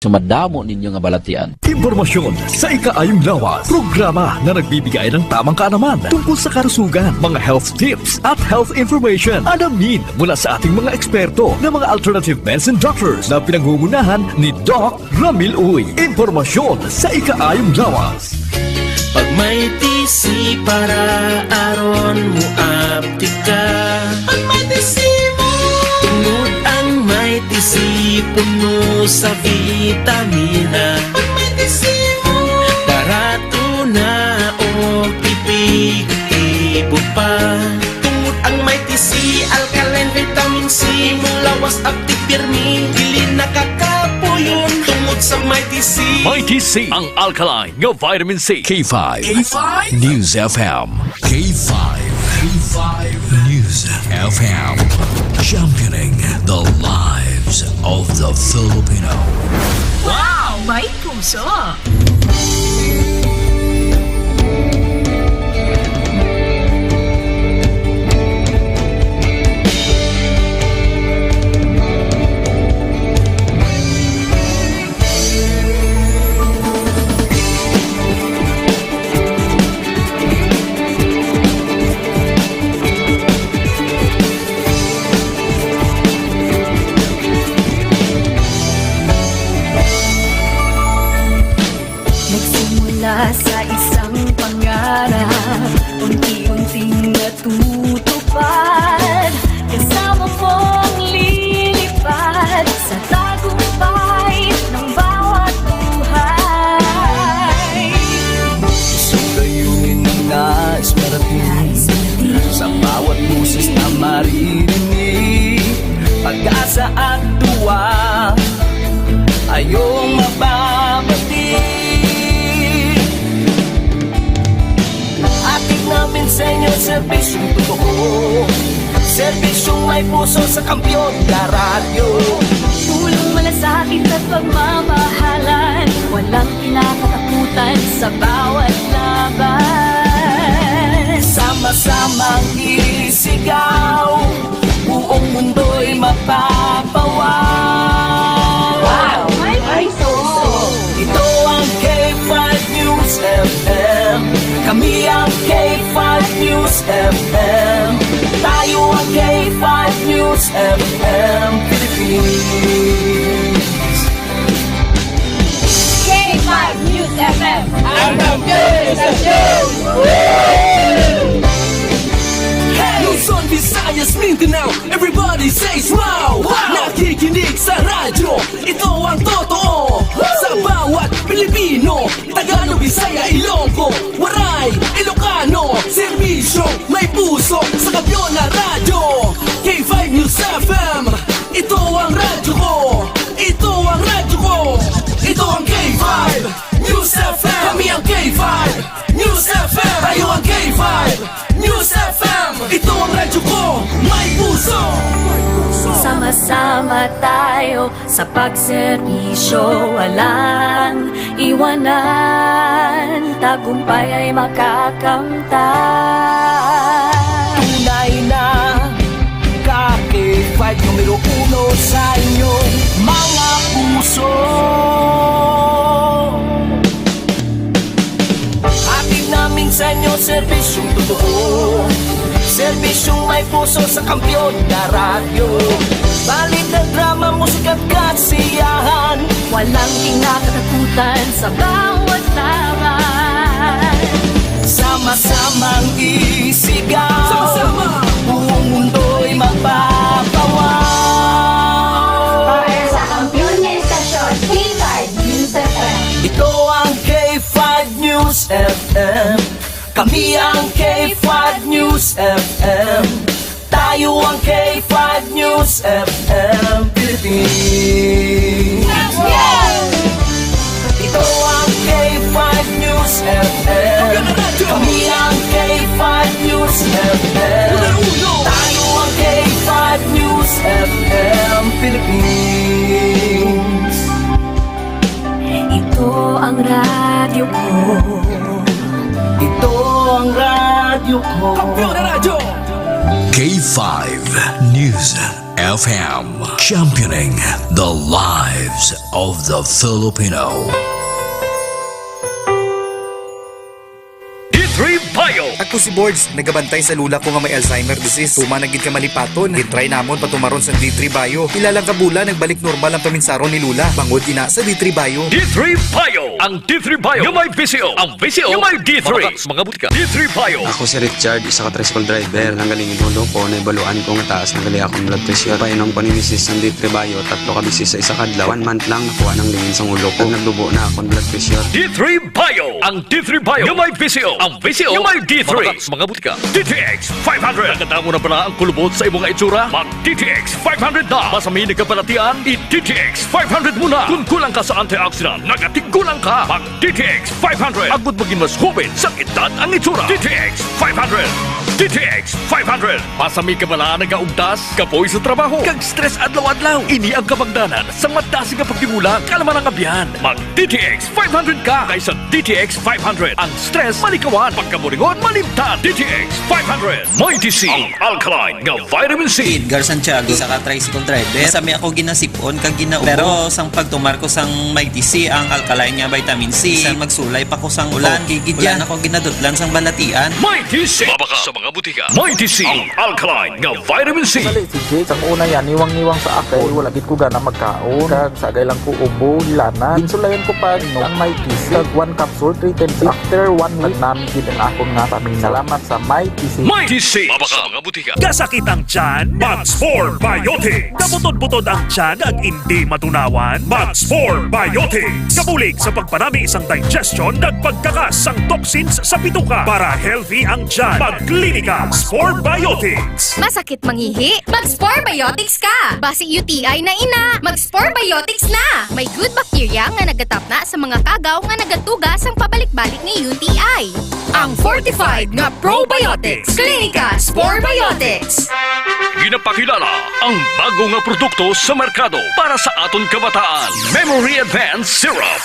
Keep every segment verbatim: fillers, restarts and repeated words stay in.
sa madamo ninyo nga balatian. Impormasyon sa ikaayong lawas. Programa na nagbibigay ng tamang kaalaman tungkol sa kalusugan, mga health tips at health information. Alamin mula sa ating mga eksperto na mga alternative medicine doctors na pinangungunahan ni Doc Ramil Uy. Impormasyon sa ikaayong lawas. Pag may T C para aron mo aptika. Pag may T C mo. Tungod ang may T C puno sa vitamina. Pag may T C mo. Barato na o epektibo pa. Tungod ang may T C, alkaline vitamin C, mulawas aptik pirmi, dili nakakapuyon. Tungod sa may T C. May T C, ang alkaline nga vitamin C. K five. K five? News F M. K five. K five News F M. Championing the lives of the Filipino. Wow! May puso! Nagsimula sa isang pangarap, unti-unting natutupad. Kasama mong lilipad sa tagumpay ng bawat buhay. Isang layunin na nais marating, sa bawat boses na maririnig, pag-asa at duwa, ayong mababati. Hatid namin sa inyo serbisyong totoo, serbisyong may puso sa kampiyon na radyo. Pulong malasakit at pagmamahalan, walang kinakatakutan sa bawat laban. Sama-samang isigaw, buong mundo'y mapapawaw. Wow! May puso! Ito ang K five News F M. Kami ang K five News F M. Tayo ang K five News F M Philippines. K five News F M, ang kampiyon sa show! Luzon, Visayas, Mindanao, everybody says wow! Wow! Nakikinig sa radyo, ito ang totoo. Sa bawat Pilipino, Tagalog, Bisaya, Ilonggo, Waray, Ilocano, serbisyo, may puso, sa kampiyon na radyo. K five News F M, ito ang radyo ko. Ito ang radyo ko. Ito ang K five News F M. Kami ang K five News F M. Tayo ang K five News F M. Ito ang radyo ko. May puso. Sama-sama tayo sa pagserbisyo, walang iwanan, tagumpay ay makakamtan. Tunay na ka K five numero uno sa inyong mga puso. Hatid namin sa inyo serbisyong totoo, serbisyong may puso sa kampiyon na radyo. Balita, drama, musika at kasiyahan, walang kinakatakutan sa bawat laban. Sama-samang isigaw, sama-sama, buong mundo'y mapapawaw. Para sa kampiyon nga estasyon, K five News F M. Ito ang K five News F M. Kami ang K five News F M. Tayo ang K five News F M Philippines. Ito ang K five News F M. Kami ang K five News F M. Tayo ang K five News F M Philippines. Ito ang radyo ko. Ito ang radyo ko. Kampiyon na radyo! K five News F M, championing the lives of the Filipino. D three Bio. Ako si Bords, nagabantay sa lula ko nga may Alzheimer disease. Tuman na gid ka malipaton. Gintry namon patumaron sa D three Bio. Pila lang ka bulan, nagbalik normal ang paminsaron ni lula. Bangod ina sa D three Bio. D three Bio. Ang D three Bio nga may V C O. Ang V C O nga may D three. Mabakal sa mga butika. D three Bio. Ako si Richard, isa ka tricycle driver. Nanggaling in ulo ko, naibaluan ko nga taas na gali akong blood pressure. Painom ko ni misis sang D three Bio, tatlo ka beses sa isa ka adlaw. One month lang, nakuha nang lingin sang ulo ko. Nagdubo na akong blood pressure. D three Bio. Ang D three Bio nga may V C O. Ang V C O nga may D three. Mabakal sa mga butika. D T X five hundred. Nakadamo na bala ang kulubot sa imo nga itsura? Mag D T X five hundred na. Masami nagkabalatian, i D T X five hundred mo na. Kun kulang ka sa antioxidant, nagatigulang ka. Mag D T X five hundred. Agud magin mas hoben sang edad ang itsura. D T X five hundred. D T X five hundred. Masami ka bala nagaugtas, kapoy sa trabaho, kag stress adlaw-adlaw. Ini ang kabangdanan sa madasig nga pagtigulang, kalma nga biyan. Mag D T X five hundred ka kaysa D T X five hundred. Ang stress malikawan, pagkaburingon malimtan. D T X five hundred. Mighty C, ang alkaline nga vitamin C. Edgar Santiago, isa ka tricycle driver. Masami ako ginasip-on kag ginaubo. Pero sang pagtumar ko sang Mighty C, ang alkaline nga vitamin C, bisan magsulay pa ko sang ulan, okay gid yan. Wala na ko ginadutlan sang balatian. Mighty C. Mabakal sa mga butika. Mighty C, ang alkaline nga vitamin C. Sali si Jake, sang una yan, niwang-niwang sa akon. Wala gid ko gana magkaon. Kag sagay lang ko ubo, hilanat. Ginsulayan ko pa, no, ang Mighty C. Kag one capsule, three times. After one week, nagnami gid ang akon nga paminaw. Salamat sa Mighty C. Mighty C. Mabakal sa mga butika. Kasakit ang tiyan? Mag Spore Biotics. Kabutod-butod ang tiyan kag indi matunawan? Mag Spore Biotics. Kabulig sa pagpanami sang digestion kag pagkakas sang toxins sa bituka para healthy ang tiyan. Mag Clinica Spore Biotics. Masakit mangihi? Mag Spore Biotics ka! Basi U T I na ina, mag Spore Biotics na! May good bacteria nga nagatapna sa mga kagaw nga nagatuga sang pabalik-balik nga U T I. Ang fortified nga probiotics, Clinica Spore Biotics. Ginapakilala ang bago nga produkto sa merkado para sa aton kabataan, Memory Advance Syrup.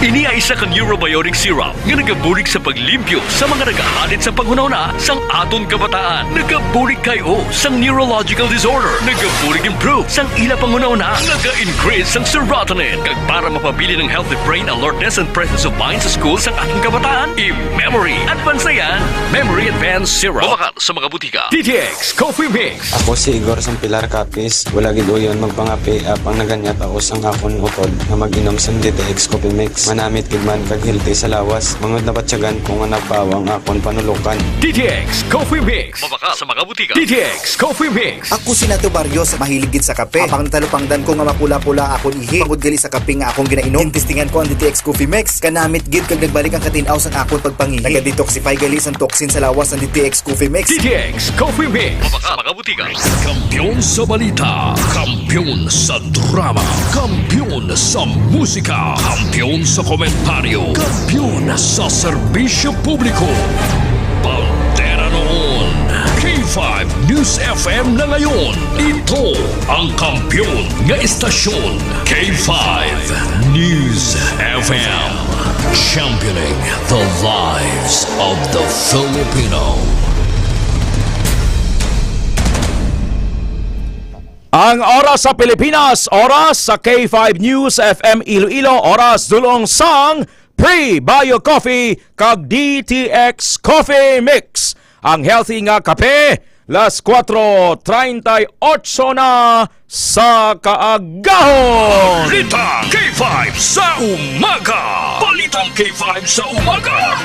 Ini ay isa ka neurobiotic syrup nga nagabulig sa paglimpyo sa mga nagahalit sa panghunahuna sang aton kabataan. Nagabulig kay o sang neurological disorder. Nagabulig improve sang ila panghunahuna. Naga-increase sang serotonin. Kag para mapabilin ang healthy brain alertness and presence of mind sa school sang aton kabataan, i-memory advance na yan. Memory Advance Syrup. Mabakal sa mga butika. D T X Coffee Mix. Ako si Igor sang Pilar Capiz. Wala gid uyon magpangape, apang naganyat ako sang akon utod nga mag-inom sang D T X Coffee Mix. Manamit gid man kag healthy sa lawas. Bangod nabatyagan ko nga nagpaawa ang akon panulukan. D T X Coffee Mix. Mabakal sa mga butika. D T X Coffee Mix. Ako si Nato Barrios, mahilig gid sa kape. Apang natalupangdan ko nga mapula-pula akon ihi. Bangod gali sa kape nga akong ginainom, gintistingan ko ang D T X Coffee Mix. Kanamit gid kag nagbalik ang katin-aw sang akon pagpangihi. Naga-detoxify gali sang toxin sa lawas ang D T X Coffee Mix. D T X Coffee Mix. Mabakal sa mga butika. Kampiyon sa balita, kampiyon sa drama, kampiyon sa musika, kampiyon sa komentaryo, kampiyon sa serbisyo publiko. Bandera noon, K five News F M na ngayon. Ito ang kampiyon nga istasyon, K five News F M. Championing the lives of the Filipino. Ang oras sa Pilipinas, oras sa K five News F M Iloilo, oras dulong sang Pre-Bio Coffee kag D T X Coffee Mix. Ang healthy nga kape, las kuwatro treinta y ocho na sa kaagahon. Balita K five sa umaga. Balitang K five sa umaga.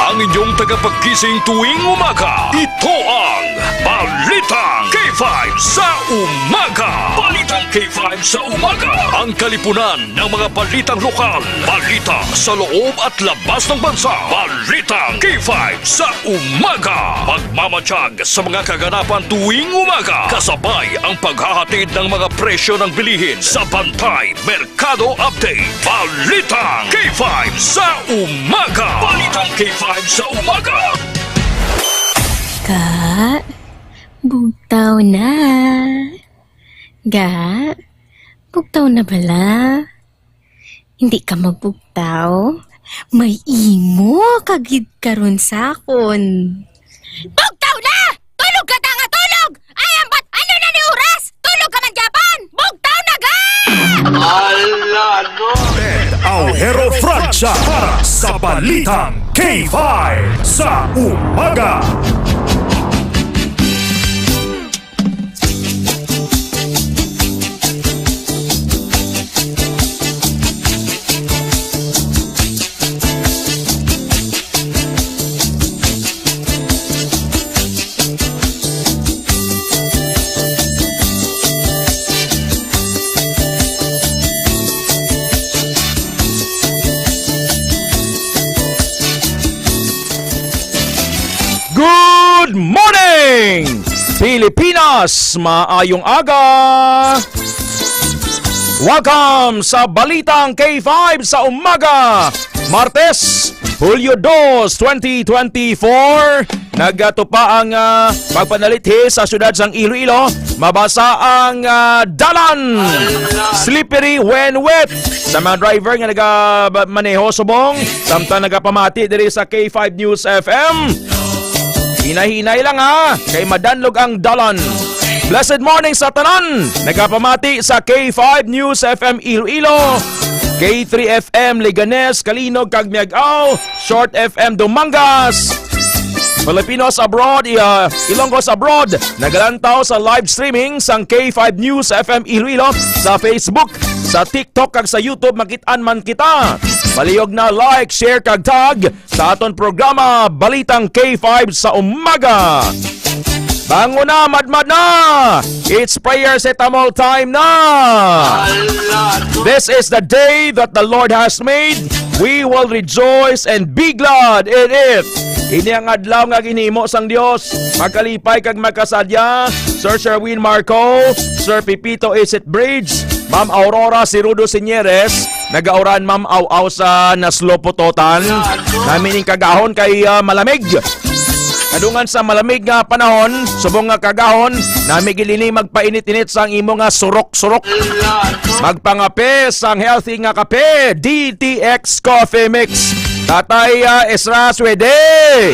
Ang inyong tagapagkising tuwing umaga, ito ang Balitang K five sa umaga. Balitang K five sa umaga. Ang kalipunan ng mga balitang lokal, balita sa loob at labas ng bansa. Balitang K five sa umaga. Magmamatiyag sa mga kaganapan tuwing umaga, kasabay ang paghahatid ng mga presyo ng bilihin sa Bantay Merkado Update. Balitang K five sa umaga. Balitang K five sa umaga. Ka, bugtaw na. Ga, bugtaw na bala? Hindi ka magbugtaw? May imo ka gid karon sa akon. Bugtaw na! Hero Francia para sa Balitang K five sa Umaga. Good morning, Pilipinas! Maayong aga! Welcome sa Balitang K five sa Umaga, Martes, Hulyo dos, twenty twenty-four. Nagatupa ang, ah, pagpanalithi sa siyudad sang Iloilo. Mabasa ang, ah, dalan. Slippery when wet. Sa mga driver nga nagamaneho subong, samtang nagapamati diri sa K five News F M, hinay-hinay lang, ha, kay madanlog ang dalan. Blessed morning sa tanan. Nagapamati sa K five News F M Iloilo, K three F M Leganes, Calinog, kag Miag-ao, Short F M Dumangas, Filipinos abroad, iya, Ilonggos abroad. Nagalantaw sa live streaming sang K five News F M Iloilo sa Facebook, sa TikTok, kag sa YouTube. Makit-an man kita. Palihog na like, share, kag tag sa aton programa, Balitang K five sa Umaga. Bangon na, madmad na! It's prayer setamol time na! This is the day that the Lord has made. We will rejoice and be glad in it. Ini ang adlaw nga ginhimo sang Dios. Magkalipay kag magkasadya, Sir Sherwin Marco, Sir Pipito Isit Bridge, Ma'am Aurora Sirudo Sinieres, nagauran Ma'am Aw-aw sa Naslo Pototan. Nami ning kagahon kay, ah, malamig. Kadungan sa malamig nga panahon, subong nga kagahon, nami gid ini magpainit-init sang imo nga surok-surok. Magpangape sang healthy nga kape, D T X Coffee Mix. Tatay, ah, Ezra Suede,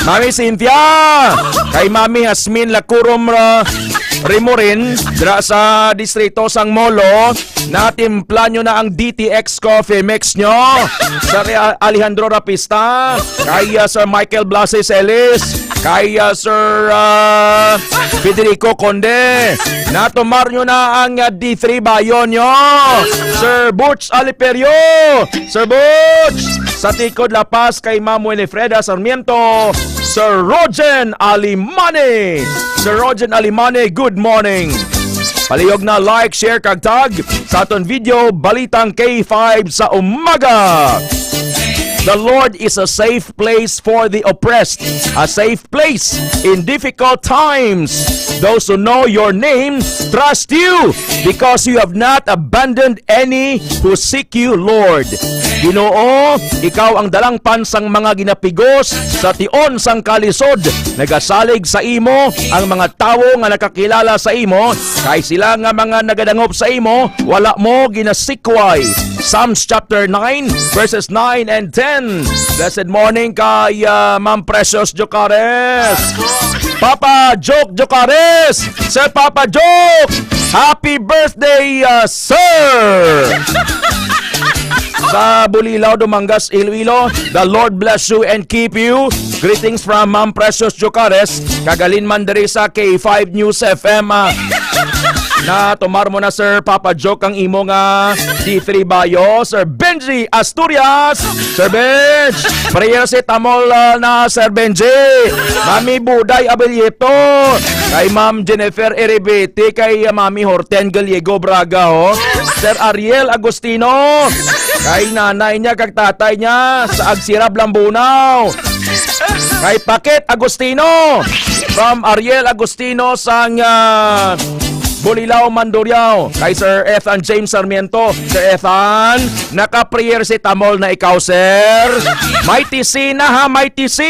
Mami Cynthia, kay Mami Hasmin Lacurom, ah, Rimorin, dira sa distrito sang Molo, natimpla nyo na ang D T X Coffee Mix nyo. Sir Alejandro Rapista, kay, ah, Sir Michael Blases Ellis, kay, ah, Sir, ah, Federico Conde. Natumar nyo na ang, ah, D three Bayo nyo. Sir Butch Aliperio, Sir Butch, sa Tikod La Paz kay Ma'am Winifreda Sarmiento, Sir Rogen Alimani. Sir Rogen Alimani, good morning. Palihog na like, share, kag tag sa aton video, Balitang K five sa Umaga. The Lord is a safe place for the oppressed, a safe place in difficult times. Those who know your name trust you because you have not abandoned any who seek you, Lord. Ginoo, ikaw ang dalangpan sang mga ginapigos sa tion sang kalisod. Nagasalig sa imo ang mga tawo nga nakakilala sa imo, kay sila nga mga nagadangop sa imo, wala mo ginasikway. Psalms chapter nine, verses nine and ten. Blessed morning kay, ah, Ma'am Precious Jocares. Papa Joke Jocares! Sir Papa Joke! Happy birthday, uh, sir! Sa Bulilao, Dumangas, Iloilo, the Lord bless you and keep you. Greetings from Ma'am Precious Jocares. Kagalin man diri sa K five News F M, ah. Na tumar mo na, Sir Papa Joke, ang imo nga D three Bayo, Sir Benji Asturias. Sir Benj, prayer si Tamol, ah, na, Sir Benji. Mami Buday Abelito. Kay Ma'am Jennifer Eribiti, kay Mami Horten Gallego Braga, oh. Sir Ariel Agustino, kay nanay niya kag tatay niya sa Agsirab, Lambunao. Kay Pakit Agustino, from Ariel Agustino sang, ah, Bulilao, Mandurriao. Kay Sir Ethan James Sarmiento, Sir Ethan, naka-prayer si Tamol na ikaw, sir. Mighty C na ha, Mighty C.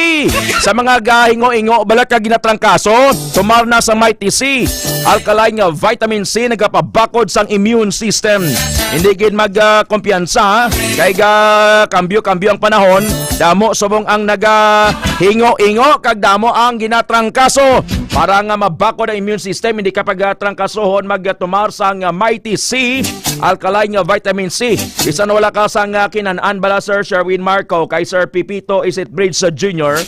Sa mga gahingo-ingo, bala ka ginatrangkaso, tumar na sa Mighty C. Alkaline nga vitamin C nagapabakod sang immune system. Hindi gid mag, ah, kumpiyansa, ha? Kay ga kambyo-kambyo ang panahon, damo subong ang nagahingo-ingo kag damo ang ginatrangkaso. Para nga mabakod ang immune system, hindi ka pagtrangkasohon magtumar sang, ah, Mighty C, alkaline nga vitamin C. Bisan wala ka sang, ah, kinan-an bala, Sir Sherwin Marco, kay Sir Pipito Isit Bridge sa Junior,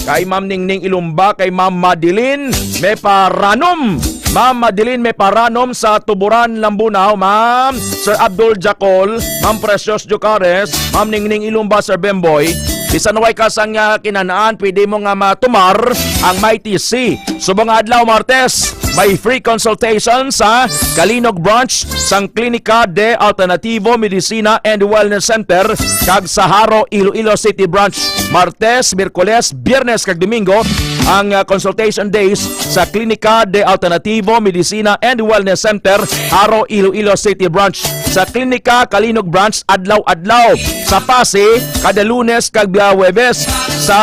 kay Ma'am Ningning Ilumba, kay Ma'am Madeline Meparanom. Ma'am Madeline Meparanom sa Tuburan, Lambunao, Ma'am Sir Abdul Jacol, Ma'am Precious Jocares, Ma'am Ningning Ilumba, Sir Bemboy. Bisan way ka sang, ah, kinan-an, pwede mo nga matumar ang Mighty C. Subong nga adlaw, Martes, may free consultation sa Kalinog Branch sang Klinika de Alternativo Medicina and Wellness Center kag sa Jaro, Iloilo City Branch. Martes, Miyerkules, Biyernes kag Domingo ang, ah, consultation days sa Klinika de Alternativo Medicina and Wellness Center, Jaro, Iloilo City Branch. Sa Klinika Kalinog Branch, adlaw-adlaw. Sa Passi, kada Lunes kag, ah, Huwebes. Sa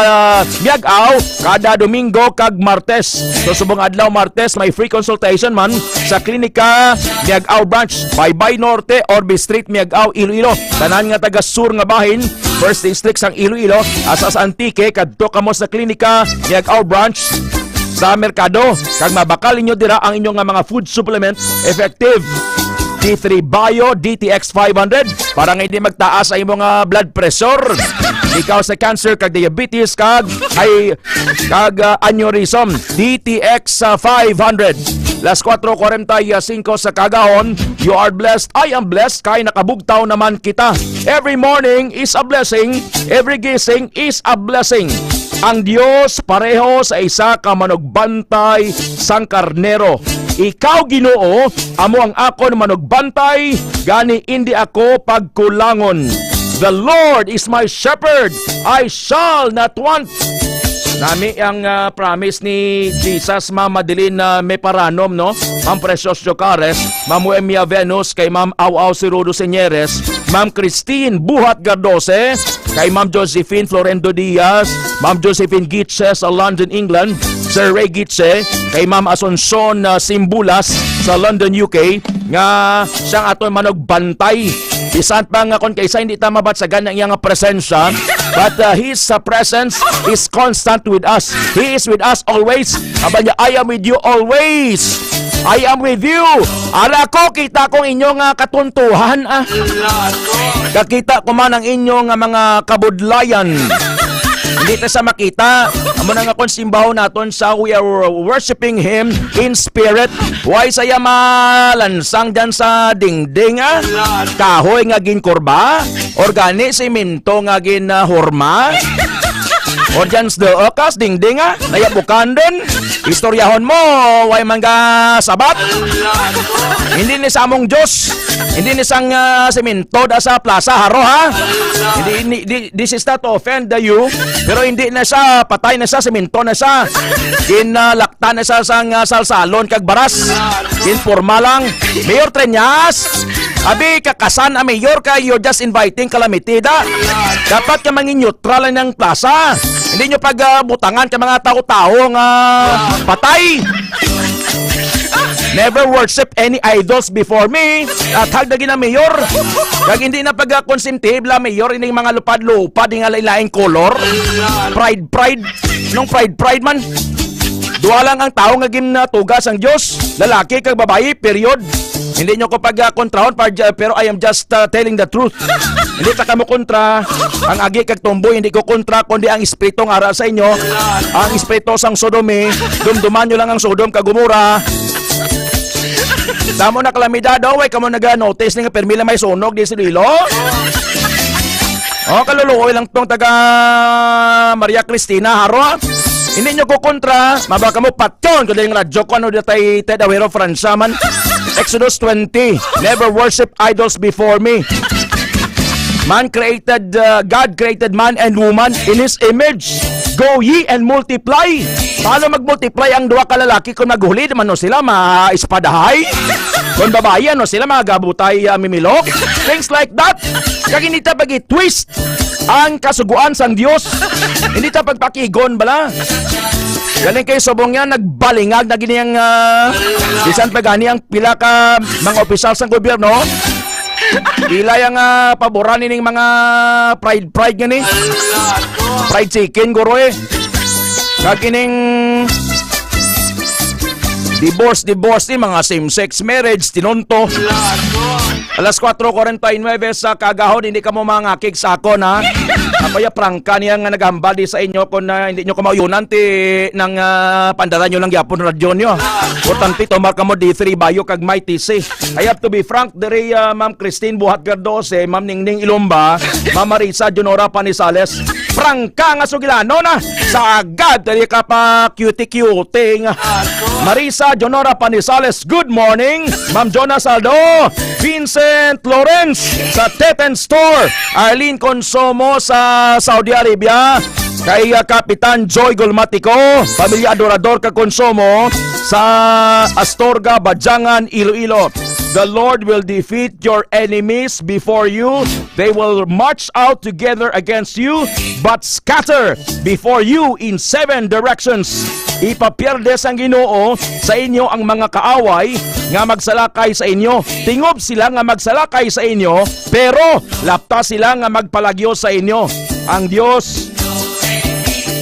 Miag-ao, kada Domingo kag Martes. So, subong adlaw, Martes, may free consultation man sa Klinika Miag-ao Branch, Baybay Norte, Orbe Street, Miag-ao, Iloilo. Tanan nga taga Sur nga bahin, First District sang Iloilo, asa sa Antique, kadto kamo sa Klinika Miag-ao Branch sa Merkado, kag mabakal ninyo dira ang inyo nga mga food supplement, effective D three Bio, D T X five hundred, para nga hindi magtaas ang imong, ah, blood pressure. Ikaw sa cancer kag diabetes kag ay kag, ah, aneurysm, D T X, ah, five hundred. Las cuatro cuarenta y cinco sa kagahon, you are blessed, I am blessed, kay nakabugtaw naman kita. Every morning is a blessing, every gising is a blessing. Ang Dios pareho sa isa ka manugbantay sang karnero. Ikaw, Ginoo, amo ang akon manugbantay, gani indi ako pagkulangon. The Lord is my shepherd, I shall not want. Nami ang, ah, promise ni Jesus, Ma'am Madeline, ah, Meparanom, no? Ma'am Precious Jocares, Ma'am Wemia Venus, kay Ma'am Aw Aw Sirudo Señeres, Ma'am Christine Buhat Gardose, kay Ma'am Josephine Florendo Diaz, Ma'am Josephine Gitse sa London, England, Sir Ray Gitse, kay Ma'am Asuncion, ah, Simbulas sa London, U K, nga siyang aton manugbantay. Bisan pa nga kon kaysa hindi ta mabatsagan ang iyang presensya, but, uh, His, uh, presence is constant with us. He is with us always. Aba niya, "I am with you always. I am with you." Ara ko, kita kong inyo nga katuntuhan, ah. Kakita ko man ang inyo nga mga kabudlayan. Hindi ta sa makita. Amo na nga kung simbaho naton sa we are worshiping Him in spirit. Why saya malansang dyan sa dingding, ah? Kahoy nga ginkurba? Or gani simento nga ginhurma? Or dyan sa duokas, dingding, ah? Naya bukandon? Istoryahon mo, way man ga sabat? Hindi ni sa among Diyos. Hindi ni sang, ah, simento da sa plaza, haro, ha? Hindi, hindi, di, this is not to offend you, pero hindi na siya, patay na siya, simento na siya. Ginalaktan na siya sang, ah, salsalon kag baras. Ginporma lang. Mayor Treñas, abi, kakasan ang mayor kay you're just inviting calamity da. Dapat ka mangin neutral lang ng plaza. Hindi nyo pag, ah, butangan ka mga tao-tao nga patay. Never worship any idols before me. At hagda gina mayor. Kag hindi na pagkakonsentibla mayor ining mga lupad-lupad nga lain-laing kolor. Pride, pride. Nung pride, pride man. Duha lang ang tao nga ginatuga sang Dios, lalaki kag babayi, period. Hindi nyo ko pagkontrahon, par-, pero I am just, uh, telling the truth. Hindi ta kamo kontra. Ang agi kag tumboy, hindi ko kontra, kundi ang espiritu nga ara sa inyo, ang espiritu sang sodomy, dumduman nyo lang ang Sodom kag Gomora. Damo na kalamidad, oh, way kamo naga-notice ni nga permi lang may sunog di sa Iloilo. Oh, kaluluoy lang tong taga Maria Cristina, haro, ah. Hindi nyo ko kontra, maba kamo patyon, kundi yung radyo ko, ano, datay Ted Awero, Francia man. Exodus twenty, "Never worship idols before me." Man created, uh, God created man and woman in His image. Go ye and multiply. Paano mag-multiply ang duha ka lalaki kung naghuli naman no sila, ma-espadahay? Kung babayi, ano sila, magabutay, uh, mimilok? Things like that. Kag hindi ta pag-twist ang kasuguan sang Dios. Hindi ta pagpakigon bala. Galing kay subong niya, nagbalingag na gini ang, ah, bisan pa gani ang pila ka mga opisyal sang gobyerno. Pila yang, ah, paboran ining mga fried, fried gani. Fried chicken, guro, eh. Kag ining Divorce, divorce ni mga same-sex marriage, tinunto. Alas kwatro kuwarenta y nuebe sa kagahon, hindi ka mo mangakig sa akon, ha? Ako ya prangka niya nga nagahambal di sa inyo kung, ah, hindi nyo kamauyunan ti nang, ah, pandara nyo lang gyapon radyo nyo. Importante, tomar ka mo D three Bayo kag Mighty C. I have to be frank, diri, ah, Ma'am Christine Buhat Verdose, Ma'am Ningning Ilumba, Ma'am Marisa Junora Panisales. Prangka nga sugilanon, ah. Sagad, diri ka pa cutie-cutie nga. Marisa Jonora Panisales, good morning. Ma'am Jonah Saldo, Vincent Lawrence sa Teten Store, Arlene Consumo sa Saudi Arabia, kay, uh, Kapitan Joy Gulmatico, pamilya Adorador ka Consumo sa Astorga, Bajangan, Iloilo. The Lord will defeat your enemies before you. They will march out together against you, but scatter before you in seven directions. Ipapierde sang Ginoo sa inyo ang mga kaaway nga magsalakay sa inyo. Tingob sila nga magsalakay sa inyo, pero lapta sila nga magpalagyo sa inyo. Ang Dios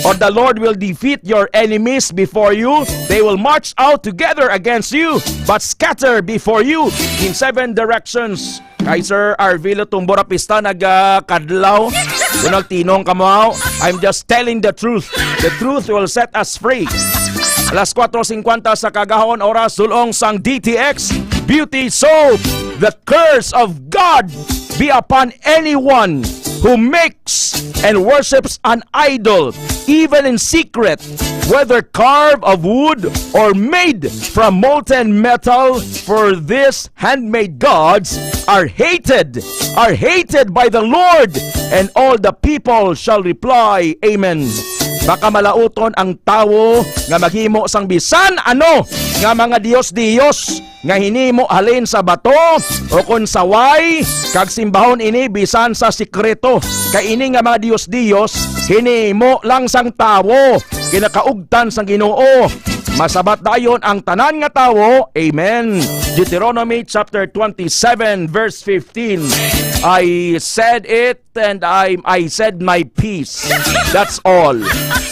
or the Lord will defeat your enemies before you. They will march out together against you, but scatter before you in seven directions. Kay Sir Arvilo Tumbo ra pista nagakadlaw. Kung nagtinong ka mo, I'm just telling the truth. The truth will set us free. Alas kwatro singkwenta sa kagahon, oras dulong sang D T X Beauty Soap. The curse of God be upon anyone who makes and worships an idol, even in secret, whether carved of wood or made from molten metal. For this handmade gods are hated, are hated by the Lord, and all the people shall reply, "Amen." Baka malauton ang tawo nga maghimo sang bisan ano nga mga dios-dios nga hinimo halin sa bato o kon sa way, kag simbahon ini bisan sa sikreto. Kay ini nga mga dios-dios hinimo lang sang tawo, kinakaugtan sang Ginoo. Masabat dayon ang tanan nga tawo. Amen. Deuteronomy chapter twenty-seven, verse fifteen. I said it, and I, I said my piece. That's all.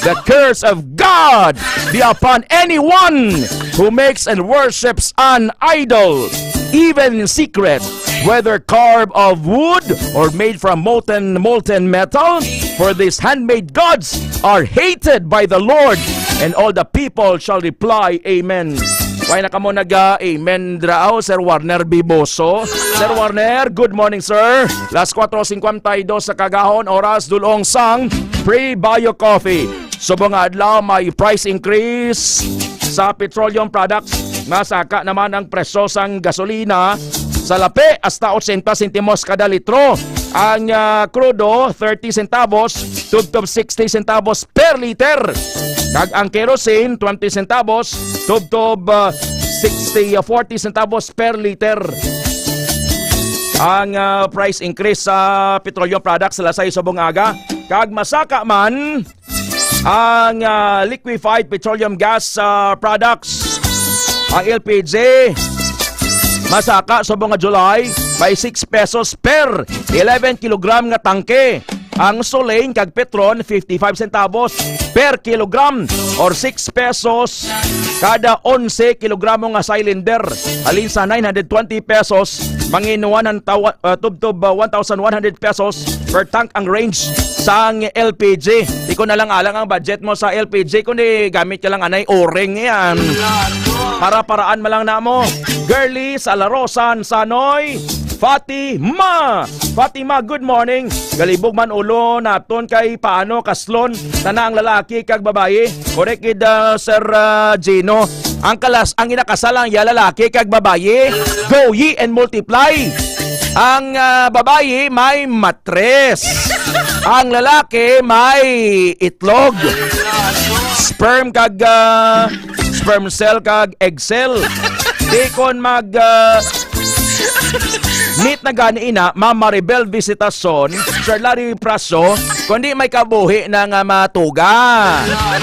The curse of God be upon anyone who makes and worships an idol, even in secret, whether carved of wood or made from molten, molten metal. For these handmade gods are hated by the Lord, and all the people shall reply, "Amen." Why na kamo nag-amen dra, oh, Sir Warner Biboso? Sir Warner, good morning, sir. Alas kwatro singkwenta y dos sa kagahon, oras dulong sang Pre-Bio Coffee. Subong nga adlaw, may price increase sa petroleum products. Masaka naman ang presyo sang gasolina sa lapi hasta ochenta sentimos kada litro. Ang, ah, krudo, thirty centavos, tubtob sixty centavos per liter. Kag ang kerosene, twenty centavos, tubtob, ah, sixty, ah, forty centavos per liter. Ang, ah, price increase sa petroleum products alas sais subong aga. Kag masaka man ang, ah, liquefied petroleum gas, ah, products, ang L P G, masaka subong nga July, may six pesos per eleven kilogram nga tangke. Ang Solein kag Petron, fifty-five centavos per kilogram or six pesos kada onse kilogramo nga cylinder. Halin sa nine hundred twenty pesos, mangin one thousand, uh, tubtob, uh, one thousand one hundred pesos per tank ang range sang L P G. Di ko na lang alang ang budget mo sa L P G, kundi gamit ka lang anay O-ring yan. Para-paraan mo lang na mo. Girly, Salarosan, Sanoy, Fatima! Fatima, good morning. Galibog man ulo naton kay paano kaslon na na ang lalaki kag babayi. Correct gid, ah, Sir, ah, Gino. Ang kalas, ang inakasal ang iya lalaki kag babayi. Go ye and multiply. Ang, ah, babayi may matres. Ang lalaki may itlog. Sperm kag, ah, sperm cell kag egg cell. Di kon mag, ah, meet na gani ina, Ma'am Maribel Visitacion, Sir Larry Praso, kundi may kabuhi na nga matuga.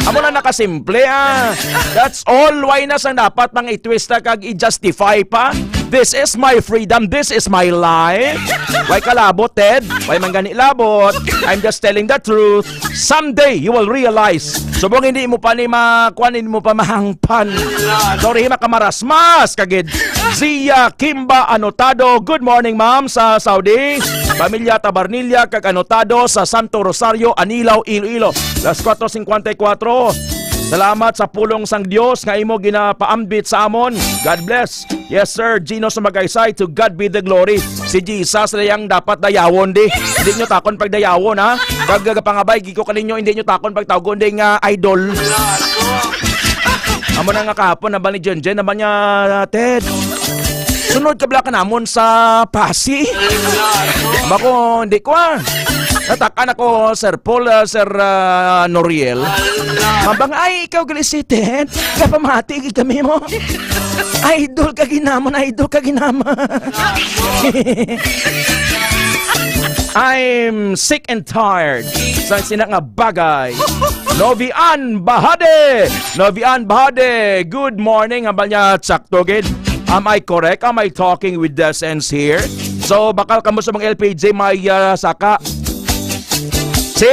Amo na nakasimple, ah. That's all. Why na sang dapat nang i-twist na kag i-justify pa? This is my freedom. This is my life. Why ka labot, Ted? Why man gani labot? I'm just telling the truth. Someday, you will realize. Subong hindi mo pa ni ma-, kuan, hindi mo pa mahangpan. Sorry, makamarasmas, kagid. Zia Kimba Anotado, good morning, ma'am, sa Saudi. Pamilya Tabarnilla kag Anotado sa Santo Rosario, Anilao, Iloilo. Las cuatro cincuenta y cuatro. Salamat sa pulong sang Dios nga imo ginapaambit sa amon. God bless. Yes, sir. Gino sa Magaysay, to God be the glory. Si Jesus na yang dapat dayawon, di. Hindi nyo takon pag dayawon, ha? Kag pangabay, giko kaninyo, hindi nyo takon pag tawgon, di nga idol. Amo na nga kahapon, naman ni Jenjen, naman niya, Ted. Sunod ka bala ka namon sa Pasi? Amo ko, hindi ko, ah. Natakan ako, Sir Paul, ah, Sir, ah, Noriel. Mabang, ay, ikaw gali si Ted. Kapamati, gid kami mo. Idol ka ginamon, idol ka ginamon. I'm sick and tired sa sina nga bagay. Novian Bahade! Novian Bahade! Good morning, hambal niya, sakto gid. Am I correct? Am I talking with the sense here? So, bakal kamo sa mga L P J may, ah, saka. Si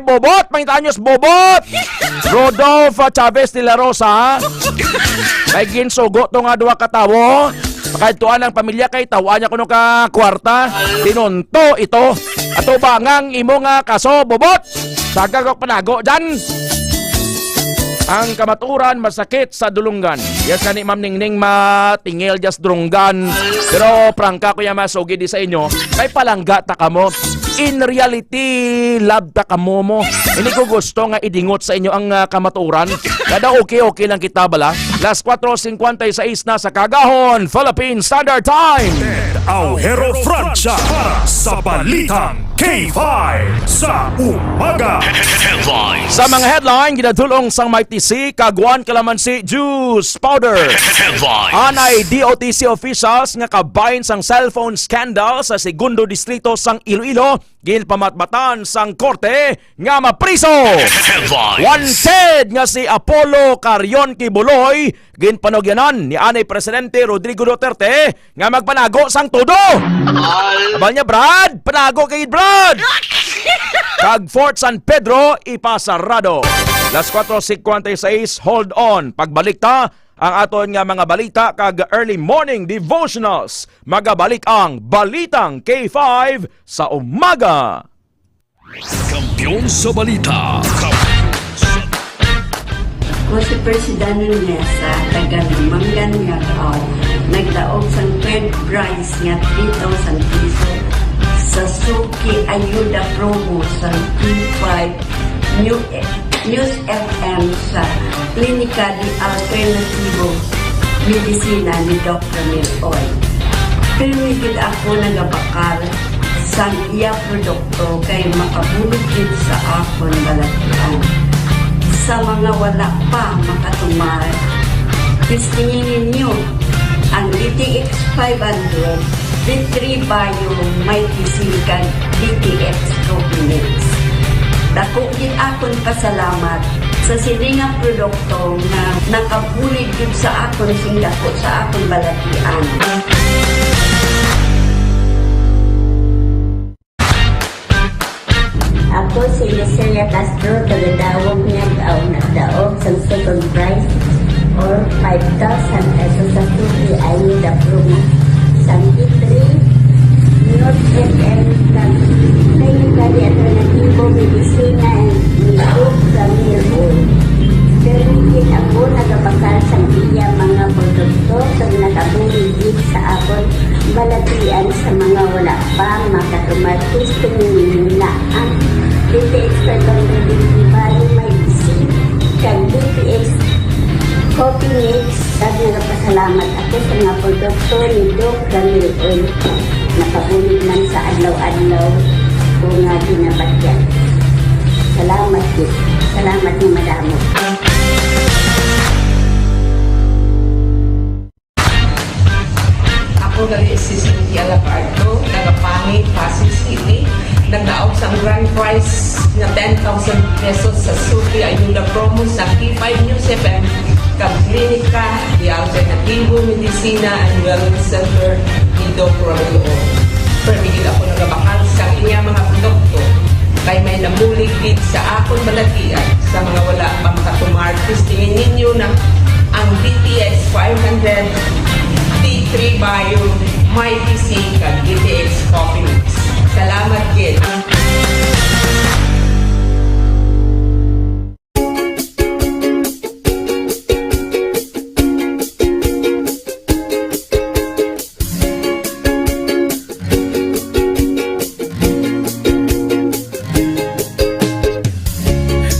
Bobot, mangitanyos Bobot! Rodolfo Chavez de la Rosa, ha? May ginsugo to nga duha ka tawo. Pakaidtuan ang pamilya kay tawaan niya kuno ka kwarta. Tinunto ito. Atubangang imo nga kaso, Bobot. Sagag og panago dyan. Ang kamaturan masakit sa dulunggan. Yes, kani Ma'am Ningning matingil just drunggan. Pero prangka ko yung masugi di sa inyo. Kay palangga ta kamo. In reality, love ta kamo mo. Hindi ko gusto nga idingot sa inyo ang, ah, kamaturan. Kada okay-okay lang kita bala. Las cuatro cincuenta y seis na sa Kagahon, Philippine Standard Time. Ted Aujero Francia para sa Balitang K five sa umaga. Headlines. Sa mga headline, ginadulong sang Mighty C, kag one calamansi juice powder. Headlines. Anay D O T C officials nga kabahin sang cellphone scandal sa Segundo Distrito sang Iloilo, ginpamatbatan sang korte nga mapriso. Headlines. Wanted nga si Apollo Carion Quiboloy, ginpanugyanan ni anay Presidente Rodrigo Duterte nga magpanago sang todo. Abal niya, Brad! Panago kay Brad! Kag Fort San Pedro ipasarado. Las cuatro cincuenta y seis, hold on. Pagbalik ta ang aton nga mga balita kag early morning devotionals. Magabalik ang Balitang K five sa umaga. Kampiyon sa balita. Ako si Percy Danon Mesa, taga Lumangan, Ngagao. Nagdaog sang third prize nga three thousand piso sa Suki Ayuda Promo sa T five New, News F M sa Klinika de Alternatibo Medisina ni Doc Ramil Oy. Pirmi gid ako nagabakal sang iya produkto kay makabulig gid sa akon balatian. Sa mga wala pa makatumar, testingi ninyo ang D T X five hundred, D three Bio, Mighty C kag D T X Coffee Mix. Dako gid akon pasalamat sa sini nga produkto nga nakabulig gid sa akon sing dako sa akon balatian. Ako si Lucilla Castro, taga Daob, Ngagao, nagdaog sang second prize or five thousand pesos sa Suki Ayuda Promo sang D three News F M kag Klinika de Alternatibo Medisina ni Doc Ramil Oy. Pirmi gid ako nagabakal sang iya mga produkto kag nakabulig gid sa akon balatian. Sa mga wala pa makatumar, testingi ninyo na ang D T X five hundred D three Bio, Mighty C kag D T X Coffee Mix. Kag nagapasalamat ako sa mga produkto ni Doc Ramil Oy. Nakabulig man sa adlaw-adlaw ko nga ginabatyan. Salamat gid. Salamat nga madamo. Ako gali si Cynthia Lagardo, taga Pangi, Pasig City. Nagdaog sang grand prize nga ten thousand pesos sa Suki Ayuda Promo sa T five News F M. Sa Klinika de Alternativo Medicina and Wellness Center ni Doc Romel O. Permi gid ako nagabakal sa iya mga produkto kay may nabulig gid sa akon balatian. Sa mga wala pa makatumar, testingi ninyo na ang D T X five hundred, T three Bio, Mighty C, kag D T X Coffee Mix. Salamat gid.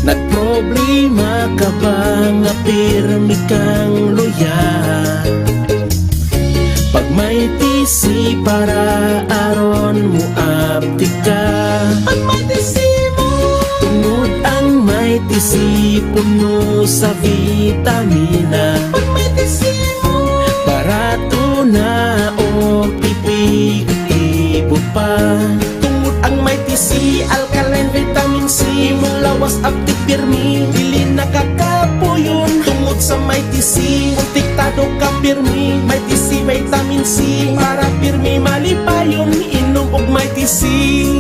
Nagproblema ka ba nga pirmi kang luya? Pag may tisi para aron mo aptika. Pag may tisi mo. Tungod ang may tisi puno sa vitamina. Pag may tisi mo. Barato na o epektibo pa. Tungod ang may tisi, alkaline vitamin C, imong lawas aptik pirmi, dili nakakapuyon. Tungod sa may tisi, protektado ka pirmi, may tisi vitamin C, para pirmi malipayon, inom og may tisi.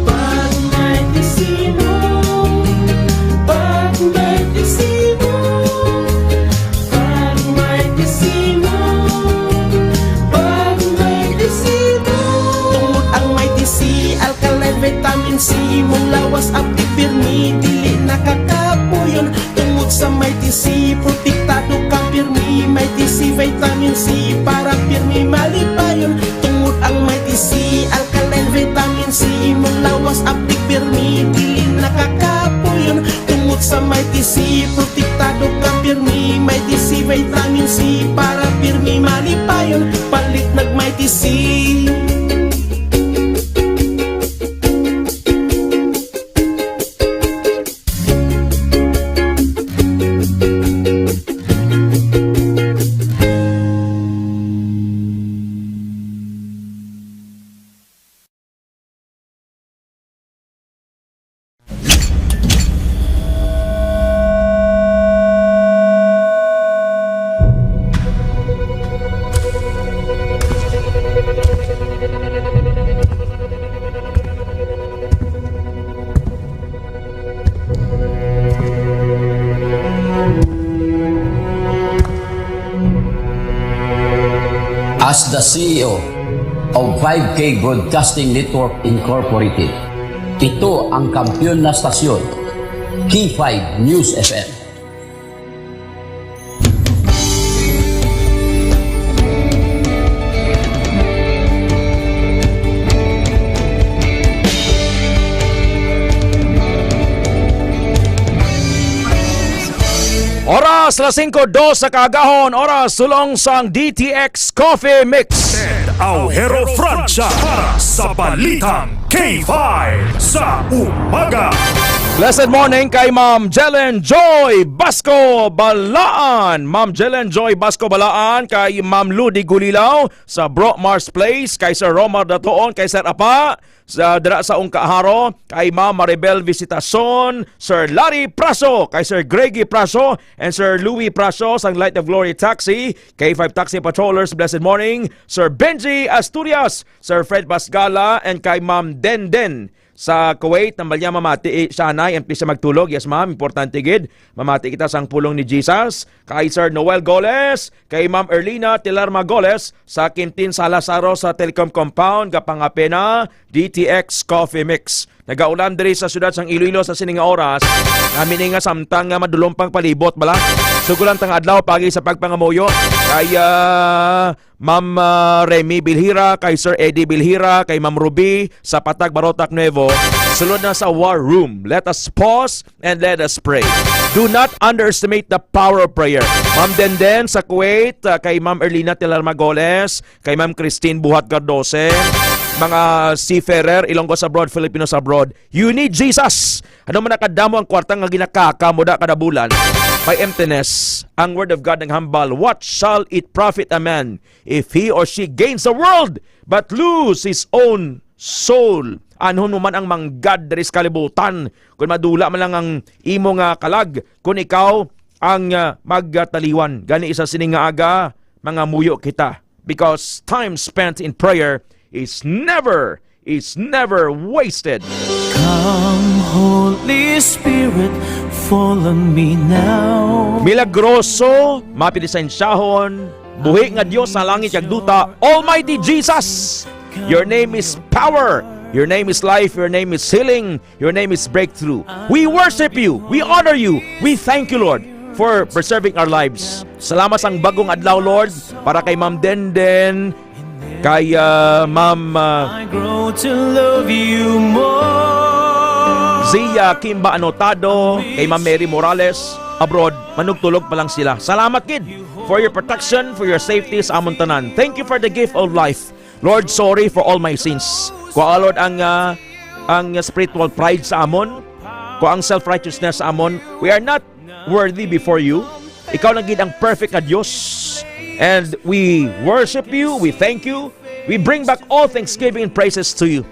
Pag may tisi mo, pag may tisi mo, pag may tisi mo, pag may tisi mo. Tungod ang may tisi, alkaline vitamin C, imong lawas aptik pirmi, dili nakakapuyon. Tungod sa may tisi, protektado ka pirmi, may tisi vitamin C, para pirmi malipayon. Tungod ang may tisi, alkaline vitamin C, imong lawas aptik pirmi, dili nakakapuyon. Tungod sa may tisi, protektado ka pirmi, may tisi vitamin C, para pirmi malipayon. Palit nag may tisi. As the C E O of five K Broadcasting Network Incorporated, ito ang kampiyon na stasyon, K five News F M. Oras, alas singko dos sa kaagahon, oras sulong sang D T X Coffee Mix. Ted Aujero Francia para sa Balitang K five sa umaga. Blessed morning kay Ma'am Jelen Joy Basco Balaan. Ma'am Jelen Joy Basco Balaan, kay Ma'am Ludi Gulilaw sa Bro Mars Place, kay Sir Romar Datoon, kay Sir Apa, sa dira sa Ungkaharo, kay Ma'am Maribel Visitason, Sir Larry Praso, kay Sir Greggy Praso, and Sir Louis Praso sang Light of Glory Taxi, K five Taxi Patrollers, blessed morning, Sir Benji Asturias, Sir Fred Pasgala, and kay Ma'am Denden. Sa Kuwait, tambal niya mamati, eh, siya na, and please siya magtulog. Yes, ma'am, importante gid. Mamati kita sang pulong ni Jesus. Kay Sir Noel Goles, kay Ma'am Erlina Tilarma Goles, sa Quintin Salazaro sa Telecom Compound, kapangapena, D T X Coffee Mix. Nagaulan diri sa siyudad sang Iloilo sa sining nga oras. Nami ni nga samtang nga madulom pang palibot, bala. Sugulan tang adlaw, pagi sa pagpangamuyo. Kay, ah, Ma'am, ah, Remy Bilhira, kay Sir Eddie Bilhira, kay Ma'am Ruby sa Patag, Barotac Nuevo. Sulod na sa War Room. Let us pause and let us pray. Do not underestimate the power of prayer. Ma'am Denden sa Kuwait, ah, kay Ma'am Erlina Tilarma Goles, kay Ma'am Christine Buhat Gardose, mga seafarer, Ilonggos abroad, Filipinos abroad. You need Jesus. Ano man nakadamo ang kwarta nga ginakaka mo da kada bulan? May emptiness. Ang Word of God naghambal, "What shall it profit a man if he or she gains the world but lose his own soul?" Anhon mo man ang manggad diri sa kalibutan, kon madula man lang ang imo nga kalag, kon ikaw ang, ah, magtaliwan. Gani sa sini nga aga, mangamuyo kita, because time spent in prayer is never, is never wasted. Come, Holy Spirit, fall on me now. Milagroso, mapidisensyahon, buhi nga Dios sa langit kag duta, Almighty Jesus, your name is power, your name is life, your name is healing, your name is breakthrough. We worship you, we honor you, we thank you, Lord, for preserving our lives. Salamat sang bagong adlaw, Lord, para kay Ma'am Denden, kay, ah, Ma'am, ah, I grow to love you more. Zia Kimba Anotado, kay Ma'am Mary Morales, abroad, manugtulog pa lang sila. Salamat gid for your protection, for your safety sa amon tanan. Thank you for the gift of life. Lord, sorry for all my sins. Kua, Lord, ang, ah, ang spiritual pride sa amon, kua, ang self-righteousness sa amon. We are not worthy before you. Ikaw lang gid ang perfect nga Dios. And we worship you, we thank you, we bring back all thanksgiving and praises to you.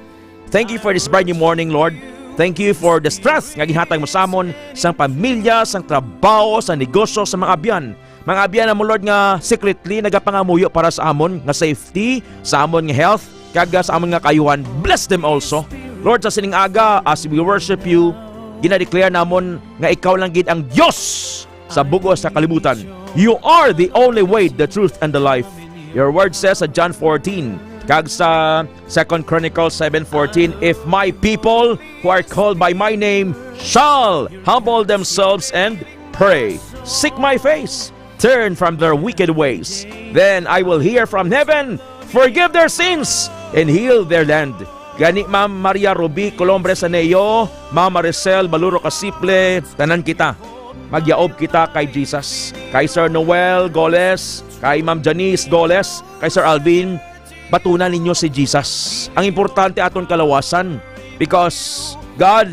Thank you for this brand new morning, Lord. Thank you for the strength nga ginhatag mo sa amon, sang pamilya, sang trabaho, sa negosyo, sa mga abyan. Mga abyan mo, Lord, nga secretly nagapangamuyo para sa amon nga safety, sa amon nga health, kag sa amon nga kaayuhan. Bless them also. Lord, sa sining aga, as we worship you, ginadeclare namon nga ikaw lang gid ang Dios sa bug-os sa kalibutan. You are the only way, the truth, and the life. Your word says sa John fourteen, kag sa Second Chronicles seven fourteen, "If my people who are called by my name shall humble themselves and pray, seek my face, turn from their wicked ways, then I will hear from heaven, forgive their sins, and heal their land." Gani, Ma'am Maria Ruby Colombre Saneo, Ma'am Maricel Baluro Casiple, tanan kita, magyaob kita kay Jesus. Kay Sir Noel Goles, kay Ma'am Janice Goles, kay Sir Alvin, batunan ninyo si Jesus. Ang importante, aton kalawasan, because God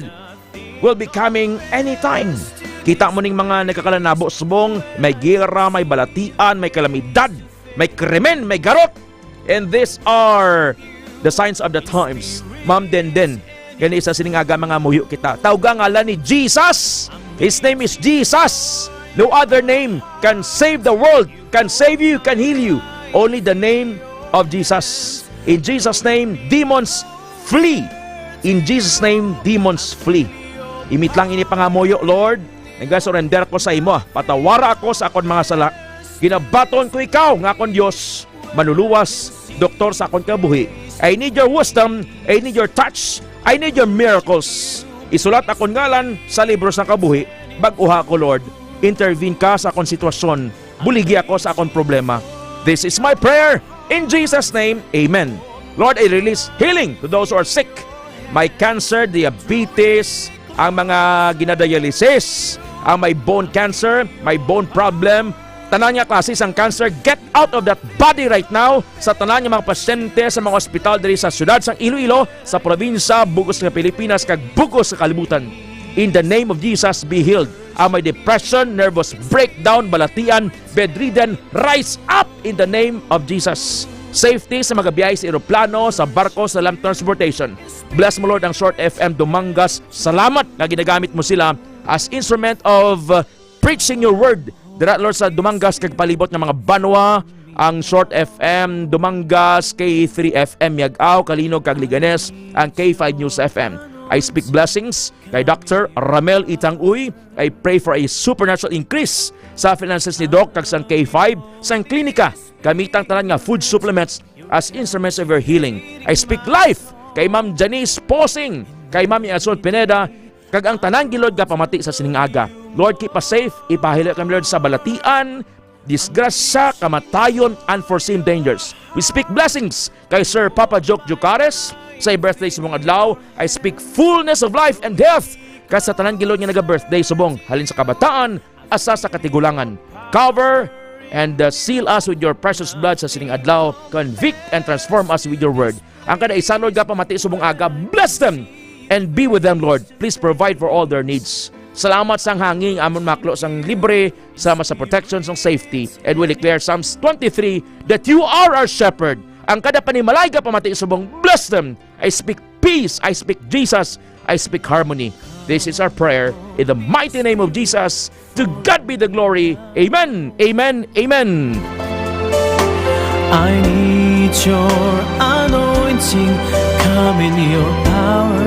will be coming anytime. Kita mo ning mga nagkakalanabo subong, may gera, may balatian, may kalamidad, may krimen, may garot. And these are the signs of the times. Ma'am Denden, gani sa sining aga, mangamuyo kita. Tawga ngalan ni Jesus. His name is Jesus. No other name can save the world, can save you, can heal you. Only the name of Jesus. In Jesus' name, demons flee. In Jesus' name, demons flee. Imo lang ini pangamuyo, Lord. Nagasurrender ko sa imo. Patawara ako sa akon mga sala. Ginabaton ko ikaw nga akon Dios, manluluwas, doktor sa akon kabuhi. I need your wisdom, I need your touch, I need your miracles. Isulat akon ngalan sa libro sa kabuhi. Bag-uha ako, Lord. Intervene ka sa akon sitwasyon. Buligi ako sa akon problema. This is my prayer in Jesus' name. Amen. Lord, I release healing to those who are sick. May cancer, diabetes, ang mga ginadialysis, ang may bone cancer, may bone problem, tanan nga klase sang cancer, get out of that body right now. Sa tanan nga mga pasyente sa mga ospital diri sa siyudad sang Iloilo, sa probinsya, bug-os nga Pilipinas, kag bug-os nga kalibutan. In the name of Jesus, be healed. Ang may depression, nervous breakdown, balatian, bedridden, rise up in the name of Jesus. Safety sa magabiyahe sa eroplano, sa barko, sa land transportation. Bless mo, Lord, ang Short F M Dumangas. Salamat nga ginagamit mo sila as instrument of, uh, preaching your word. Dira, Lord, sa Dumangas kag palibot nga mga banwa, ang Short F M Dumangas, K three F M Yag-aw, Calinog kag Leganes, ang K five News F M. I speak blessings kay Doctor Ramel Itang-uy. I pray for a supernatural increase sa finances ni Doc kag sang K five, sang klinika. Gamit ang tanan nga food supplements as instruments of your healing. I speak life kay Ma'am Janice Posing, kay Ma'am Yason Pineda, kag ang tanan gid, Lord, nga pamati sa sining aga. Lord, keep us safe. Ipahilo kami, Lord, sa balatian, disgrasya, kamatayon, unforeseen dangers. We speak blessings kay Sir Papa Joke Jucares sa birthday subong adlaw. I speak fullness of life and health kay sa tanan gid, Lord, nga naga-birthday subong, halin sa kabataan, asa sa katigulangan. Cover and, uh, seal us with your precious blood sa sining adlaw. Convict and transform us with your word. Ang kada isa, Lord, nga pamati subong aga, bless them and be with them, Lord. Please provide for all their needs. Salamat sang hangin amon maklo sang libre. Salamat sa protection, sang safety. And we declare Psalms twenty-three that you are our shepherd. Ang kada panimalay nga pamati subong, bless them. I speak peace. I speak Jesus. I speak harmony. This is our prayer in the mighty name of Jesus. To God be the glory. Amen. Amen. Amen. I need your anointing, come in your power.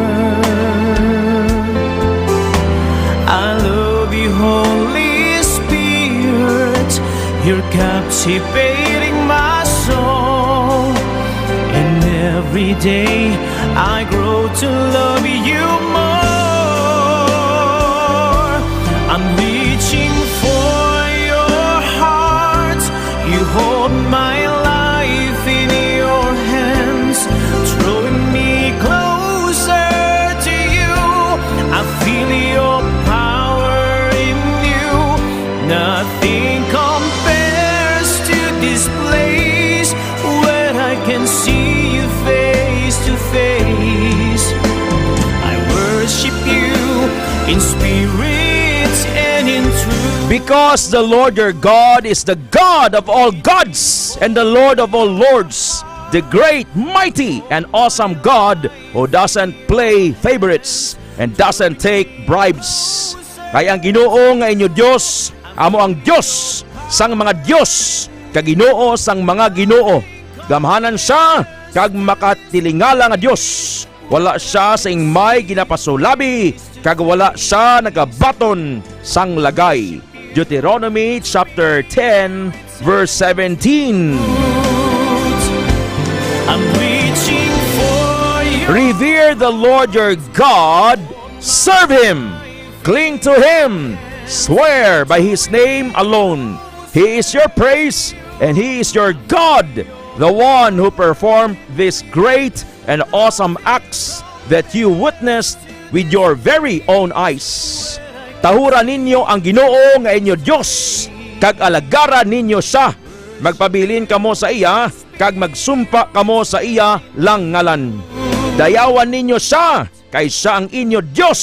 I love you, Holy Spirit, you're captivating my soul. And every day I grow to love you more. I'm reaching for your heart. You hold my life in your hands, drawing me closer to you. I feel your power in you. Nothing compares to this place where I can see you face to face. I worship you in spirit and in truth. Because the Lord your God is the God of all gods and the Lord of all lords, the great, mighty, and awesome God who doesn't play favorites and doesn't take bribes. Kay ang Ginoo nga inyo Dios amo ang Dios sang mga dios, kag Ginoo sang mga ginoo. Gamhanan sia kag makatilingala nga Dios. Wala sia sing may ginapasulabi, kag wala sia nagabaton sang lagay. Deuteronomy chapter ten, verse seventeen. I'm reaching for you. Revere the Lord your God, serve him, cling to him, swear by his name alone. He is your praise, and he is your God, the one who performed this great and awesome acts that you witnessed with your very own eyes. Tahura ninyo ang Ginoo nga inyo Dios, kag alagara ninyo sia. Magpabilin kamo sa iya, kag magsumpa kamo sa iya lang ngalan. Dayawan ninyo sia, kay sia ang inyo Dios,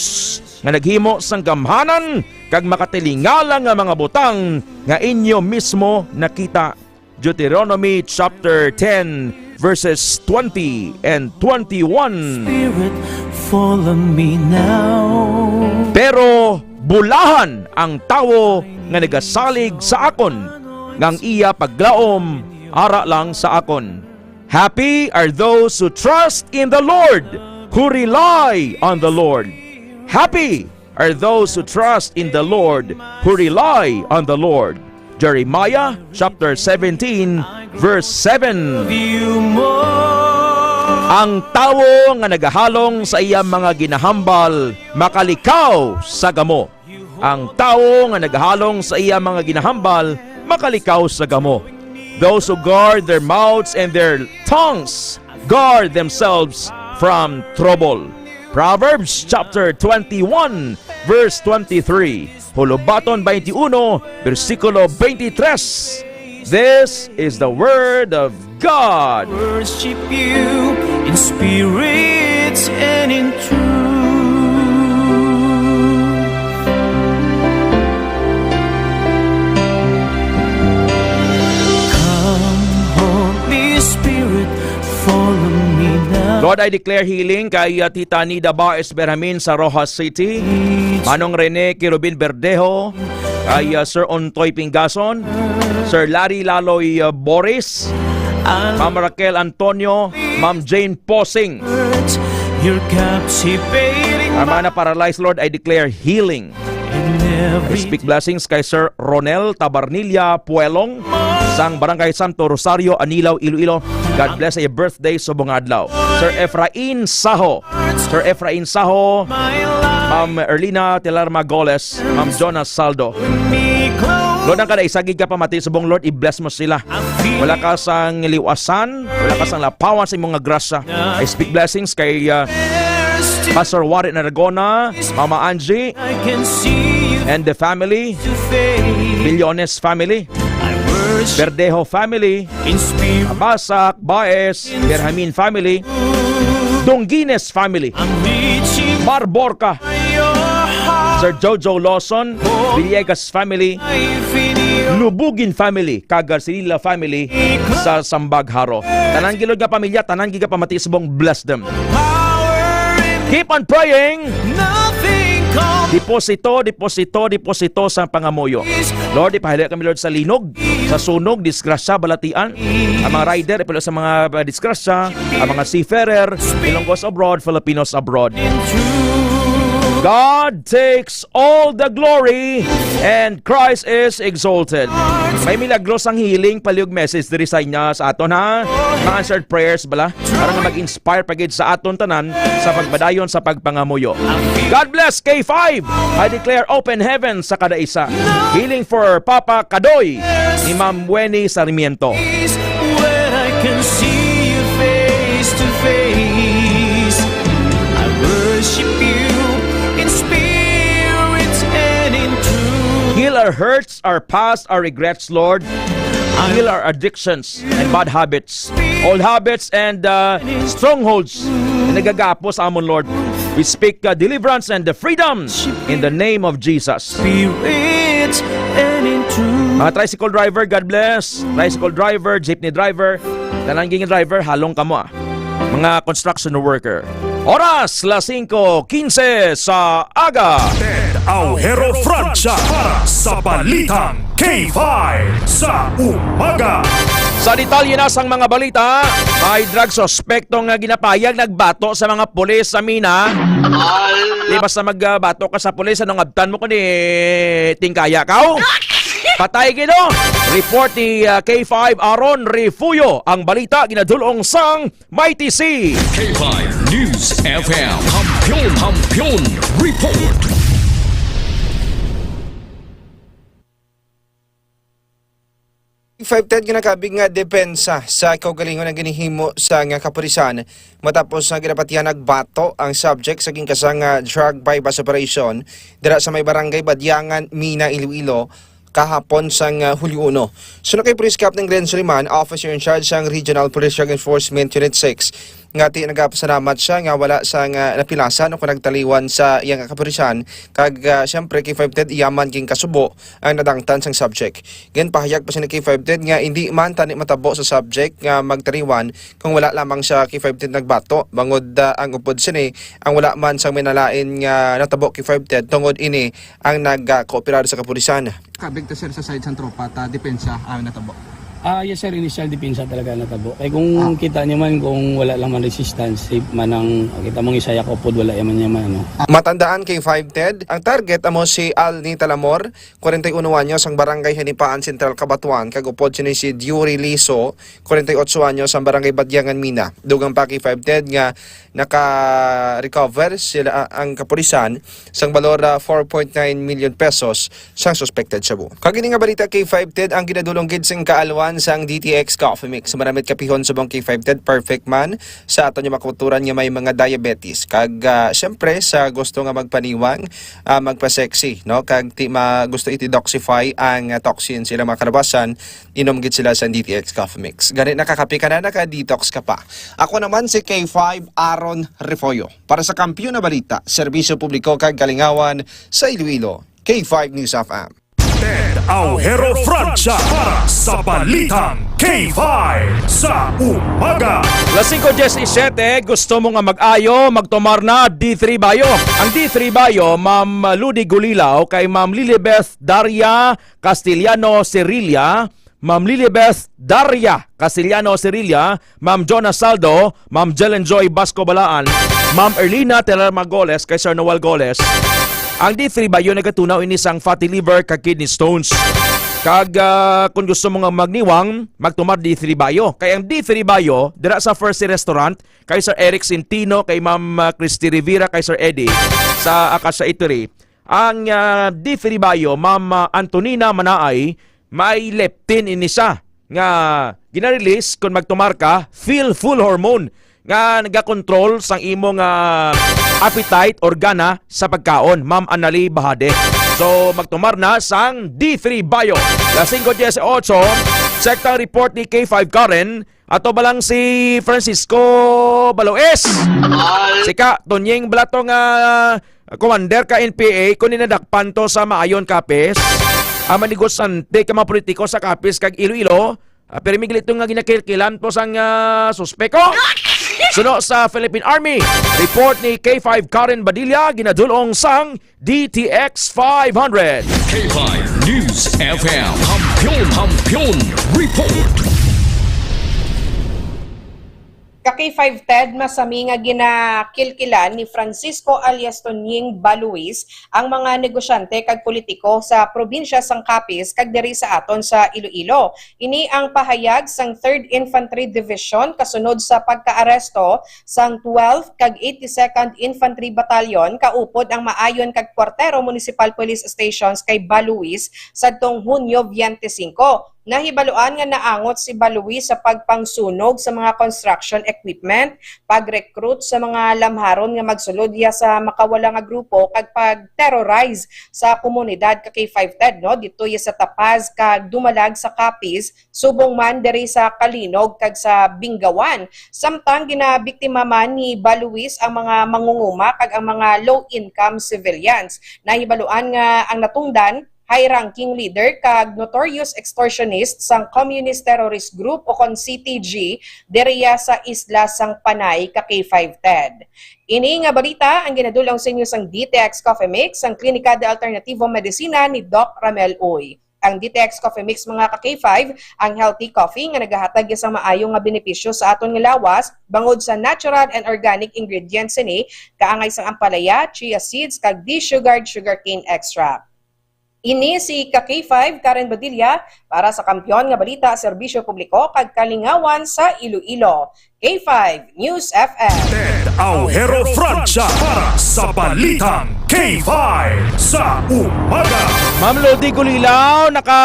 nga naghimo sang gamhanan kag makatilingala nga mga butang nga inyo mismo nakita. Deuteronomy chapter ten, verses twenty and twenty-one. Spirit, follow me now. Pero bulahan ang tawo nga nagasalig sa akon, nga ang iya paglaom ara lang sa akon. Happy are those who trust in the Lord, who rely on the Lord. Happy are those who trust in the Lord, who rely on the Lord. Jeremiah chapter seventeen, verse seven. Ang tawo nga nagahalong sa iya mga ginahambal makalikaw sa gamo. Ang tawo nga nagahalong sa iya mga ginahambal makalikaw sa gamo. Those who guard their mouths and their tongues guard themselves from trouble. Proverbs chapter twenty-one, verse twenty-three. Hulubaton twenty-one, bersikulo twenty-three. This is the word of God. Worship you in spirit and in truth. Come, Holy Spirit, follow me now. Lord, I declare healing kay, uh, Tita Nida Baez Berhamin sa Roxas City, Manong Rene Kirubin Verdejo, kay, uh, Sir Ontoy Pingason, Sir Larry Laloy, uh, Boris, Ma'am Raquel Antonio, Ma'am Jane Posing. You're captivating. Ang mga na-paralyzed, Lord, I declare healing. I speak blessings kay Sir Ronel Tabarnilla Puelong sang Barangay Santo Rosario, Anilao, Iloilo. God bless sa iya birthday subong nga adlaw. Sir Efrain Saho, Sir Efrain Saho, Ma'am Erlina Telar Magoles, Ma'am Jonas Saldo. Lord, ang kada isa gid ka pamati subong, Lord, i-bless mo sila. Wala ka sang liwasan, wala ka sang lapawan sa imong nga grasya. I speak blessings kay, uh, Pastor Warren Aragona, Mama Angie, and the family, Billones family, Verdejo family, Abasak, Baez, Berhamin family, Dongines family, Barborca, Sir Jojo Lawson, Villegas family, Lubugin family, kag Garcililla family sa Sambag Jaro. Tanan gid, Lord, nga pamilya, tanan gid nga pamati subong, bless them. Keep on praying. Nothing comes. Deposito, deposito, deposito sa pangamuyo. Lord, ipahali kami, Lord, sa linog, sa sunog, disgrasya, balatian. Ang mga rider, ipahali sa mga, uh, disgrasya. Ang mga seafarer, Ilonggos abroad, Filipinos abroad. God takes all the glory and Christ is exalted. May milagro sang healing, palihog message diri sa inyo, sa aton, ha? Mga answered prayers bala? Para nga mag-inspire pa gid sa aton tanan sa pagpadayon sa pagpangamuyo. God bless K five! I declare open heaven sa kada isa. Healing for Papa Kadoy ni Ma'am Weni Sarmiento. Where I can see you face to face. I worship you in spirit and in truth. Heal our hurts, our past, our regrets, Lord. Heal our addictions and bad habits, old habits and, uh, strongholds na nagagapo sa amon, Lord. We speak, uh, deliverance and the freedom in the name of Jesus. Spirit and in truth. Mga tricycle driver, God bless. Tricycle driver, jeepney driver, tanan nga driver, halong kamo, ah. Mga construction worker. Oras, las singko quince sa aga. Ted Aujero Francia para sa Balitang K five sa umaga. Sa detalye na sang mga balita, may drug suspekto nga ginapahayag nagbato sa mga pulis sa mina. Di basta magbato ka sa pulis, anong abtan mo kung di tingkaya ka, oh? Patay gid, oh. Report ni, ah, K five Aaron Refugio. Ang balita ginadul-ong sang Mighty C. K five News F M. Kampiyon, Kampiyon Report. K five Ted, nga nakabig nga depensa sa kaugalingon ang ginhimo sa nga kapulisan matapos nga ginapatihan nagbato ang subject sa ginkasa nga drug buy-bust operation dira sa may barangay Badyangan, Mina, Iloilo, kahapon sang, ah, Hulyo uno. Suno kay Police Captain Glenn Suliman, officer in charge sang Regional Police Drug Enforcement Unit six, nga ti nagapasalamat siya nga wala sang, ah, napilasan o nagtaliwan sa iyang kapulisan, kag, ah, siyempre, K five Ted, iya man ginkasubo ang nadangtan sang subject. Ginpahayag pa siya ni K five Ted nga hindi man tani matabo sa subject nga magtaliwan kung wala lamang siya, K five Ted, nagbato, bangod, ah, ang upod sini, ang wala man sang minalain nga natabo, K five Ted, tungod ini ang nagakooperar sa kapulisan. Kabig ta, sir, sa side sang tropa ta, depensa ang natabo. Ah, yes, sir, initial depensa talaga natabo. Kay kung Ah. kita niyo man, kung wala lang man resistance, safe man ang, kita mong isaya ko pod, wala man niya man, ano. Matandaan, K five Ted, ang target amo si Alni Talamor, kwarenta y uno anyos, ang barangay Hanipaan Central, Cabatuan, kag upod sini si Diuri Liso, kwarenta y otso anyos, ang barangay Badyangan, Mina. Dugang pa, K five Ted, nga naka-recover sila, ah, ang kapulisan sang balor, ah, four point nine million pesos sang suspected shabu. Kag ini nga balita, K five Ted, ang ginadulong gid sing kaalwan sang D T X Coffee Mix. Maramit kapihon subong, K five Ted, perfect man sa aton nga mga kauturan nga may mga diabetes. Kag, ah, siyempre, sa gusto nga magpaniwang, ah, magpa-sexy, no? Kag ti ma-, gusto i-detoxify ang, ah, toxin sila mga kalabasan, inom gid sila sa D T X Coffee Mix. Gani nakakape ka na, naka-detox ka pa. Ako naman si K five Aaron Refollo para sa Kampiyon na Balita, Serbisyo Publiko kag Kalingawan sa Iloilo, K five News F M. Ted Aujero Francia para sa Balitang K five sa umaga. Las singko diecisiete, gusto mo nga mag-ayo, magtumar na D three Bio. Ang D three Bio, Ma'am Ludi Gulilaw, kay Ma'am Lilibeth Daria Castellano Cirilla, Ma'am Lilibeth Daria Castellano Cirilla, Ma'am Jonah Saldo, Ma'am Jelen Joy Basco Balaan, Ma'am Erlina Telerma Goles, kay Sir Noel Goles. Ang D three Bio nagatunaw ini sang fatty liver kag kidney stones. Kag, ah, kung gusto mo nga magniwang, magtumar D three Bio. Kay ang D three Bio, dira sa First Restaurant, kay Sir Eric Centino, kay Ma'am, ah, Christy Rivera, kay Sir Eddie, sa Acacia Eatery. Ang, ah, D three Bio, Ma'am, ah, Antonina Manaay, may leptin ini siya nga gina-release kung magtumar ka, feel full hormone nga nagakontrol sang imo nga appetite or gana sa pagkaon, Ma'am Anali Bahade. So, magtumar na sang D three Bio. Las singko dieciocho, sektang report ni K five Karen, ato ba lang si Francisco Baloes? Ay. Sika, Tonying Blato nga commander ka N P A, kung ninadakpan to sa Maayon Capiz, ang mga negosante ka mga politiko sa Capiz kag Iloilo, ah, pero miglit to nga ginakilkilan to sang, ah, suspek, oh. Suno sa Philippine Army, report ni K five Karen Badilla, ginadulong sang D T X five hundred. K five News F M, Kampiyon, Kampiyon Report. Ka K five Ted, masami nga ginakilkilan ni Francisco alias Tonying Baluis ang mga negosyante kag politiko sa probinsya sang Capiz kag diri sa aton sa Iloilo. Ini ang pahayag sang Third Infantry Division kasunod sa pagkaaresto sang twelfth kag eighty-second Infantry Battalion kaupod ang Maayon kag Cuartero Municipal Police Stations kay Baluis sadtong Hunyo twenty-five. Nahibaluan nga naangot si Baluis sa pagpangsunog sa mga construction equipment, pag-recruit sa mga lamharon nga magsulod ya sa makawala nga grupo, kag pag-terrorize sa komunidad ka K five Ted, no? Dito ya sa Tapaz kag Dumalag sa Capiz, subong man diri sa Calinog kag sa Bingawan. Samtang ginabiktima man ni Baluis ang mga mangunguma kag ang mga low-income civilians. Nahibaluan nga ang natungdan high-ranking leader kag notorious extortionist sang Communist Terrorist Group o kon C T G diriya sa isla sang Panay ka K five Ted. Ini nga balita ang ginadulong sa inyo sang D T X Coffee Mix, ang Klinika de Alternativo Medicina ni Doc Ramel Uy. Ang D T X Coffee Mix, mga ka K five, ang healthy coffee nga nagahatag sang maayo nga benepisyo sa aton nga lawas, bangod sa natural and organic ingredients sini, kaangay sang ampalaya, chia seeds, kag desugared sugarcane extract. Ini si ka K five, Karen Badilla, para sa Kampiyon nga Balita, Serbisyo Publiko, kag Kalingawan sa Iloilo. K five News F M. Ted Aujero Francia para sa Balitang K five sa umaga. Ma'am Lodi Gulilaw, naka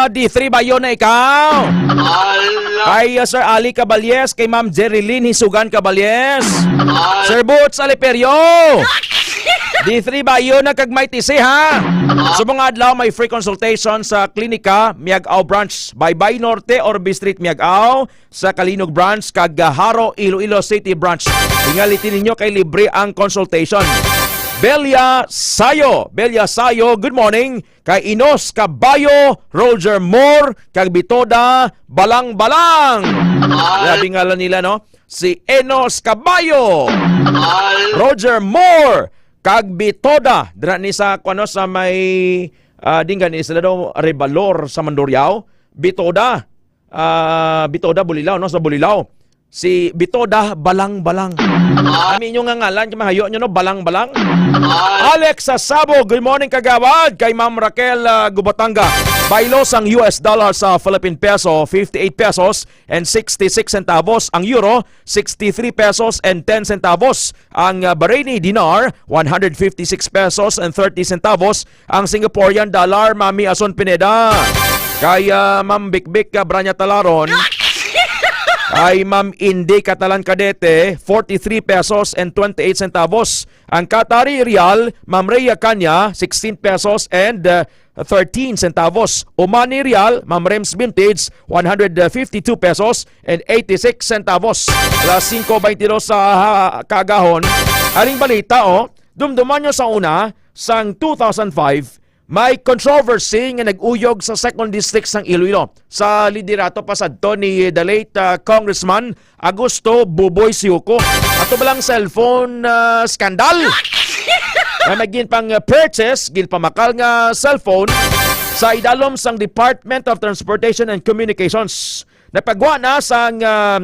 D three ba yun na ikaw? Ala. Kay, uh, Sir Ali Caballes, kay Ma'am Jerilyn Hisugan Caballes. Ala. Sir Boots Aliperio. D three ba yun na kag may T C, ha? Sa mga adlaw, may free consultation sa klinika, Miag-ao Branch, Baybay Norte, Orbe Street, Miag-ao, sa Calinog Branch, kag, ah, Jaro, Iloilo City Branch. Tingali ninyo kay libre ang consultation. Belia Sayo, Belia Sayo, good morning. Kay Enos Caballo, Roger Moore, kag Bitoda Balang-balang. Grabe ngalan nila, no? Si Enos Caballo, Roger Moore, kag Bitoda. Dira ni sa, kuno, sa may, ah, dinggan ni sila daw, Rebalor sa Mandurriao. Bitoda, ah, Bitoda, Bulilao, no? Sa Bulilao. Si Bitoda Balang-balang. Kami inyo nga ngalan, kay mahayo nyo, no? Balang-balang. Alex Sasabo, good morning, kagawad. Kay Ma'am Raquel, ah, Gubatanga. Baylo sang U S dollar sa Philippine peso, fifty-eight pesos and sixty-six centavos. Ang euro, sixty-three pesos and ten centavos. Ang, ah, Bahraini dinar, one hundred fifty-six pesos and thirty centavos. Ang Singaporean dollar, Mami Ason Pineda. Kay, ah, Ma'am Bikbik, ah, Branya Talaron. Kay Ma'am Inday Catalan Cadete, forty-three pesos and twenty-eight centavos. Ang Qatari Riyal, Ma'am Rhea Canya, sixteen pesos and, uh, thirteen centavos. Omani Riyal, Ma'am Rems Vintage, one hundred fifty-two pesos and eighty-six centavos. Alas singko beintidos sa ha-, kaagahon. Aring balita, oh, dumduman nyo sa una, sang two thousand five, may controversy nga nag-uyog sa Second District sang Iloilo sa liderato pa sadto ni the late, ah, Congressman Augusto Buboy Siuco. Ato ba lang cellphone, ah, scandal? Nga may ginpang-purchase, ginpamakal nga cellphone sa idalom sang Department of Transportation and Communications. Nagpagwa na sang, ah,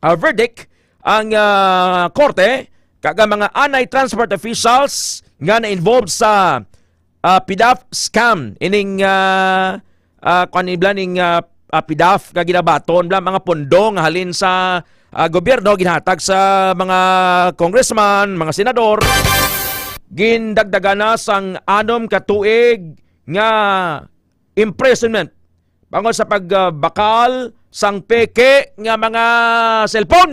ah, verdict ang, ah, korte kag ang mga anay transport officials nga na-involved sa, ah, PDAF scam. Ining, ah, ah, kuwan, ibla ning, ah, ah, PDAF nga ginabaton bla mga pondo nga halin sa, ah, gobyerno, ginhatag sa mga congressman, mga senador. Gindagdagan na sang anom ka tuig nga imprisonment bangod sa pagbakal sang peke nga mga cellphone.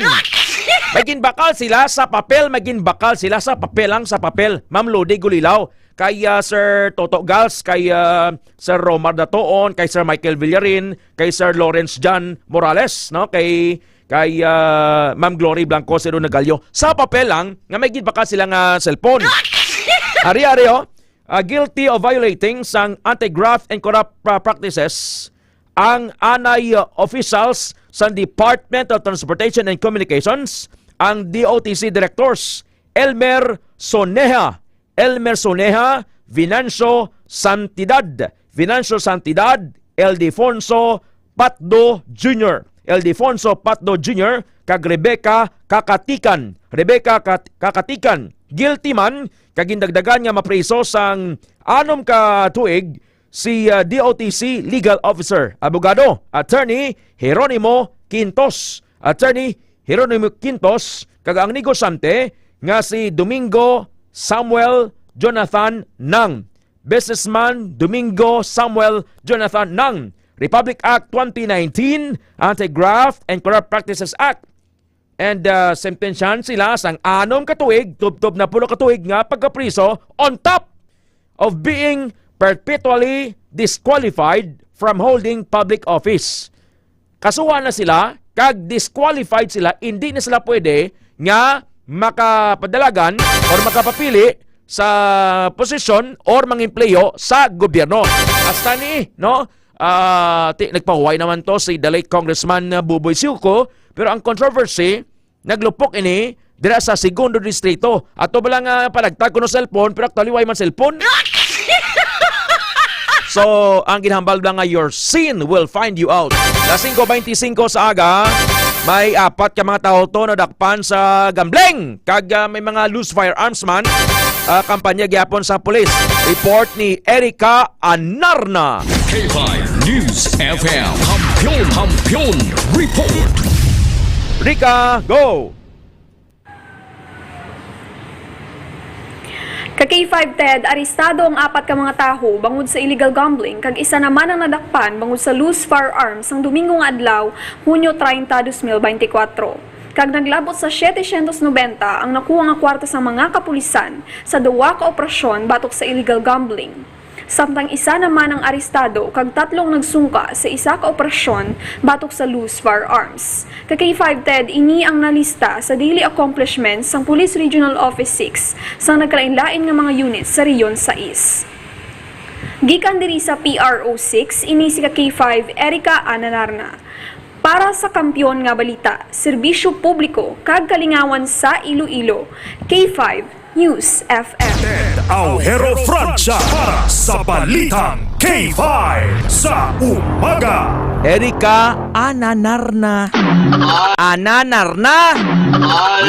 May ginbakal sila sa papel, may ginbakal sila sa papel, ang sa papel. Ma'am Lodi Gulilaw, kay, ah, Sir Toto Gals, kay, ah, Sir Romar Datoon, kay Sir Michael Villarin, kay Sir Lawrence John Morales, no? Kay, kay, ah, Ma'am Glory Blanco, Sir Nagalio. Sa papel lang nga may ginbakal sila nga cellphone. Ari, ari, oh. Ah, guilty of violating sang anti-graft and corrupt pra-, practices ang anay, ah, officials sa Department of Transportation and Communications, ang D O T C directors, Elmer Soneja, Elmer Soneja, Venancio Santidad, Venancio Santidad, Ildefonso Patdo Junior, Ildefonso Patdo Junior, kag Rebecca Kakatikan, Rebecca Kat-, Kakatikan, guilty man kag gindagdagan nga mapriso sang anom ka tuig si, ah, D O T C Legal Officer, Abogado Attorney Jeronimo Quintos. Attorney Jeronimo Quintos kag ang negosyante nga si Domingo Samuel Jonathan Nang. Businessman Domingo Samuel Jonathan Nang, Republic Act twenty nineteen, Anti-Graft and Corrupt Practices Act. And, uh, sentensyahan sila sang anom ka tuig, tubtob na pulo ka tuig nga pagkapriso on top of being perpetually disqualified from holding public office. Kasuhan na sila kag disqualified sila, hindi na sila pwede nga makapadalagan or makapapili sa posisyon or mangempleyo sa gobyerno. Hasta ni, no? Ah, ti-, nagpahuway naman to si the late Congressman, uh, Buboy Siuco, pero ang controversy, naglupok ini dira sa Segundo Distrito. Ato bala nga palagtag kuno cellphone, pero actually, way man cellphone. So, ang ginhambal bala nga, "Your sin will find you out." Las singko beintisinko sa aga, may apat ka mga tawo to nadakpan sa gambling, kag, ah, may mga loose firearms man. Ah, kampanya gyapon sa pulis. Report ni Erica Anarna. K five News F M. Kampiyon, Kampiyon Report. Rika, go! Ka K five Ted, arestado ang apat ka mga tawo bangod sa illegal gambling, kag isa naman ang nadakpan bangod sa loose firearms sang Domingo nga adlaw, Hunyo treinta, dos mil beintikwatro. Kag naglabot sa siyete syentos nobenta ang nakuha nga kwarta sang mga kapulisan sa duwa ka operasyon batok sa illegal gambling. Samtang isa naman ang arestado kag tatlo ang nagsungka sa isa ka operasyon batok sa loose firearms. Ka K five Ted, ini ang nalista sa daily accomplishments sang Police Regional Office six sang nagkalain-lain nga mga units sa Rehiyon sais. Gikan diri sa P R O six, ini si ka K five Erica Ananarna. Para sa Kampiyon nga Balita, Serbisyo Publiko, kag Kalingawan sa Iloilo, K five News F M. Ted Aujero Francia para sa Balitang K five sa umaga. Erica Ananarna. Ananarna.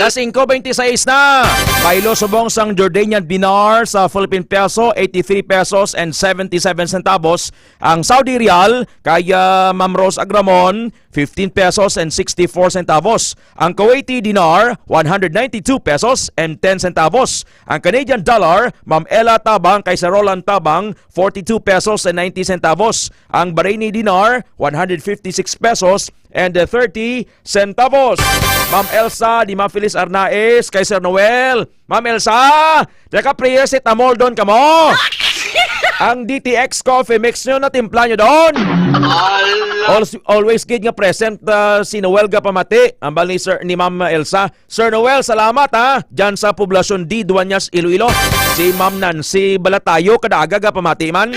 Las singko beintiseis na. Baylo subong sang Jordanian dinar sa Philippine peso, eighty-three pesos and seventy-seven centavos. Ang Saudi riyal kay, ah, Ma'am Rose Agramon, fifteen pesos and sixty-four centavos. Ang Kuwaiti dinar, one hundred ninety-two pesos and ten centavos. Ang Canadian dollar, Ma'am Ella Tabang kay Sir Roland Tabang, forty-two pesos and ninety centavos. Ang Bahraini dinar, one hundred fifty-six pesos and, uh, thirty centavos. Ma'am Elsa, di Ma'am Feliz Arnaez kay Sir Noel. Ma'am Elsa, taga prayer si Tamol doon ka mo. Ang D T X coffee mix nyo, natimpla nyo doon. Al- Always gid nga present, uh, si Noel Gapamati, ambal ni Sir, ni Ma'am Elsa. Sir Noel, salamat, ha. Diyan sa Poblacion D, Dueñas, Iloilo. Si Ma'am Nancy Balatayo, kada aga gapamati man.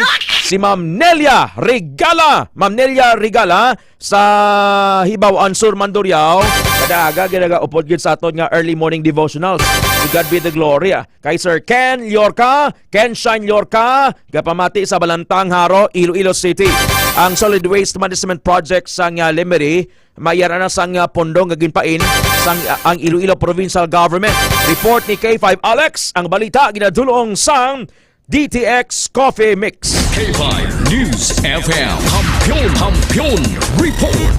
Si Ma'am Nelia Regala. Ma'am Nelia Regala sa Hibaw-an Sur, Mandurriao. Kada aga, ginagaupod gid sa aton nga early morning devotionals. To God be the glory, ah. Kay Sir Ken Llorca, Ken Shine Llorca, gapamati sa Balantang, Jaro, Iloilo City. Ang Solid Waste Management Project sa nga Lemery, mayara na sang, ah, pondo nga ginpain sang, ah, ang Iloilo Provincial Government. Report ni K five Alex, ang balita ginadulong sang D T X Coffee Mix. K five News F M. Kampiyon, Kampiyon Report.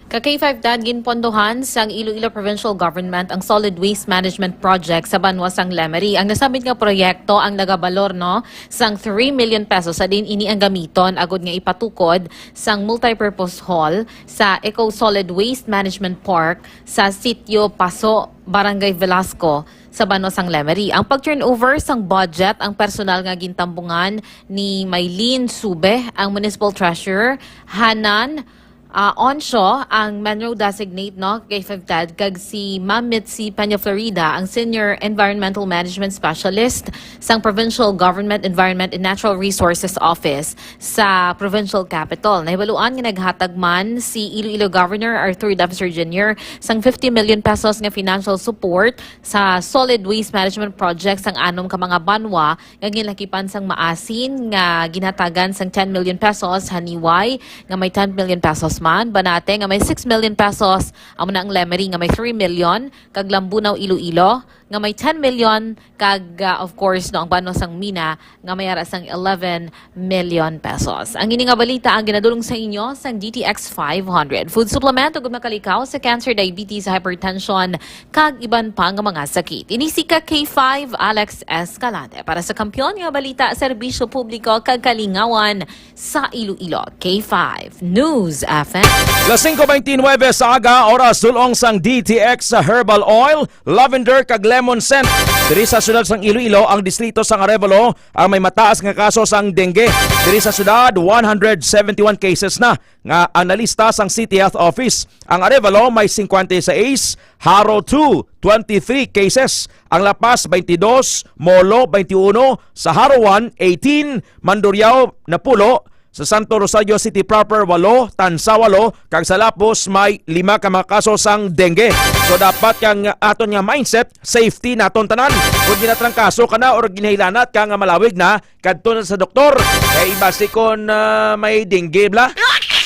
Ka K five Ted, ginpondohan sang Iloilo Provincial Government ang Solid Waste Management Project sa banwa sang Lemery. Ang nasambit nga proyekto ang nagabalor, no, sang three million pesos, sa diin ini ang gamiton agud nga ipatukod sang multipurpose hall sa Eco Solid Waste Management Park sa Sitio Paso, Barangay Velasco, sa banwa sang Lemery. Ang pag-turnover sang budget, ang personal nga gintambungan ni Mylene Sube, ang Municipal Treasurer, Hanan Ah, onse ang Menro designate, no, kay Fevted, kag si Ma'am Mitzi Peña Florida, ang Senior Environmental Management Specialist sang Provincial Government Environment and Natural Resources Office sa Provincial Capitol. Nahibaluan nga naghatag man si Iloilo Governor Arthur Dapser Junior sang fifty million pesos nga financial support sa solid waste management project sang anom ka mga banwa nga ginlakipan sang maasin nga ginhatagan sang ten million pesos, Haniway nga may ten million pesos man, Banate nga may six million pesos, amo na ang Lemery nga may three million, kag Lambunao, Iloilo nga may ten million, kag, ah, of course, no, ang Banwa sang Mina nga may ara sang eleven million pesos. Ang ini nga balita ang ginadulong sa inyo sang D T X five hundred. Food supplement ug makalikaw sa cancer, diabetes, hypertension, kag iban pa nga mga sakit. Ini si ka K five, Alex Escalante. Para sa Kampiyon nga Balita, Serbisyo Publiko kag Kalingawan sa Iloilo, K five News F M. Las singko beintinuebe sa aga, oras dulong sang D T X sa herbal oil, lavender kag lemon scent. Diri sa siyudad sang Iloilo, ang distrito sang Arevalo ang may mataas nga kaso sang dengue. Diri sa siyudad, one hundred seventy-one cases na nga ang nalista sang City Health Office. Ang Arevalo may cincuenta y seis, Jaro two, twenty-three cases, ang La Paz, twenty-dos, Molo, twenty-uno, sa Jaro one, eighteen, Mandurriao, napulo, sa Santo Rosario City proper, walo, Tansa, walo, kag sa Lapuz may lima ka mga kaso sang dengue. So, dapat kang aton nga mindset, safety naton tanan. Kung ginatrangkaso ka na or ginahilanat ka nga malawig na, kadto na sa doktor. Kay basi kon, ah, may dengue bala.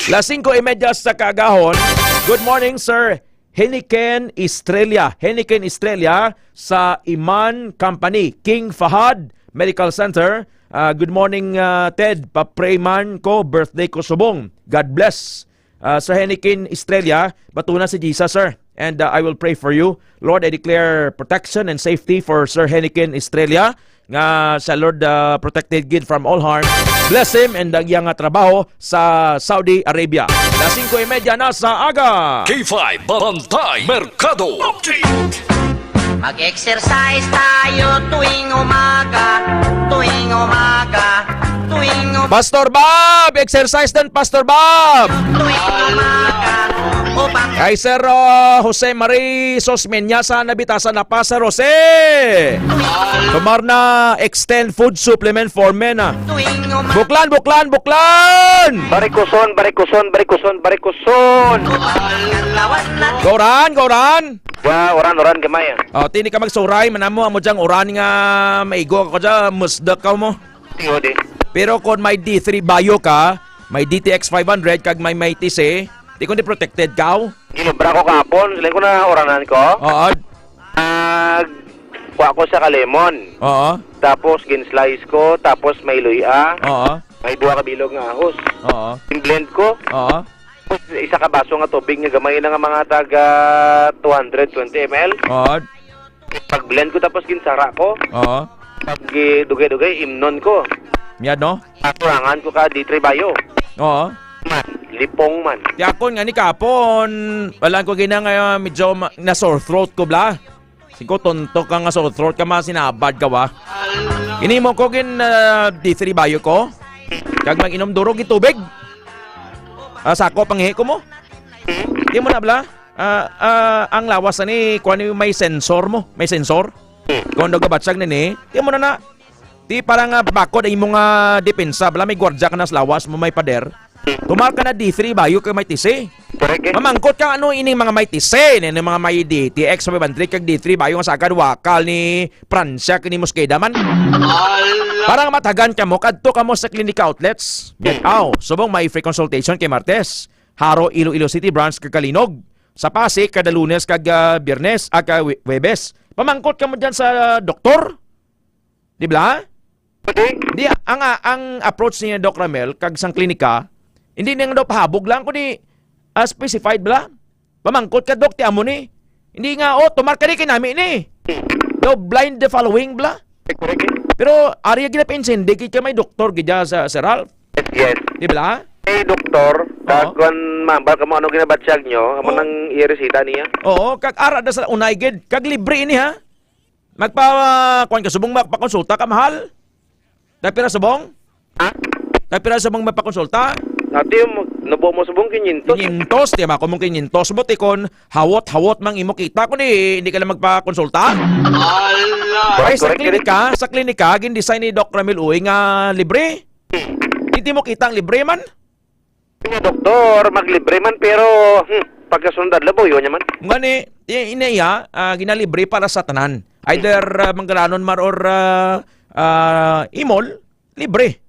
Las singko y media sa kaagahon. Good morning, Sir Heniken Estrella. Heniken Estrella sa Iman Company, King Fahad Medical Center. Ah, good morning, ah, Ted. Pa-pray man ko, birthday ko subong. God bless. Ah, Sir Henikin Estrella, batuna si Jesus, sir. And, ah, I will pray for you. Lord, I declare protection and safety for Sir Henikin Estrella, nga sa Lord, ah, protected gid from all harm. Bless him and ang iyang, ah, trabaho sa Saudi Arabia. Las singko y media na sa aga. K five Bantay Merkado Update. Mag-exercise tayo tuwing umaga, tuwing umaga, tuwing um- Pastor Bob! Exercise din, Pastor Bob! Tuwing umaga, upang Kay Sir, uh, Jose Marie Sosmeña sa Nabitasan na pa, Sir Jose! Tumar na extend food supplement for men, ah. Tuwing umaga. Buklan, buklan, buklan! Barikuson, barikuson, barikuson, barikuson! Gauran, gauran! Wa, uran, uran, gamay, ah. Oh, tini ka magsuray, manamo, amo diyang uran nga maigo ako dyan, musdak ka mo. Tiyo, di. Pero kung may D three Bio ka, may D T X five hundred, kag may, may T C, di ko di protected ka, oh. Ginubra ko kahapon, siling ko na uranan ko. Oo. Nag, kuha ko sa kalemon. Oo. Tapos, gin-slice ko, tapos may luya. Oo. May duha ka bilog nga ahos. Oo. Gin-blend ko. Oo. Tapos, isa ka baso nga tubig nga gamay na nga mga taga two hundred twenty M L. Oo. Pag-blend ko tapos ginsara ko. Oo. Pag gi-, dugay-dugay, imnon ko. Miyad, no? Aturangan ko ka D three Bio. Oo. Man, lipong man. Ti akon nga ni kapon, wala ko gina nga medyo ma-, na sore throat ko, bla. Sigo tonto ka nga sore throat ka, masinabad ka, wa? Ini mo ko gin, ah, D three Bio ko. Kag mag-inom duro gid tubig. Ah, sako pangihi ko mo. Di mo na, bla? Ah, ah, ang lawas ani, kuwan, may sensor mo, may sensor. Kung nagabatsag nini, di mo na na. Di para nga bakod ang imo nga depensa, bala may gwardya ka na sa lawas mo, may pader. Tumar ka na D three Bio kay may T C. Correct, eh. Mamangkot ka ano ining mga may T C, ni mga may D T X, may bandri kag D three Bio nga sagad wakal ni Pransya kini Mosqueda man. Para nga matagan ka mo, kadto ka mo sa Klinika Outlets. Aw, subong may free consultation kay Martes. Jaro, Iloilo City Branch kag Calinog. Sa Pasig, kada Lunes kag, ah, Biyernes, ah, ka Wi-, Huwebes. Pamangkot ka mo dyan sa doktor. Di ba? Pwede. Di, ang, ah, ang approach ni Doc Ramel kag sang klinika, hindi niya daw pahabog lang, kundi, ah, specified bala. Pamangkot ka, Doc, ti amo ni. Hindi nga, "Oh, tumar ka di kay nami ni." Daw blind the following bala. Ay, correct, eh. Pero, ari gina pa-insindi, kay ka may doktor gid sa, sa Ralph. Yes, yes. Di ba? Hey, doktor, Oo. kag kwan, mambal ka mo ano ginabatyag nyo, amo Oo. nang iresita niya. Oo, kag ara da sa unay gid, kag libre ini, ha? Magpa, kwan ka, subong magpakonsulta ka, mahal? Tapira subong? Ha? Tapira subong magpakonsulta? Ate, mo, nabuo mo subong kinyentos. Kinyentos, di ba? Kung mong kinyentos mo, tikon, hawot-hawot mang imo kita, kung di, hindi ka lang magpakonsulta. Ala! Ay, sa Correct, correct. Klinika, sa klinika, gin-design ni Doc Ramil Uy nga libre. Hindi mo kita ang libre man. Nga doktor, maglibre man, pero, hmm, pagkasunod adlaw, buyo niya man. Ngani, i-, ina iya, ah, ginalibre para sa tanan. Either, ah, manggalanon mar or, ah, ah, imol, libre.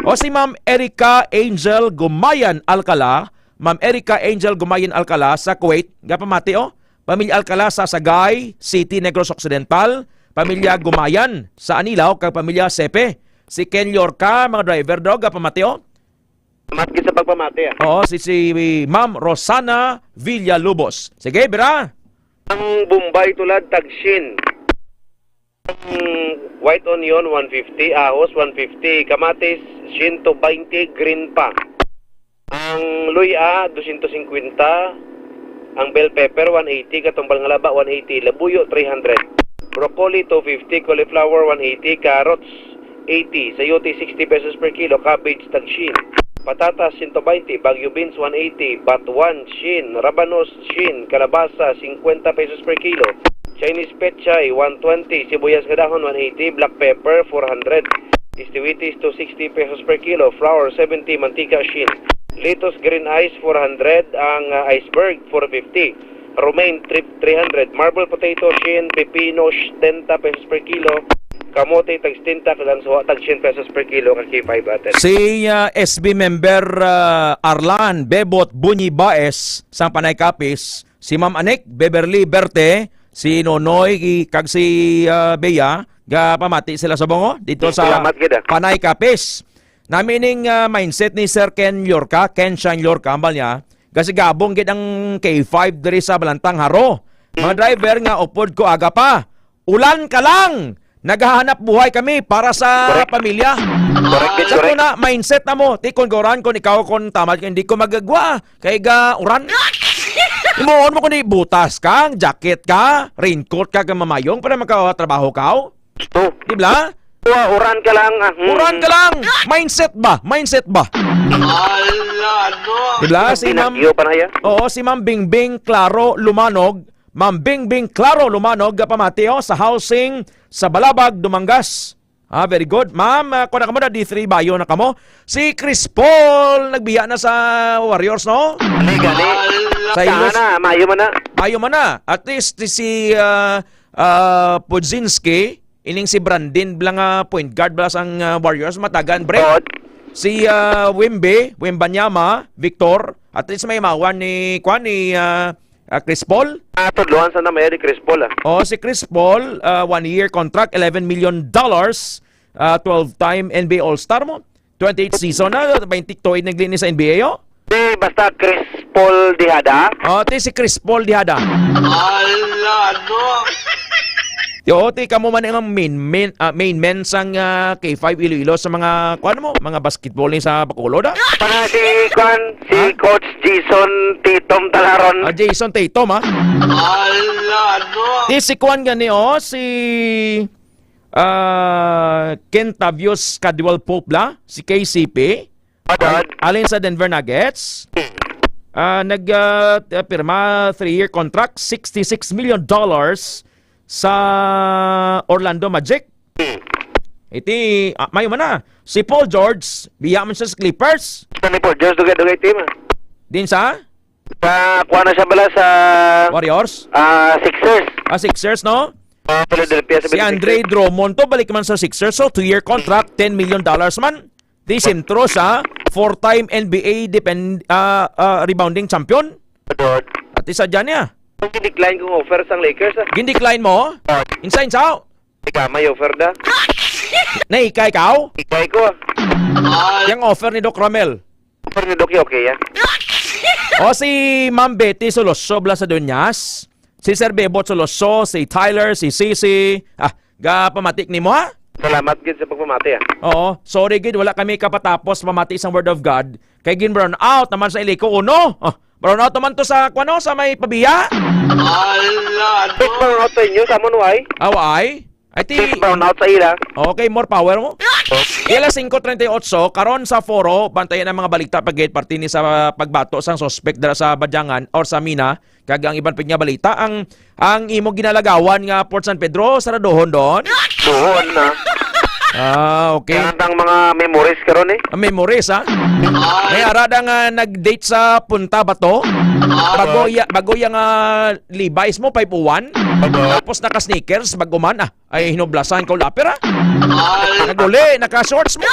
O si Ma'am Erica Angel Gumayan Alcala, Ma'am Erica Angel Gumayan Alcala sa Kuwait, gapamati, oh. Pamilya Alcala sa Sagay City, Negros Occidental, pamilya Gumayan sa Anilao, kag pamilya Sepe. Si Ken Llorca, mga driver daw, gapamati, oh. Salamat gid sa pagpamati, ah. Oo, si, si Ma'am Rosana Villalobos. Sige, bira. Ang Bombay tulad, tag-shin. Ang white onion, one fifty. Ahos, one fifty. Kamatis, siyento baynte, green pa. Ang luya, dosyentos singkwenta. Ang bell pepper, one eighty. Katumbal nga laba, one eighty. Labuyo, three hundred. Broccoli, two fifty. Cauliflower, one eighty. Carrots, eighty. Sayote, sixty pesos per kilo. Cabbage, tag-shin. Patatas, siyento baynte. Baguio beans, one eighty. Batuan, shin. Rabanos, shin. Kalabasa, singkwenta pesos per kilo. Chinese pechay, one twenty. Sibuyas nga dahon, one eighty. Black pepper, four hundred. Istiwitis, two sixty pesos per kilo. Flour, seventy. Mantika, shin. Lettuce, green ice, four hundred. Ang, ah, iceberg, four fifty. Romaine, three, three hundred. Marble potato, shin. Pepino, setenta pesos per kilo. Kamote, tag setenta, kag ang suha, tag shin pesos per kilo, ka K five, ate. Si, ah, S B member, ah, Arlan Bebot Bunyi Baez sang Panay Capiz, si Ma'am Anik, Beverly Berte, si Nonoy, i-, kag si, ah, Bea, gapamati sila sa bungo dito sa Salamat gid, ah. Panay Capiz. Nami ning, ah, mindset ni Sir Ken Llorca, Ken Shine Llorca, ambal niya, kasi gabong gid ang K five diri sa Balantang Haro. Mga driver nga upod ko aga pa. Ulan ka lang! Naghahanap buhay kami para sa Correct. Pamilya. Correct, Sa correct. Una, mindset na mo. Ti, kung gauran, kung ikaw, kung tamad ka, hindi ko magagwa. Kay ga, uran. Imuon mo kung di butas ka, jacket ka, raincoat ka, kang mamayong para makatrabaho ka, oh. Gusto. Di ba? Wa, uran ka lang, ah. Hmm. Uran ka lang. Mindset ba? Mindset ba? Ala, ano? Di ba? Si Ma'am, Pinagyo pa na yan. Oo, si Ma'am Bingbing Claro Lumanog. Ma'am Bingbing Claro Lumanog, pamati, oh, sa housing sa Balabag, Dumangas. Ah, very good. Ma'am, ah, kuha na kamo na, D three bayo na kamo. Si Chris Paul, nagbiya na sa Warriors, no? Gani, gani. Sa Saan Ilos. Na? Mayo man na. Mayo man na. At least, si, ah, ah, Pudzinski, ining si Brandin bala nga point guard bala sang, ah, Warriors, matagan break. Good. Si, ah, Wimby, Wembanyama, Victor, at least may mawan ni, kwan, ni, ah, ah, Chris Paul. Ah, tudloan sa na may di Chris Paul, ah. Oh, si Chris Paul, ah, one-year contract, eleven million dollars, ah, twelve-time N B A All-Star mo. Twenty-eight season na, twenty-two nagli ni sa N B A, oh. Di, basta Chris Paul Dihada. Oh, ti si Chris Paul Dihada. Ala, no. Yo, ti kamo man ang main men, ah, main men sang, ah, K five Iloilo sa mga, kuwan mo, mga basketball ni sa Bacolod, ah? Para si, kuwan, si Ha? Coach Jason Tatum Talaron. Ah, Jason Tatum, ah? Ala, no. Ti si kuwan gani, oh, si, ah, Kentavious Caldwell Pope la, si K C P. Adad. Al-, alin sa Denver Nuggets. Ah, nag, ah, t-, pirma three-year contract, sixty-six million dollars sa Orlando Magic. Hmm. Iti, ah, mayo man na. Si Paul George, biya man siya sa Clippers. Sa ni Paul George, dugay-dugay team, ah. Din sa? Sa, kuha na siya bala sa, Warriors? Ah, Sixers. Ah, Sixers, no? Ah, Philadelphia Si Andre seventy-sixers. Drummond to, balik man sa Sixers. So, two-year contract, ten million dollars man. Di sentro sa four-time N B A depend-, ah, ah, rebounding champion. Adot. At isa dyan niya. Ang gindecline kong offer sang Lakers, ah. Gindecline mo? Ah. Insa, insa? Ika, may offer da. Na ika, ikaw? Ika, ikaw, ah. Yang offer ni Doc Ramel. Offer ni Doc, okay, ah. O si Ma'am Betty Soloso, bala sa Dueñas. Si Sir Bebot Soloso, si Tyler, si Sisi. Ah, ga pamatik nimo, ha? Salamat gid sa pagpamati, ah. Oo, sorry gid, wala kami kapatapos pamati sa Word of God. Kay gin brown out naman sa Iliko uno. Ah, brown out naman to sa, kuwano, sa may pabiya. Ala, no. Brown out sa inyo, sa Amon, why? Ah, why? Ay, ti Please brown out sa ila. Okay, more power mo. Ila singko treinta y ocho, karon sa foro, bantayan ang mga balita pagid parte ni sa pagbato sang suspect dira sa Badyangan or sa Mina, kag ang iban pa nga balita, ang ang imo ginalagawan nga Port San Pedro, saradohon doon? Doon na. Ah, okay. Kaya ang mga memories karon eh. Ang memories, ha? May ara da nga nag-date sa Punta Bato. Bago ya, bago ya nga Levi's mo, five oh one. Tapos naka-sneakers, bago man, ah. Ay, hinublasan ko lapir, ah. Naguli, naka-shorts mo.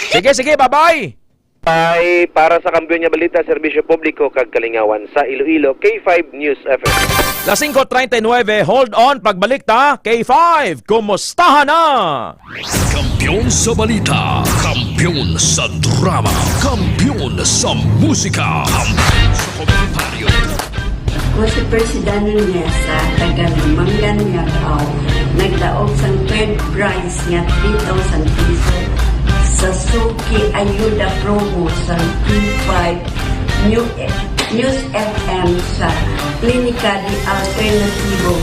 Sige, sige, bye-bye. Ay, para sa kampiyon nga balita, serbisyo publiko kag kalingawan sa Iloilo, K five News F M. Las singko treinta y nueve, hold on, pagbalik ta, K five, kumustahan na? Kampiyon sa balita, kampiyon sa drama, kampiyon sa musika, kampiyon sa komentaryo. Ako si Percy Danon Mesa, taga Lumangan, Ngagaw. Nagdaog sang third prize nga three thousand pesos sa Suki Ayuda Promo sa P five New, News F M sa Klinika de Alternatibo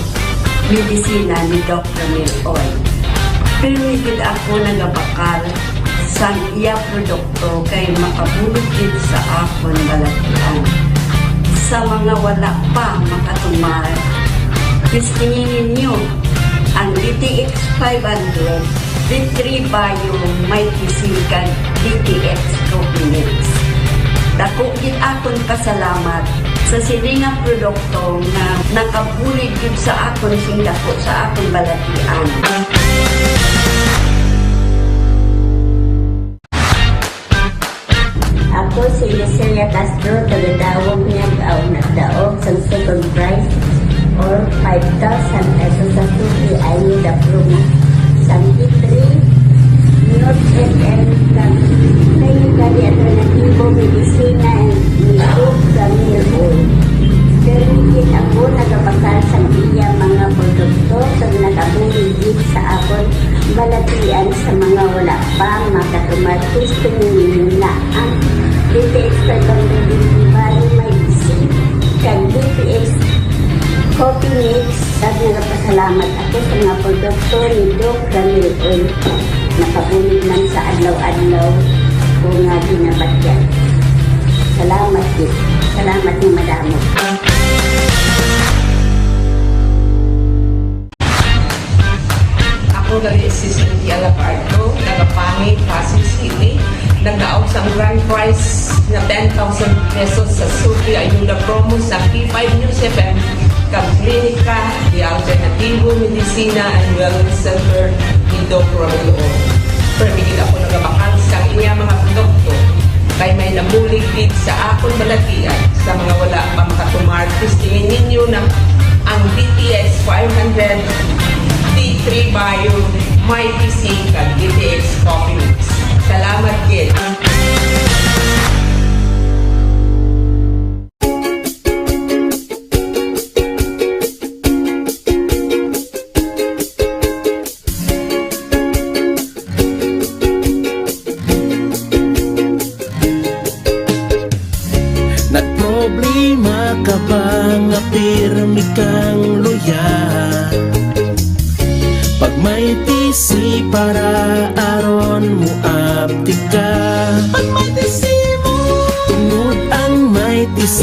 Medisina ni Doc Ramil Oy. Pirmi gid ako nagabakal sang iya produkto kay makabulig gid sa akon balatian. Sa mga wala pa makatumar, testingi ninyo ang D T X five hundred, D three Bio, Mighty C, kag D T X Coffee Mix. Dako gid akon pasalamat sa sini nga produkto nga nakabulig gid sa akon sing dako sa akon balatian. Ako si Lucelia Castro, taga Daob, Ngagaw, nagdaog sang second prize or five thousand pesos sa Suki Ayuda Promo sang D three News F M kag Klinika de Alternatibo Medisina ni Doc Ramil Oy. Pirmi gid ako nagabakal sang iya mga produkto kag nakabulig gid sa akon balatian. Sa mga wala pa makatumar, testingi ninyo na ang D T X five hundred D three Bio, Mighty C, kag D T X Coffee Mix. Kag nagapasalamat ako sa mga produkto ni Doc Ramil Oy. Nakabulig man sa adlaw-adlaw ko nga ginabatyan. Salamat gid. Salamat nga madamo. Ako gali si Cynthia Labardo, taga Pangi, Pasig City. Nagdaog sang grand prize nga ten thousand pesos sa Suki Ayuda Promo sa P five News F M kag Klinika de Alternatibo Medisina and Wellness Center ni Doc Ramil Oy. Pirmi gid ako nagabakal sa iya mga produkto kay may nabulig gid sa akon balatian. Sa mga wala pa makatumar, testingi ninyo na ang D T X five hundred, D three Bio, Mighty C, kag D T X Coffee Mix. Salamat gid. Nagproblema ka ba nga pirmi kang luya? Pag may T C para aron moaptik ka. Pag may T C mo. Tungod ang may T C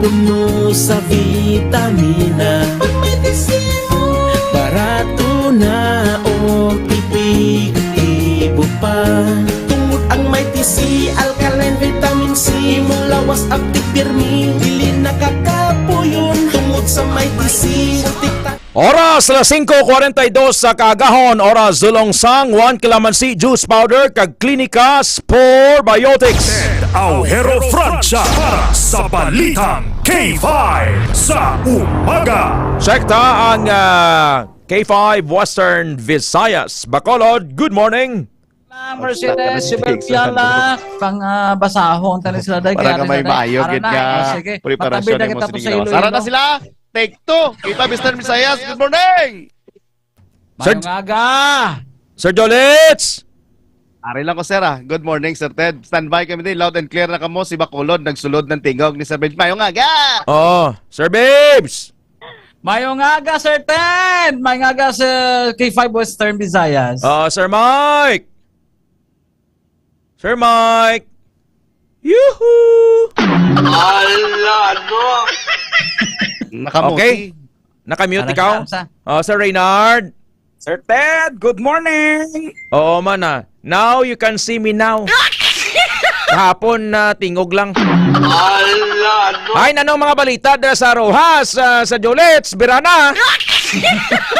puno sa vitamina. Pag may T C mo. Barato na o epektibo pa. Tungod ang may T C, alkaline vitamin C, mulawas aptik pirmi, dili nakakapuyon. Tungod sa may T C, protekta- Oras, alas singko kwarenta y dos sa kaagahon, oras dulong sang One Calamansi Juice Powder kag Clinicas Probiotics. Ted Aujero Francia para sa Balitang K five sa umaga. Check ta ang, ah, K five Western Visayas. Bacolod, good morning. Mercedes, Silver Piala, pang, ah, basahon tani sila dai. Para nga may maayo gid nga preparasyon mo sa Iloilo. Ara na sila. Take two. Kita, Mister Visayas. Good morning. Sir Jolits! Ari lang ko, sir, ah. Good morning, Sir Ted. Standby kami din. Loud and clear na kamo. Si Bacolod, nagsulod ng tingog ni Sir Babes. Mayong aga! Oo, Sir Babes! Mayong aga, Sir Ted! Mayong aga, Sir K five Western Visayas. Ah, Sir Mike! Sir Mike! Yuhu! Ala, ano? Nakamuti. Okay. Naka-mute Ano ikaw? siya, sa? Oh, Sir Reynard. Sir Ted, good morning! Oo man, ah. Now you can see me now. Kahapon na tingog lang. Ala, ano? Ay, nanong mga balita dira sa Roxas, ah, sa Jolets, Birana?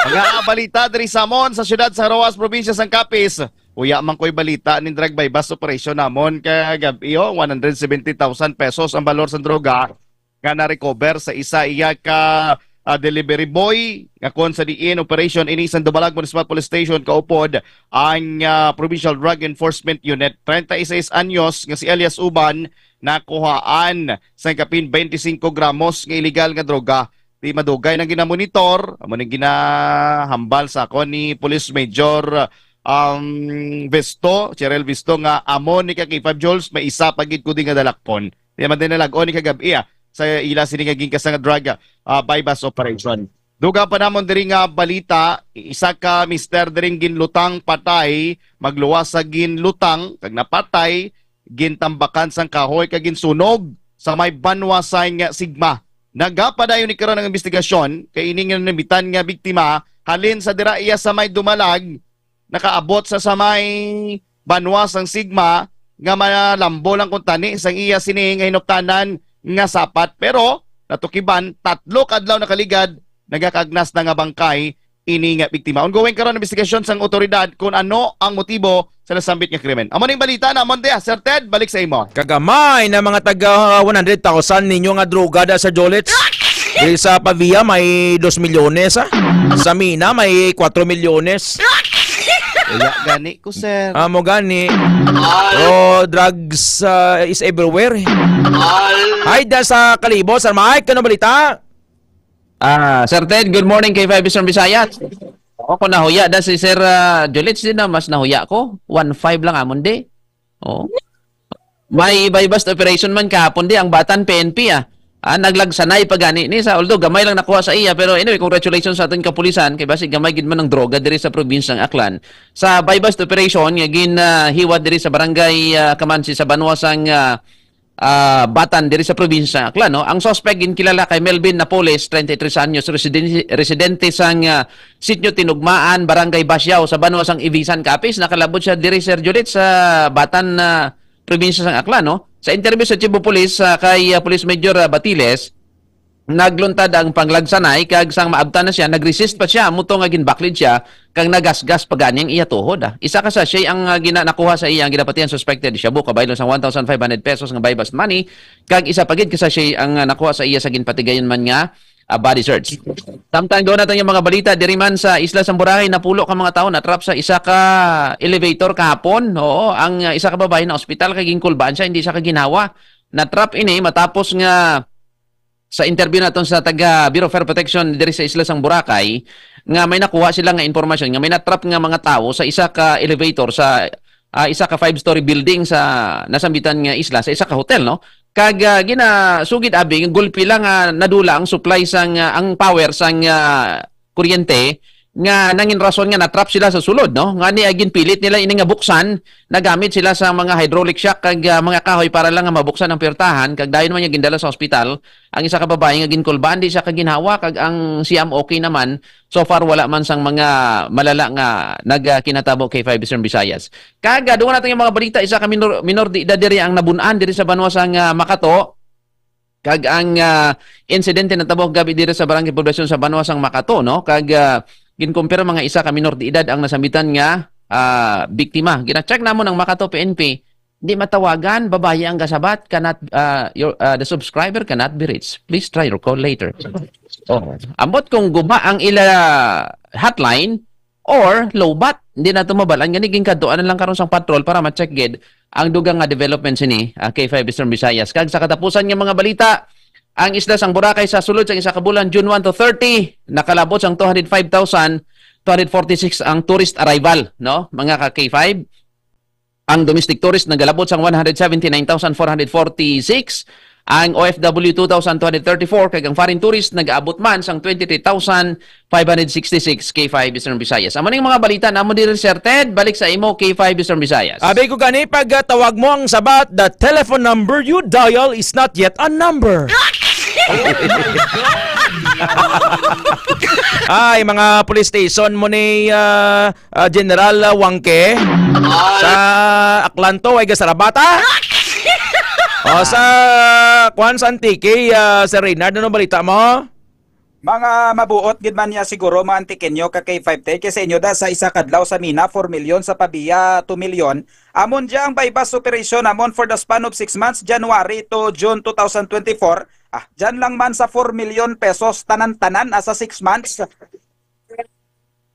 Mga balita diri sa amon sa siyudad sa Roxas, probinsya sang Capiz. Uya man ko'y balita ning drug buy-bust operation namon kagab-i, oh, one hundred seventy thousand pesos ang balor sang droga nga na-recover sa isa iya ka, ah, delivery boy, nga kon sa diin operation ini sang Dumalag Municipal Police Station, kaupod ang, ah, Provincial Drug Enforcement Unit. Treinta y seis anyos nga si Elias Uban nakuhaan sa kapin twenty-cinco gramos nga iligal nga droga. Di madugay nang ginamonitor, amo ning ginahambal sa akon ni Police Major, um, Visto, Cheryl Visto, nga amo ni ka K five Jules, may isa pa gid kudi nga dalakpon. Di man din nalagon ni kagab-i, ah, sa ila sini nga ginkasa nga drug, ah, buy-bust operation. Dugang pa namon diri nga balita, isa ka mister diring ginlutang patay, magluwas sa ginlutang kag napatay, gintambakan sang kahoy kag ginsunog sa may banwa sang Sigma. Nagapadayon ni karon ang investigasyon kay ini nga namitan nga biktima halin sa dira iya sa may Dumalag, nakaabot sa, sa may banwa sang Sigma nga malambo lang kuntani sang iya sini nga hinuptanan nga sapat. Pero natukiban, tatlo ka adlaw nakaligad, nagakagnas na nga bangkay ini nga biktima. Ongoing karon ang investigasyon sang otoridad kung ano ang motibo sa nasambit nga krimen. Amo ning balita namon diya, Sir Ted, balik sa imo. Kagamay na mga taga one hundred thousand ninyo nga droga da sa Jolets. Diri sa Pavia may dos milyones, ah. Sa Mina may kwatro milyones. Kaya gani ko, sir. Amo gani. Oh, drugs, ah, is everywhere. Ay, da sa Kalibo, Sir Mike, ano balita? Ah, Sir Ted, good morning kay five Eastern Visayas. Ako, nahuya da si Sir, ah, Jolets, di na mas nahuya ko. One five lang amon di. Oh. May buy-bust operation man kahapon di ang Batan P N P, ah. Ah, naglagsanay pa gani ni sa, although gamay lang nakuha sa iya, pero anyway, congratulations sa aton kapulisan kay basig gamay gid man ang droga diri sa probinsya ng Aklan. Sa buy-bust operation nga gin, ah, hiwat diri sa barangay, ah, Kamansi sa banwa sang, ah, ah, Batan diri sa probinsya ng Aklan, no? Ang suspect ginkilala kay Melvin Napoles, treinta y tres anyos, residen-, residente sang, ah, Sitio Tinugmaan, Barangay Basiao, sa banwa sang Ibisan, Capiz. Nakalabot siya diri, Sir Judith, sa Batan, ah, probinsya sang Aklan, no? Sa interview sa Chief of Police, ah, kay, ah, Police Major, ah, Batiles, nagluntad ang panglagsanay, kag sang maabtan na siya, nag-resist pa siya, amo to nga ginbaklid siya, kag nagasgas pa gani ang iya tuhod, ah. Isa ka sachet ang, ah, gina-, nakuha sa iya, ang ginapatihan suspected shabu, kabaylo sang one thousand five hundred pesos nga buy-bust money, kag isa pa gid ka sachet ang, ah, nakuha sa iya sa ginpatigayon man nga, ah, body search. Samtang doon natin yung mga balita, diri man sa Isla sang Boracay, napulo ka mga tawo na-trap sa isa ka elevator kahapon. Oo, ang, ah, isa ka babae na ospital kay ginkulbaan siya, hindi siya kaginhawa. Na-trap ini matapos nga sa interview naton sa taga Bureau of Fire Protection diri sa Isla sang Boracay nga may nakuha sila nga impormasyon nga may na-trap nga mga tawo sa isa ka elevator sa, ah, isa ka five-story building sa nasambitan nga isla, sa isa ka hotel, no? Kag, ah, ginasugid abi nga gulpi lang nga nadula ang supply sang, ah, ang power sang, ah, kuryente nga nangin rason nga na-trap sila sa sulod, no? Nga ni ay ginpilit nila ini nga buksan, nagamit sila sa mga hydraulic shock kag, ah, mga kahoy para lang nga mabuksan ang puwertahan, kag dayon man niya gindala sa ospital. Ang isa ka babae nga ginkulbaan, di siya kaginhawa, kag ang siyam okay naman. So far, wala man sang mga malala nga nagkinatabo kay five Eastern Visayas. Kag, ah, doon natin yung mga balita, isa ka minor, minor de edad diri ang nabun-an diri sa banwa sang, ah, Makato. Kag ang, ah, insidente natabo gabi diri sa Barangay Poblacion sa banwa sang Makato, no? Kag, ah, ginkumpirma nga isa ka minor de edad ang nasambitan nga, ah, biktima. Gina-check namon ang Makato P N P, di matawagan, babayi ang gasabat, cannot, ah, your, ah, the subscriber cannot be reached. Please try your call later. Oh. Ambot kung guba ang ila hotline, or lowbat. Hindi nato mabalaan gani, ginkadtuan na lang karon sang patrol para ma-check gid ang dugang nga development sini, ah, K five Eastern Visayas. Kag sa katapusan nga mga balita, ang isla sang Boracay sa sulod sang isa ka bulan, June one to thirty, nakalabot sang two hundred five thousand two hundred forty-six ang tourist arrival, no? Mga ka K five, ang domestic tourist nagalabot sang one hundred seventy-nine thousand four hundred forty-six, Ang O F W two thousand two hundred thirty-four kag ang foreign tourist nag-abot man sang twenty-three thousand five hundred sixty-six. K five Eastern Visayas. Amo ning mga balita namo diri, Sir Ted. Balik sa imo, K five Eastern Visayas. Abi ko gani, pag, ah, tawag mo ang sabat, the telephone number you dial is not yet a number. Ay, mga police station mo ni, ah, ah, General, ah, Wangke. Sa Aklanto, ay gasarabata. O, sa, kuan, sa Antique, ah, Sir Reynard, ano balita mo? Mga mabuot gid man niya siguro, mga Antiqueño, ka K five Ted, kay sa inyo da sa isa kadlaw sa mina, four million, sa Pavia, two million. Amon dya ang buy-bust operation amon for the span of six months, January to June two thousand twenty-four. Ah, dyan lang man sa four million pesos, tanan-tanan, ah, sa six months.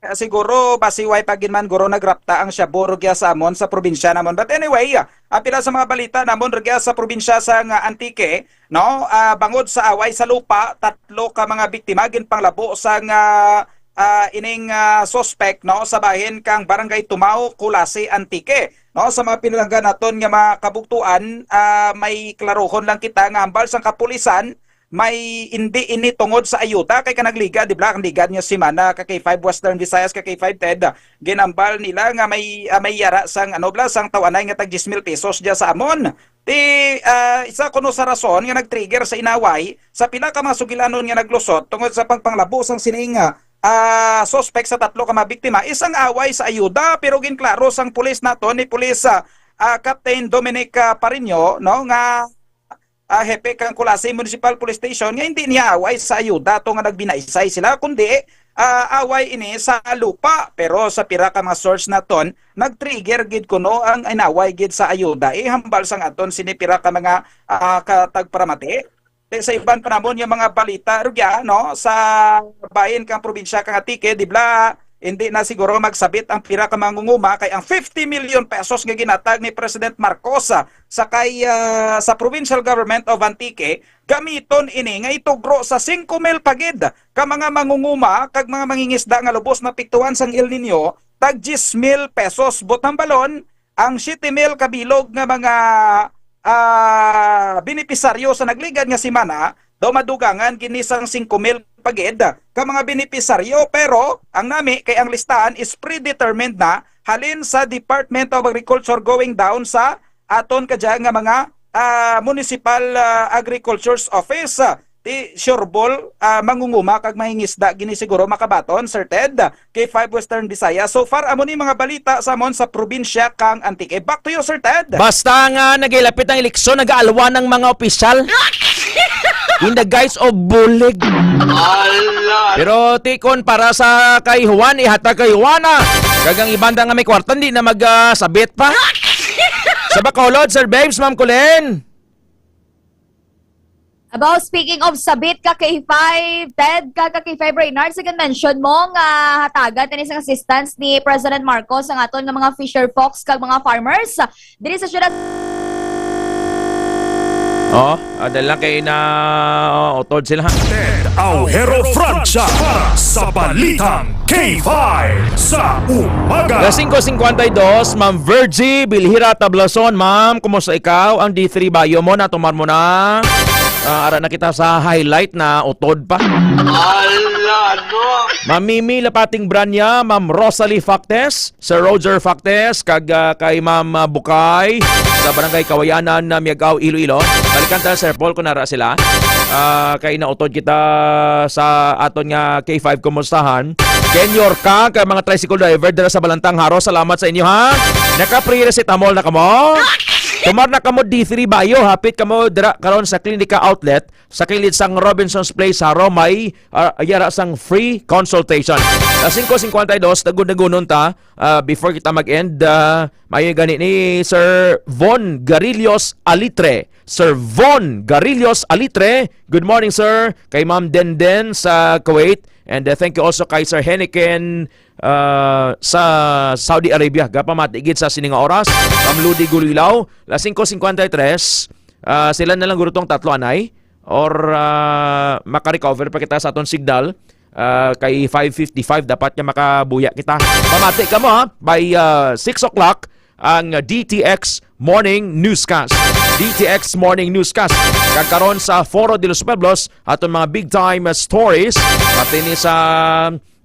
Ah, siguro, basi way pa gid man, guro, nagrapta ang shabu rugya sa amon sa probinsya namon. But anyway, ah, ang pila sa mga balita namon rugya sa probinsya sang, ah, Antique, no? Ah, bangod sa away sa lupa, tatlo ka mga biktima ginpanglabo sang, ah, ah, ining, ah, suspect, no, sa bahin kang Barangay Tumao, Culasi, Antique. No, sa mga pinalangga naton nga mga kabugtuan, ah, may klarohon lang kita nga hambal sang kapulisan, may indi ini tungod sa ayuda kay kanang ligad, di ba? Ang ligad nga semana, ka K five Western Visayas, ka K five Ted, ginambal nila nga may, ah, may yara sang, ano bala, sang taw-anay nga tag diyes mil pesos diya sa amon. Ti, ah, isa kuno sa rason nga nag-trigger sa inaway sa pila ka mga sugilanon nga naglusot tungod sa pagpanglabo sang sining, ah, ah, suspek sa tatlo ka mga biktima, isang away sa ayuda, pero ginklaro sang pulis naton ni Pulis, ah, ah, Captain Dominic, ah, Pareño, no, nga, ah, hepe kang Culasi Municipal Police Station, nga hindi niya away sa ayuda to nga nagbinaysay sila, kundi, ah, away ini sa lupa. Pero sa pira ka mga source naton, nag-trigger gid kuno ang inaway gid sa ayuda, eh, hambal sang aton sini pira ka mga, ah, katagparamati. Sa iban pa namon nga mga balita, rugya, no, sa bahin kang probinsya kang Antique, di bala, hindi na siguro magsabit ang pira ka mangunguma kay ang fifty million pesos nga ginatag ni President Marcos, ah, sa kay, ah, sa Provincial Government of Antique, gamiton ini nga itugro sa singko mil pa gid ka mga mangunguma kag mga mangingisda nga lubos maapektuhan sang El Niño, tag diyes mil pesos. Butang balon, ang siyete mil ka bilog nga mga, ah, benepisaryo sa nagligad nga semana, daw madugangan gini sang singko mil pa gid ka mga benepisaryo, pero ang nami kay ang listahan is predetermined na halin sa Department of Agriculture going down sa aton kadya nga mga, ah, Municipal, ah, Agriculture's Office. Ti sure ball, ah, mangunguma kag mangingisda gini siguro makabaton, Sir Ted, kay Five Western Visayas. So far, amo ni mga balita sa amon sa probinsya kang Antique. Back to you, Sir Ted. Basta nga nagilapit ang eleksyon, nag-aalwa ng mga opisyal. In the guise of bulig. Ala! Pero tikon para sa kay Juan, ihatag kay Juana. Kag ang ibanda nga may kwarta, hindi na magsabit pa. Sa Bacolod, Sir Babes, Ma'am Colleen. About speaking of sabit ka K five, Ted, ka, ka K five Reynard, second mention mo nga hatagan tani sang assistance ni President Marcos ang aton nga mga fisher folks kag mga farmers diri sa syudad. Oh, adal lang kay na, oh, utod sila. Ted Aujero Francia para sa Balitang K five sa umaga. Alas singko singkwenta y dos, Ma'am Virgie Bilhira Tablason. Ma'am, kumusta ikaw? Ang D three Bayo mo, natumar mo na? Ah, ara na kita sa highlight na utod pa. Ala, no? Ma'am Mimi Lapating Branya, Ma'am Rosalie Factes, Sir Roger Factes, kag, ah, kay Ma'am, ah, Bukay sa Barangay Kawayanan na Miagao, Iloilo. Balikan ta, Sir Paul, kung nara sila. Ah, kay nautod kita sa aton nga K five kumustahan. Ken Yorka, kay mga tricycle driver dira sa Balantang Haro, salamat sa inyo, ha. Naka-free paracetamol na kamo. Tumar na kamo D three Bayo, hapit kamo dira karon sa Klinika Outlet sa kilid sang Robinson's Place, Haro, may, ah, yara sang free consultation. Alas singko singkwenta y dos, dagon-dagonon ta, ah, before kita mag-end, ah, maayo gani ni Sir Von Garillos Alitre. Sir Von Garillos Alitre, good morning, sir. Kay Ma'am Denden sa Kuwait. And, uh, thank you also kay Sir Heniken, uh, sa Saudi Arabia. Gapamati gid sa sini nga oras. Ma'am Ludi Gulilaw, alas singko singkwenta y tres. Uh, sila na lang guro tong tatlo, anay. Or, uh, makarecover pa kita sa aton signal. Uh, kay five fifty-five, dapat nga makabuya kita. Pamati kamo, ha? By, uh, six o'clock, ang D T X Morning Newscast. D T X Morning Newscast. Kag karon sa Foro de los Pueblos, aton mga big time stories, pati ni sa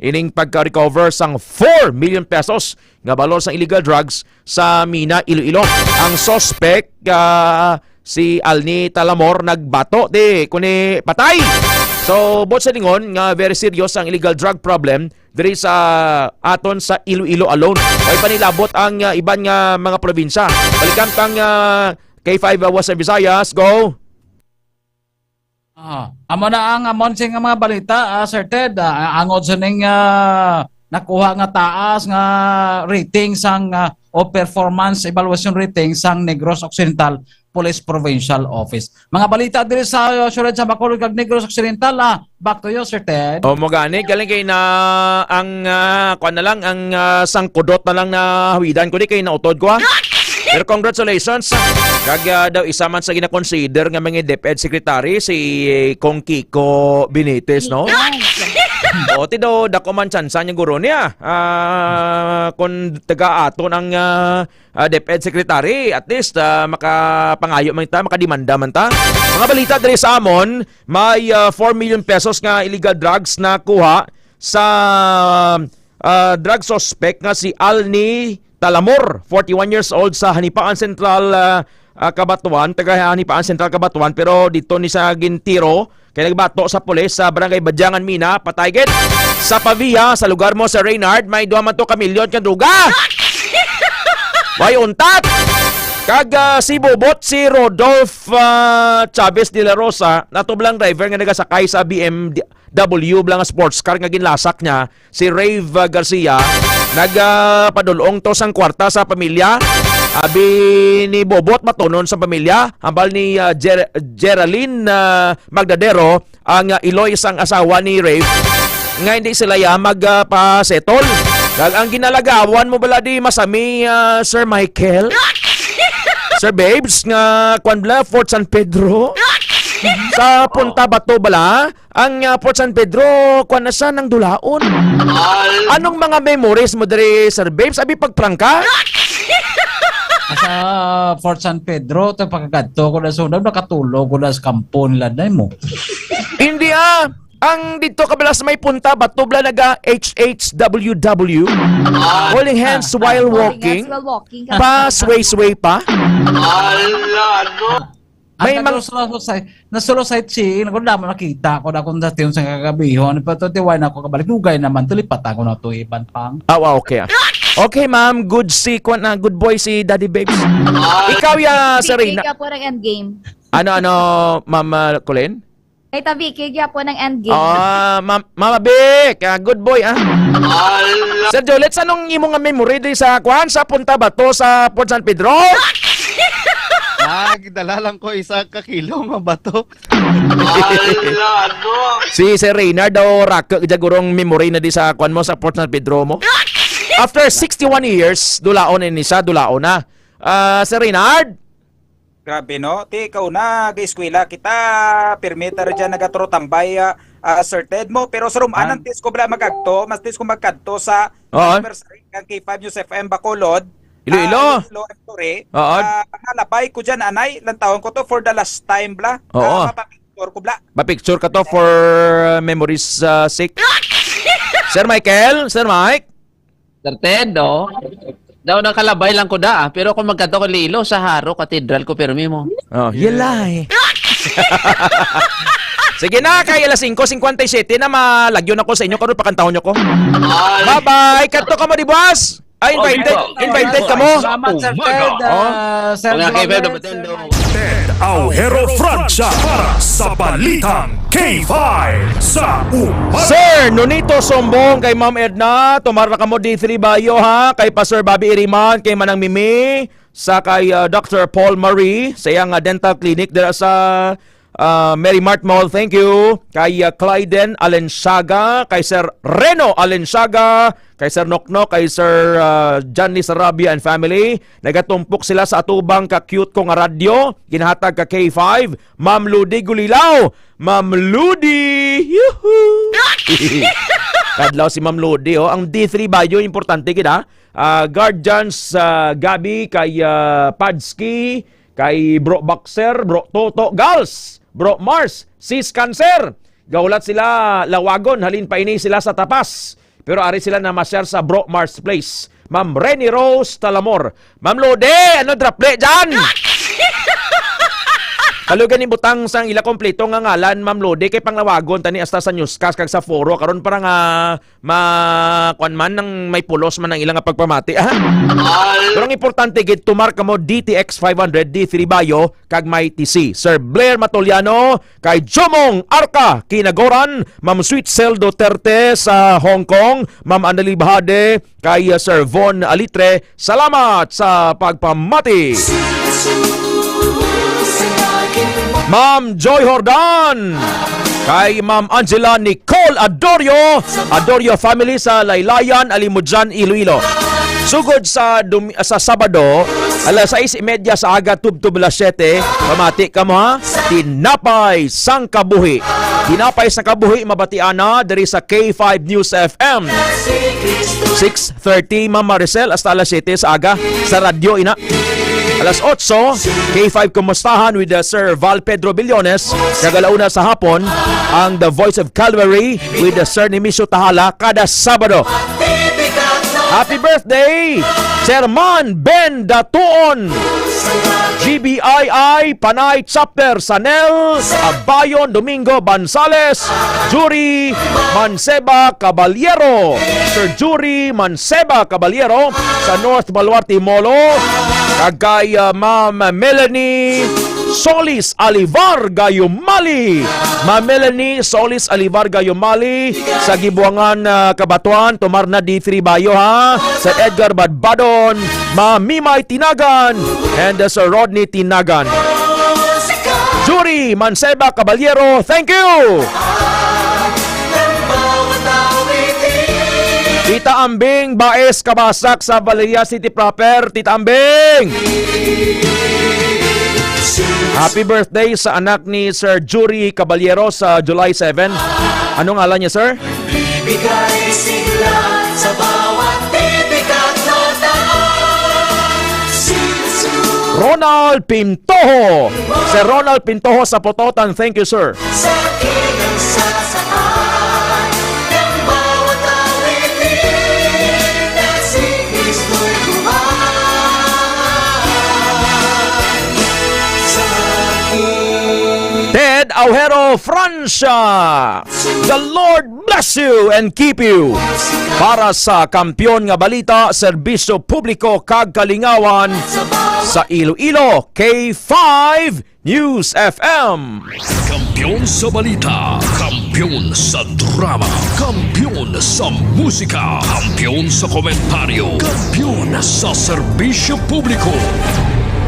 ining pagka-recover sang four million pesos nga balor sang illegal drugs sa Mina, Iloilo. Ang suspect, ah, si Alni Talamor, nagbato di kuni patay. So, buot silingon nga very serious ang illegal drug problem diri sa aton sa Iloilo alone. Way panilabot ang, ah, iban nga mga probinsya. Balikan tang, ah, K five, ah, Western Visayas. Go! Ah, amo na ang amon sing mga balita, ah, Sir Ted. Ah, angod sa ning, ah, nakuha nga taas nga rating sang, ah, o performance evaluation rating sang Negros Occidental Police Provincial Office. Mga balita diri sa, uh, siyudad sa Bacolod kag Negros Occidental, ah. Back to you, Sir Ted. O, mo gani, galing kay na ang, ah, kuwan na lang, ang, ah, sangkudot na lang na hawidan ko di kay nautod ko, ah. Pero congratulations. Kag, ah, daw isa man sa ginakonsider nga mga DepEd secretary si Kong Kiko Benitez, no? O, ti daw, dako man tsansa niya guro niya. Ah, kung taga aton ang, ah, ah, DepEd secretary, at least, ah, makapangayo man ta, makademanda man ta. Mga balita diri sa amon, may, ah, four million pesos nga illegal drugs na kuha sa, ah, drug suspect nga si Alni Talamor, forty-one years old, sa Hanipaan Central, ah, ah, Cabatuan, taga Hanipaan Central, Cabatuan, pero dito ni sa gintiro kay nagbato sa pulis sa Barangay Badyangan, Mina, patay gid. Sa Pavia, sa lugar mo sa Reynard, may duha man to ka milyon ka droga. May untat. Kag, ah, si Bobot, si Rodolph, ah, Chavez de la Rosa, natublang driver nga nagasakay sa B M W bala nga sports car nga ginlasak niya, si Rave, ah, Garcia, nag, ah, padulong to sang kwarta sa pamilya. Abi ni Bobot, matunon sa pamilya, hambal ni, ah, Jer-, Geraldine, ah, Magdadero, ang, ah, iloy sang asawa ni Rave nga hindi sila ya mag, ah, pa-settle. Kag ang ginalagawan mo bala di masami, ah, Sir Michael? Sir Babes, nga kwan bala, Fort San Pedro? Sa Punta Bato bala? Ang, ah, Fort San Pedro, kwan na siya, nang dulaon. Anong mga memories mo diri, Sir Babes? Abi pagprangka? Sa Fort San Pedro, to pagkakadto ko na sunod, nakatulog ko na sa kampo nila na mo. Hindi, ah. Ang dito ka bala sa may Punta Bato bala naga H H W W. Holding hands while walking. Holding hands while walking. Pa sway-sway pa. Ala, ano? May Ang mang- nasulo sa, nasulo sa sightseeing, ako naman nakita ko na kung dati yung sa kagabi, yun, pero tiwai na ako kabalik, dugay naman, tulipat ako na to, iban pang. Ah, wow, okay, ah. Okay, ma'am. Good si, kwan na, good boy si Daddy Babes. Ikaw ya, Serena. Kaya po ng endgame. Ano, ano, Ma'am, ah, Colleen? Kay Tabi, kaya po ng endgame. Ah, Ma'am, Mama Vic, ah, good boy, ah. Ala. Sir Jolets, anong imo nga memory di sa, kwan, sa Punta Bato sa Fort San Pedro? Ah, gidala lang ko isa ka kilo nga bato. Ala, ano? Si Sir Reynard daw raka gid gurong memory na di sa kwan mo sa Fort San Pedro mo. After sixty-one years, dulaon ini siya, dulaon na. Ah, Sir Reynard? Grabe, no? Ti, ikaw na, ga-eskwela kita, pirmi ta ra dyan, nagaturo tambay, ah, ah, Sir Ted mo. Pero sa Roman, ang tis ko bala magkadto, mas tis ko magkadto sa Oo. anniversary ng K five News F M Bacolod. Iloilo. Ah, Iloilo, I'm sorry. Oo. Ah, nalabay ko dyan, anay, lantawon ko to for the last time, bla. Oo. Ah, mapapicture ko, bla. Mapicture ka to for, uh, memories, uh, sake. Sir Michael, Sir Mike? Sir Ted, oh. Daw nakalabay lang ko da, ah. Pero kung magkadto ko Iloilo, sa Jaro Cathedral ko pirmi mo. Oh, yun lang eh. Sige na, kay alas singko cincuenta y siete na, malagyo na ko sa inyo, karon pakantahon nyo ko. Bye-bye. Kadto ka mo di buwas. Ah, invited. Invited ka mo. Salamat, Sir Ted, ah, Sir Vlogger, Sir Mike. Ted Aujero Francia para sa Balitang K five sa umaga. Sir Nonito Sombong, kay Ma'am Edna, tumar na kamo D three Bayo, ha, kay Pastor Bobby Iriman, kay Manang Mimi, sa kay, ah, Doctor Paul Marie, sa iyang, ah, dental clinic dira sa, ah, Mary Mart Mall. Thank you. Kay, ah, Clyden Alenciaga, kay Sir Reno Alenciaga, kay Sir Nokno, kay Sir, ah, Johnny Sarabia and family. Nagatumpok sila sa atubang ka cute ko nga radyo, ginahatag ka K five, Ma'am Ludi Gulilaw. Ma'am Ludi! Yuhu! Kadlaw si Ma'am Lodi, oh. Ang D three Bayo, importante gid, ha? Ah, guardians, ah, Gabi, kay, ah, Padsky, kay Bro Boxer, Bro Toto, Gals, Bro Mars, Sis Cancer. Gahulat sila lawagon, halin pa ini sila sa Tapas. Pero ari sila namasyar sa Bro Mars Place. Ma'am Renny Rose Talamor. Ma'am Lodi, ano draple dyan? Kalugan ni butang sang ila kompleto nga ngalan, Ma'am Lodi, kay panglawagon tani hasta sa newscast kag sa foro. Karon para nga ma-, kuwan man, nang may pulos man ang ilang pagpamati, ah. Pero ang importante gid, tumar kamo D T X five hundred, D three Bayo, kag Mighty C. Sir Blair Matoliano, kay Jomong Arca, Kinagoran, Ma'am Sweet Cel Duterte sa Hong Kong, Ma'am Annalie Bahade, kay, uh, Sir Von Alitre. Salamat sa pagpamati. Ma'am Joy Hordan, kay Ma'am Angela Nicole Adorio, Adorio family sa Laylayan, Alimudyan, Iloilo. Sugod sa dum-, sa Sabado, alas sais y media sa aga tubtob alas siyete, pamati kamo, ha? Tinapay sang Kabuhi. Tinapay sang Kabuhi, mabatian na diri sa K five News F M. Six thirty, Ma'am Maricel, hasta alas siyete sa aga sa radyo, ina. Alas otso, K five Kumustahan with, uh, Sir Val Pedro Billones. Kag ala una sa hapon, ang The Voice of Calvary with, uh, Sir Nemesio Tahala kada Sabado. Happy birthday, Chairman Ben Datuon, G B I I Panay Chapter, Sanel, Abayon Domingo Bansales, Jury Manseba Caballero, Sir Jury Manseba Caballero sa North Baluarte Molo, kag kay, uh, Ma'am Melanie Solis Alivar Gayumali. Ma'am Melanie Solis Alivar Gayumali sa Gibuangan, ah, Cabatuan, tumar na D three Bayo, ha. Sir Edgar Badbadon, Ma'am Mimay Tinagan, and, ah, Sir Rodney Tinagan. Jury Manseba Caballero, thank you! Tita Ambing Baez Kabasak sa Valeria City Proper, Tita Ambing! Happy birthday sa anak ni Sir Jury Caballero sa July seven. Anong ngalan niya, sir? Bibigay sigla sa bawat titik at nota. Ronald Pintojo. Sir Ronald Pintojo sa Pototan, thank you, sir. Sa kinasasaan ng bawat awitin na si Kristo'y buhay. Sa akin. Ted Aujero, Francia. The Lord bless you and keep you. Para sa Kampiyon nga Balita, Serbisyo Publiko kag Kalingawan sa Iloilo, K five News F M. Kampiyon sa balita, kampiyon sa drama, kampiyon sa musika, kampiyon sa komentaryo, kampiyon sa serbisyo publiko.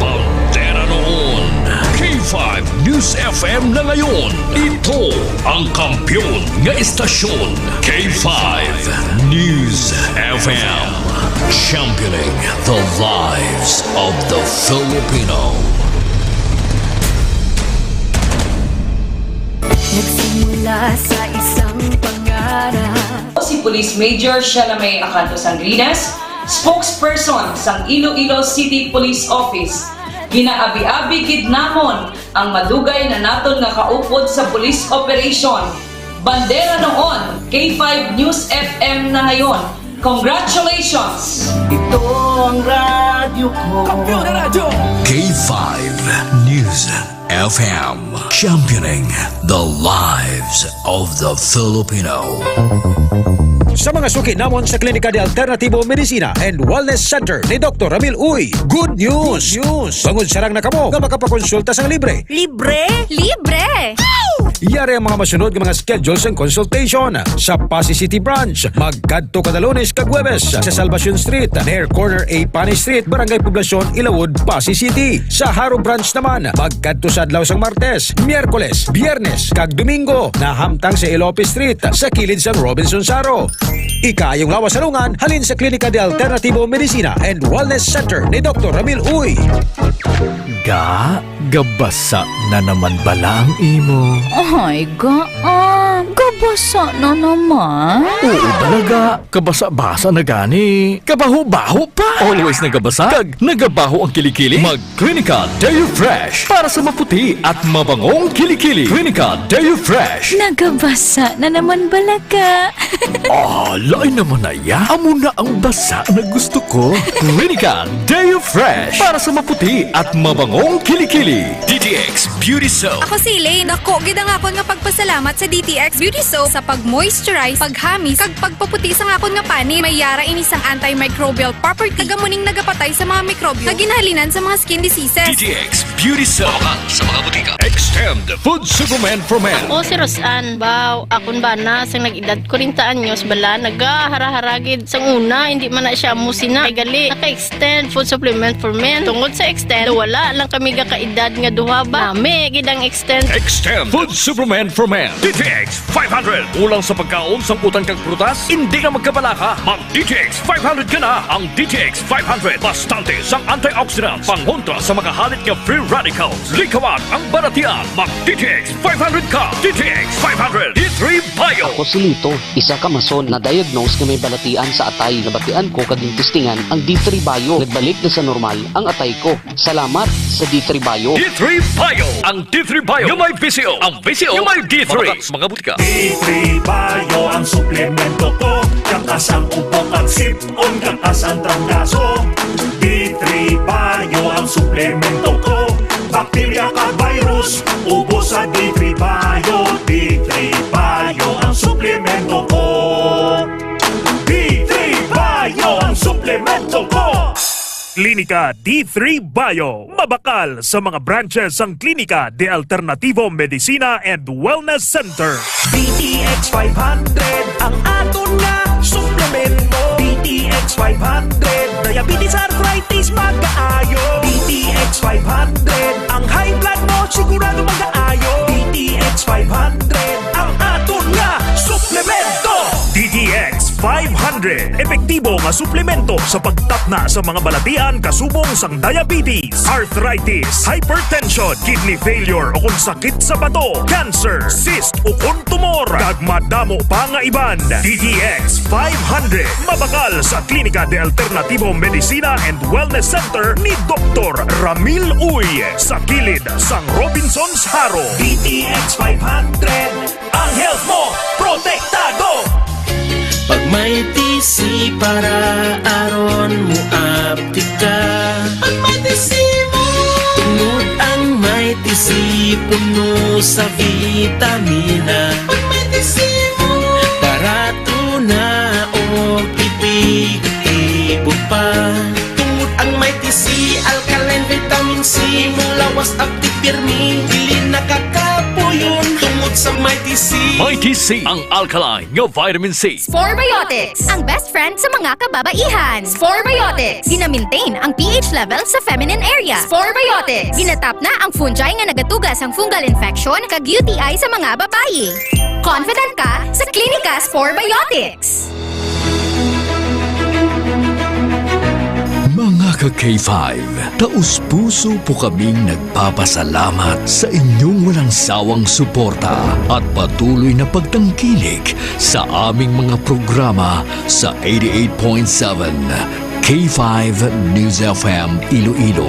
Bandera noon, K five News F M na ngayon. Ito ang kampiyon nga estasyon, K five News F M. Championing the lives of the Filipino. Nagsimula sa isang pangarap. Si Police Major Shalame Acanto Sangrines, spokesperson sang Iloilo City Police Office. Ginaabi-abi gid namon ang madugay na naton nga kaupod sa police operation. Bandera noon, K five News F M na ngayon. Congratulations! Ito ang radyo ko. Kampiyon na radyo! K five News F M, championing the lives of the Filipino. Sa mga suki namon sa Klinika de Alternativo Medicina and Wellness Center ni Doktor Ramil Uy, good news! Good news! Bangod sarang na kamo nga makapakonsulta sang libre. Libre? Libre! Yari ang mga masunod nga mga schedule sang consultation. Sa Passi City Branch, magkadto kada Lunes kag Huwebes sa Salvacion Street, near corner A Pani Street, Barangay Poblacion, Ilawod, Passi City. Sa Jaro Branch naman, magkadto sa adlaw sang Martes, Miyerkules, Biyernes, kag Domingo, nahamtang sa Elope Street, sa kilid sang Robinson Jaro. Ikaayong lawas sa lungan, halin sa Klinika de Alternativo Medicina and Wellness Center ni Doktor Ramil Uy. Ga, gabasa na naman bala ang imo? Ay, ga, ah, gab- Basa na naman. Oo, balaga. Kabasa-basa na gani. Kabaho-baho pa. Always nagabasa. Kag nagabaho ang kilikili. Mag Clinica Deo Fresh para sa maputi at mabangong kilikili. Clinica Deo Fresh. Nagabasa na naman, balaga. Ah, lain naman na ya. Amo na ang basa na gusto ko. Clinica Deo Fresh para sa maputi at mabangong kilikili. D T X Beauty Soap. Ako si Elaine. Dako gid ang akon nga pagpasalamat sa D T X Beauty Soap sa pag-moisturize, paghamis, kag pagpaputi sang akon nga panit. May yara ini sang antimicrobial property, kag amo ning nagapatay sa mga mikrobyo nga ginahalinan sa mga skin diseases. D T X Beauty Soap. Mabakal sa mga butika. Extend Food Supplement for Men. Ako si Roseanne. Baw, akon bana, sang nag-edad kwarenta anyos, bala, nagahara-hara gid. Sang una, hindi man na siya amo sina. Kay gali, naka-Extend Food Supplement for Men. Tungod sa Extend, wala lang kami gakaedad nga duha ba. Nami gid ang Extend. Extend Food Supplement for Men. D T X five hundred. Kulang sa pagkaon, sang utan kag prutas? Hindi na magkabalaka. Mag D T X five hundred ka na. Ang D T X five hundred, bastante sang antioxidants, pangontra sa mga halit nga free radicals. Likawan ang balatian. Mag D T X five hundred ka. D T X five hundred, D three Bio. Ako si Lito, isa ka mason na diagnose nga may balatian sa atay. Nabatian ko kag gintistingan ang D three Bio. Nagbalik na sa normal ang atay ko. Salamat sa D three Bio. D three Bio. Ang D three Bio nga may V C O. Ang V C O nga may D three. Mabakal sa mga butika. D three Bio ang suplemento ko. Kakas ang ubo kag sip-on, kakas ang trangkaso. D three Bio ang suplemento ko. Bakterya kag virus, ubos sa D three Bio. D three Bio ang suplemento ko. D three Bio ang suplemento ko. Klinika D three Bio. Mabakal sa mga branches sang Klinika de Alternativo Medicina and Wellness Center. D T X five hundred ang aton nga suplemento. D T X five hundred, diabetes, arthritis, magaayo. D T X five hundred, ang high blood mo sigurado magaayo. D T X five hundred ang aton nga suplemento. D T X five hundred, epektibo nga suplemento sa pagtapna sa mga balatian kasubong sang diabetes, arthritis, hypertension, kidney failure, o kon sakit sa bato, cancer, cyst, o kon tumor, kag madamo pa nga iban. D T X five hundred, mabakal sa Klinika de Alternativo Medicina and Wellness Center ni Doktor Ramil Uy, sa kilid sang Robinsons Jaro. D T X five hundred, ang health mo protektado. Pag may T C para aron mo aptika. Pag may T C mo. Tungod ang may T C puno sa vitamina. Pag may T C mo. Barato na og epektibo pa. Tungod ang may T C, alkaline, vitamin C, mo lawas, aptik, pirmi, dili nakakapuyon. Tungod sa may T C. May T C, ang alkaline nga vitamin C. Spore Biotics, ang best friend sa mga kababaihan. Spore Biotics, gina-maintain ang P H level sa feminine area. Spore Biotics, ginatapna ang fungi nga nagatuga sang fungal infection kag U T I sa mga babayi. Confident ka sa Klinika Spore Biotics. Mga ka K five, taos-puso po kaming nagpapasalamat sa inyong walang sawang suporta at patuloy na pagtangkilik sa aming mga programa sa eighty-eight point seven K five News F M Iloilo.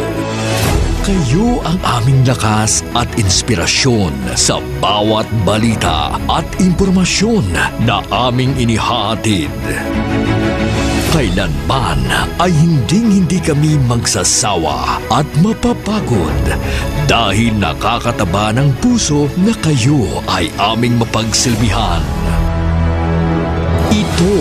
Kayo ang aming lakas at inspirasyon sa bawat balita at impormasyon na aming inihahatid. Kailanman ay hinding-hindi kami magsasawa at mapapagod dahil nakakataba ng puso na kayo ay aming mapagsilbihan. Ito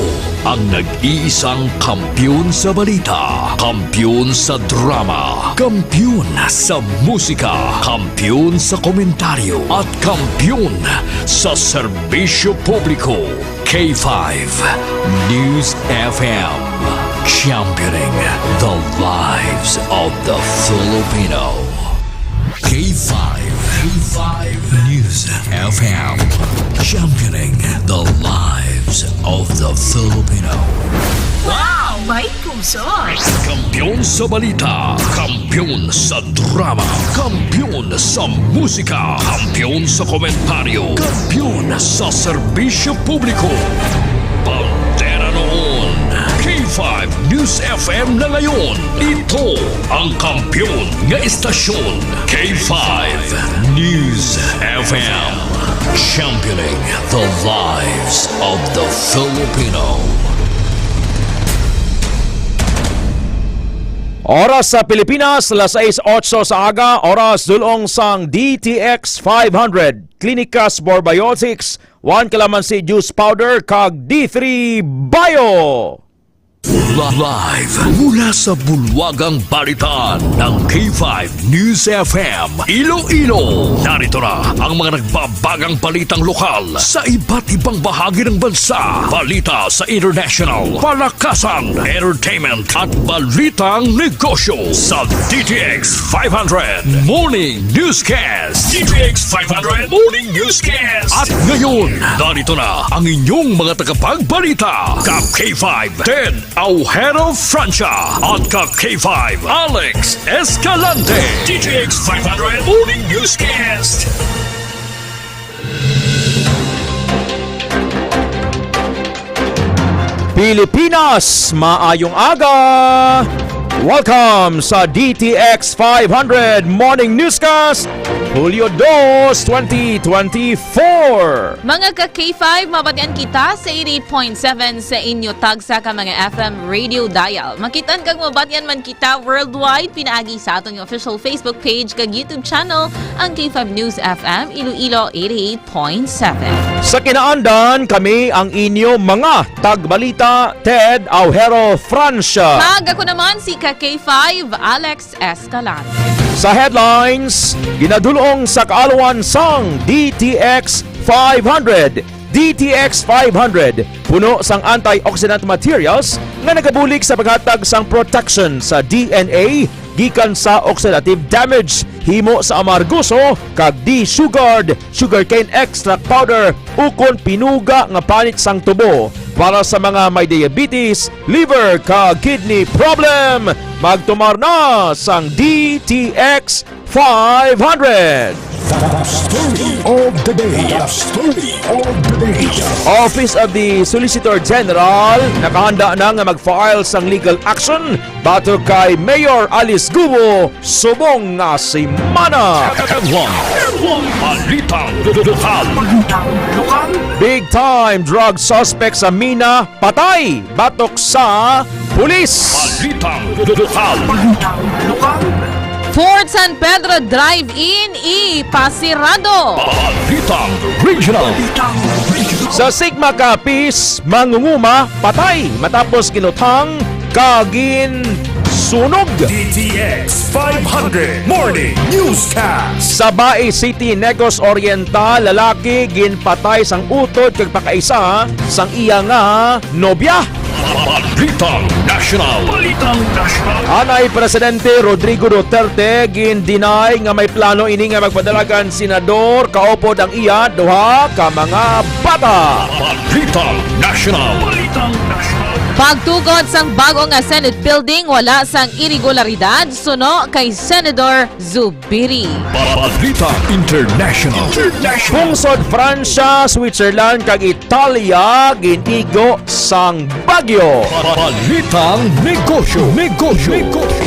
ang nag-iisang kampiyon sa balita, kampiyon sa drama, kampiyon sa musika, kampiyon sa komentaryo, at kampiyon sa serbisyo publiko. K five News F M, championing the lives of the Filipino. K five, K five News F M, championing the lives of the Filipino. Wow! May puso. Kampiyon sa balita, kampiyon sa drama, kampiyon sa musika, kampiyon sa komentaryo, kampiyon sa serbisyo publiko. Bandera noon, K five News F M na ngayon. Ito ang kampiyon nga istasyon, K five News F M. Championing the lives of the Filipino. Oras sa Pilipinas, alas sais otso sa aga, oras dulong sang D T X five hundred, Klinika sa Probiotics, One Calamansi Juice Powder, kag D three Bio. Live mula sa bulwagang balitaan ng K five News F M Iloilo. Narito na ang mga nagbabagang balitang lokal sa iba't ibang bahagi ng bansa. Balita sa international, palakasan, entertainment, at balitang negosyo sa D T X five hundred Morning Newscast. D T X five hundred Morning Newscast. At ngayon, narito na ang inyong mga tagapagbalita, ka K five Ted Aujero Francia at ka K five Alex Escalante. D T X five hundred Morning Newscast. Pilipinas, maayong aga! Welcome sa D T X five hundred Morning Newscast, Hulyo dos, twenty twenty-four. Mga ka K five, mabatian kita sa eighty-eight point seven sa inyo tagsa ka mga F M radio dial. Makitaan kag mabatian man kita worldwide pinaagi sa aton nga official Facebook page kag YouTube channel, ang K five News F M Iloilo eighty-eight point seven. Sa kinaandan, kami ang inyo mga tagbalita, Ted Aujero Francia. Kag ako naman si ka K five, Alex Escalante. Sa headlines, ginadulong sa kaalawan sang D T X five hundred. D T X five hundred, puno sang antioxidant materials nga nagabulig sa paghatag sang protection sa D N A gikan sa oxidative damage, himo sa amargoso kag D-Sugard sugarcane extract powder ukon pinuga nga panit sang tubo para sa mga may diabetes, liver, kag kidney problem. Magtumar na sang D T X five hundred. The story of the day. The story of the day. Office of the Solicitor General nakahanda na nga mag-file sang legal action batok kay Mayor Alice Guo subong nga semana. Balitang lokal. Big time drug suspect sa Mina patay batok sa pulis. Balitang lokal. Fort San Pedro Drive-In ipasirado. Balitang regional. Sa Sigma Capiz, mangunguma patay matapos ginuthang kag ginsunog. D T X five hundred Morning Newscast. Sa Bai City, Negros Oriental, lalaki ginpatay sang utod kag pakaisa sang iya nga nobya. Balitang National. Balitang National. Anay Presidente Rodrigo Duterte gin-deny nga may plano ini nga magpadalagan senador kaupod ang iya duha ka mga bata. Balitang National. Balitang National. Pagtukod sang bag-o nga Senate building, wala sang iregularidad suno kay Senador Zubiri. Balita International. Pungsod Francia, Switzerland, kag Italia gin-igo sang bagyo. Balitang negosyo. Negosyo. Negosyo.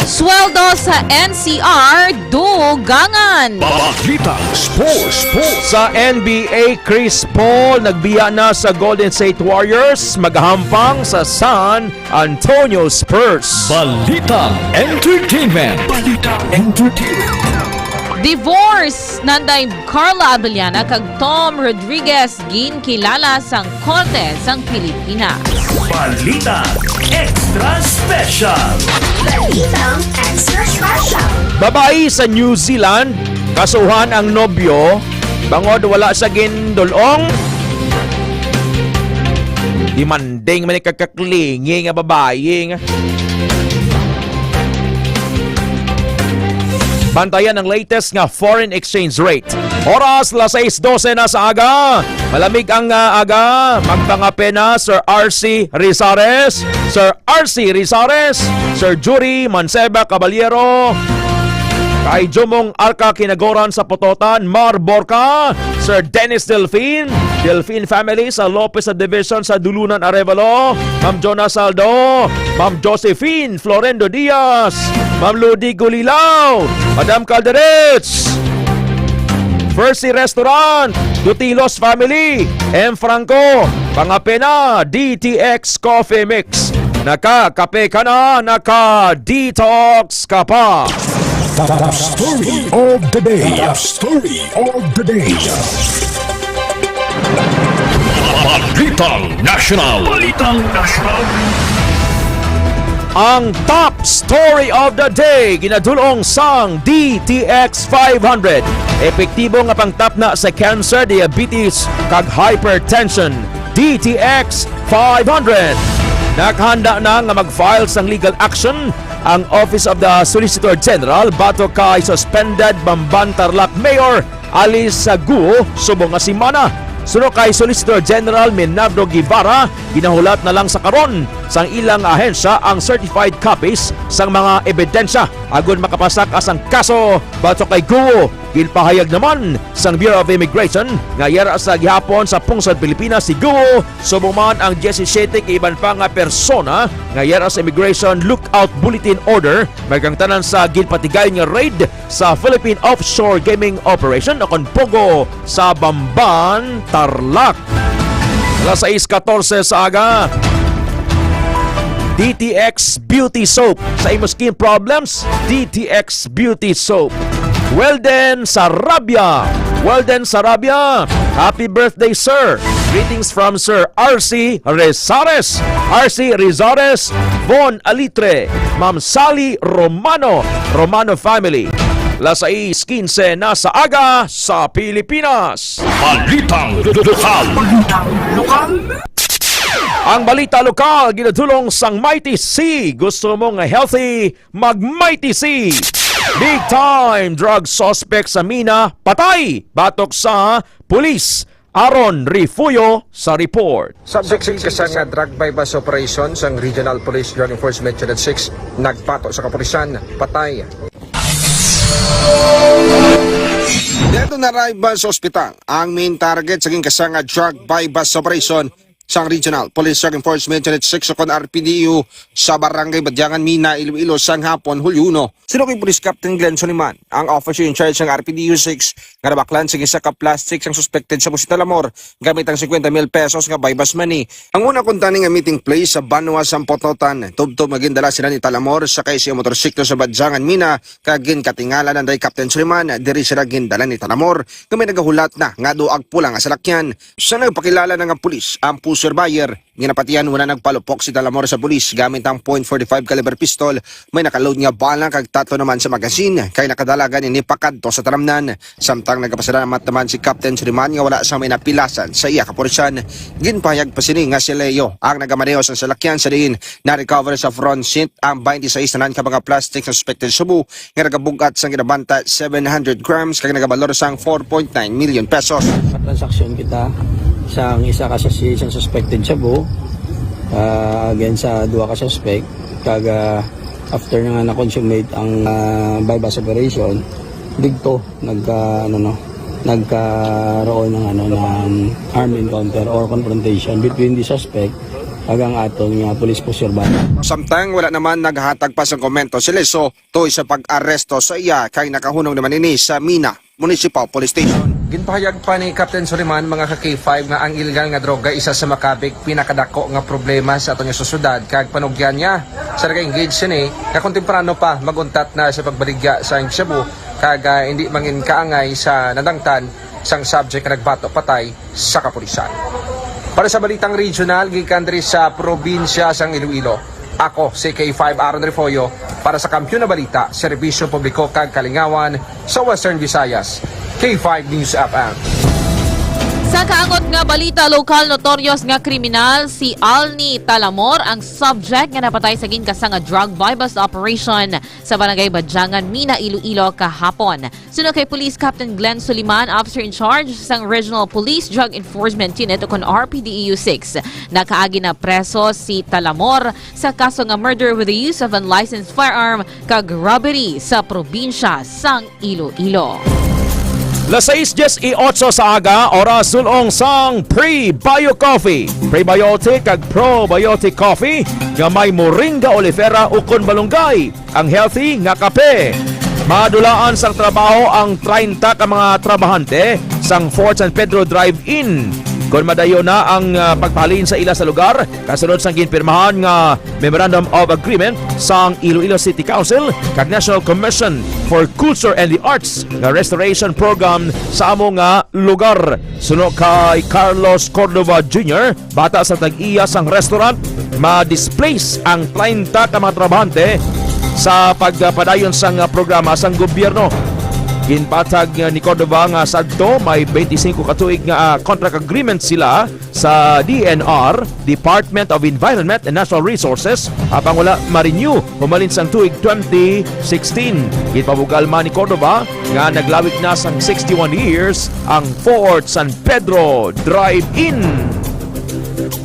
Sweldo sa N C R dugangan. Balitang sports. Sports. Sa N B A, Chris Paul nagbiya na sa Golden State Warriors, magahampang sa San Antonio Spurs. Balitang entertainment. Balitang entertainment. Divorce, Nanday Carla Abellana kag Tom Rodriguez ginkilala sang Korte sang Pilipinas. Balitang Extra Special. Balitang Extra Special. Babayi sa New Zealand, kasuhan ang nobyo bangod wala sa gindul-ong. Demanding man ni kag kaklingi nga babayi nga. Bantayan ang latest nga foreign exchange rate. Oras, las sais dose na sa aga. Malamig ang, ah, aga. Magpangape na, Sir R C Rizares. Sir R C Rizares, Sir Jury Manceba Caballero, kay Jumong Arca Kinagoran sa Pototan, Mar Borca, Sir Dennis Delfin, Delfin family sa Lopez Subdivision sa Dulunan, Arevalo, Ma'am Jonah Saldo, Ma'am Josephine Florendo Diaz, Ma'am Ludi Gulilao, Madam Calderets, Percy Restaurant, Dutilos family, M Franco, Pangapena, D T X Coffee Mix. Nakakape ka na, naka-detox ka pa. Top story of the day. Top story of the day. Balitang National. Balitang National. Ang top story of the day ginadulong sang D T X five hundred. Epektibo nga pangtapna sa cancer, diabetes, kag hypertension. D T X five hundred. Nakahanda na nga mag-file sang legal action ang Office of the Solicitor General batok kay suspended Bamban Tarlac Mayor Alice Guo subong nga semana. Suno kay Solicitor General Menardo Guevara, ginahulat na lang sa karon sang ilang ahensya ang certified copies sang mga ebidensya agud makapasaka sang kaso batok kay Guo. Ginpahayag naman sang Bureau of Immigration nga yara sa gihapon sa pungsod Pilipinas si Guo, subong man ang diyesisiyete ka iban pa nga persona nga yara sa Immigration Lookout Bulletin Order, may kang tanan sa ginpatigayon nga raid sa Philippine Offshore Gaming Operation o kon POGO sa Bamban, Tarlac. Alas sais katorse sa aga. D T X Beauty Soap. Sa imo skin problems, D T X Beauty Soap. Welden Sarabia. Welden Sarabia, happy birthday, sir. Greetings from Sir R C Rezares. R C Rezares, Von Alitre, Ma'am Sally Romano, Romano family. Alas sais kinse na sa aga sa Pilipinas. Balitang lokal. Ang balita lokal ginadulong sang Mighty C. Gusto mo nga healthy? Mag Mighty C. Big time drug suspect sa Mina patay, batok sa pulis. Aaron Refugio sa report. Subject sa kasang nga drug buy-bust operation sang Regional Police Drug Enforcement Unit six, nagbato sa kapulisan, patay. Dead on arrival sa ospital ang main target sa ginkasang nga drug buy-bust operation sang Regional Police Drug Enforcement Unit six o kon R P D U sa Barangay Badiangan, Mina, Iloilo, sang hapon, Hulyo uno. Suno kay Police Captain Glenn Soliman, ang officer in charge sang R P D U six, nga nabaklan sing isa ka plastic sang suspected shabu si Talamor gamit ang fifty mil pesos nga buy-bust money. Ang una kuntani nga meeting place sa Banwa sang Pototan, tubtob nga gindala sila ni Talamor sakay sa iya motorsiklo sa Badiangan, Mina, kag ginkatingala na ni Captain Soliman diri sila gindala ni Talamor nga may nagahulat na nga duag pula nga salakyan. Sa nagpakilala na nga pulis ang pusher buyer, ginapatihan wala nagpalupok si Talamor sa pulis gamit ang point forty-five caliber pistol, may nakaload nga bala kag tatlo naman sa magazine, kay nakadala gani ni pakadto sa talamnan. Samtang nagapasalamat naman si Captain Suliman nga wala sa may napilasan sa iya kapulisan. Ginpahayag pa sini nga si Leo ang nagamaneho sa salakyan sa diin na-recover sa front seat ang twenty-six na ka mga plastic sa suspected shabu nga nagabug-at sang ginabanta seven hundred grams kag nagabalor sang four point nine million pesos. Transaksyon kita sa isa ka sachet sa suspected shabu, ah, against sa duha ka suspect, kag, ah, after na nga na-consummate ang, ah, buy-bust operation, didto nagka, ano, no, nagkaroon ng, ano, ng armed encounter or confrontation between the suspect kag ang aton nga police poseur bata. Samtang wala naman naghatag pa sang komento si Leso tungod sa pag-aresto sa iya, kay nakahunong naman ini sa Mina Municipal Police Station. Ginpahayag pa ni Captain Suliman, mga ka K five, nga ang illegal nga droga isa sa makabig pinakadako nga problema sa aton nga sosyedad, kag panugyan niya sa nag-engage sini nga kung temprano pa mag-untat na sa pagbaligya sa shabu, kag, ah, hindi mangin kaangay sa nadangtan sang subject nga nagbato patay sa kapulisan. Para sa balitang regional, gikan diri sa probinsya sang Iloilo, ako si K five Aaron Refollo para sa Kampiyon na Balita, Serbisyo Publiko kag Kalingawan sa Western Visayas, K five News F M. Sa kaangot nga balita lokal, notorious nga kriminal si Alni Talamor ang subject nga napatay sa ginkasa nga drug buy-bust operation sa Barangay Badjangan, Mina, Iloilo kahapon. Suno kay Police Captain Glenn Suliman, officer in charge sang Regional Police Drug Enforcement Unit o kon R P D E U six, nakaagi na preso si Talamor sa kaso nga murder with the use of unlicensed firearm kag robbery sa probinsya sang Iloilo. Las sais dies y ocho sa aga, oras sul-ong sang Prebio Coffee. Prebiotic kag probiotic coffee nga may moringa oleifera ukon malunggay ang healthy nga kape. Madulaan sang trabaho ang treinta ka mga trabahante sang Fort San Pedro Drive-In. Kon madayon na ang, ah, pagpahalin sa ila sa lugar, kasunod sang ginpirmahan nga Memorandum of Agreement sang Iloilo City Council kag National Commission for Culture and the Arts nga restoration program sa amo nga lugar. Suno kay Carlos Cordova Junior, bata sa tag-iya sang restaurant, ma-displace ang treinta ka mga trabahante sa pagpadayon sang programa sang gobyerno. Ginpatag ni Cordova nga sadto may twenty-five ka tuig nga, ah, contract agreement sila sa D N R, Department of Environment and Natural Resources, apang wala ma-renew humalin sang tuig twenty sixteen. Ginpabugal man ni Cordova nga naglawig na sang sixty-one years ang Fort San Pedro Drive-In.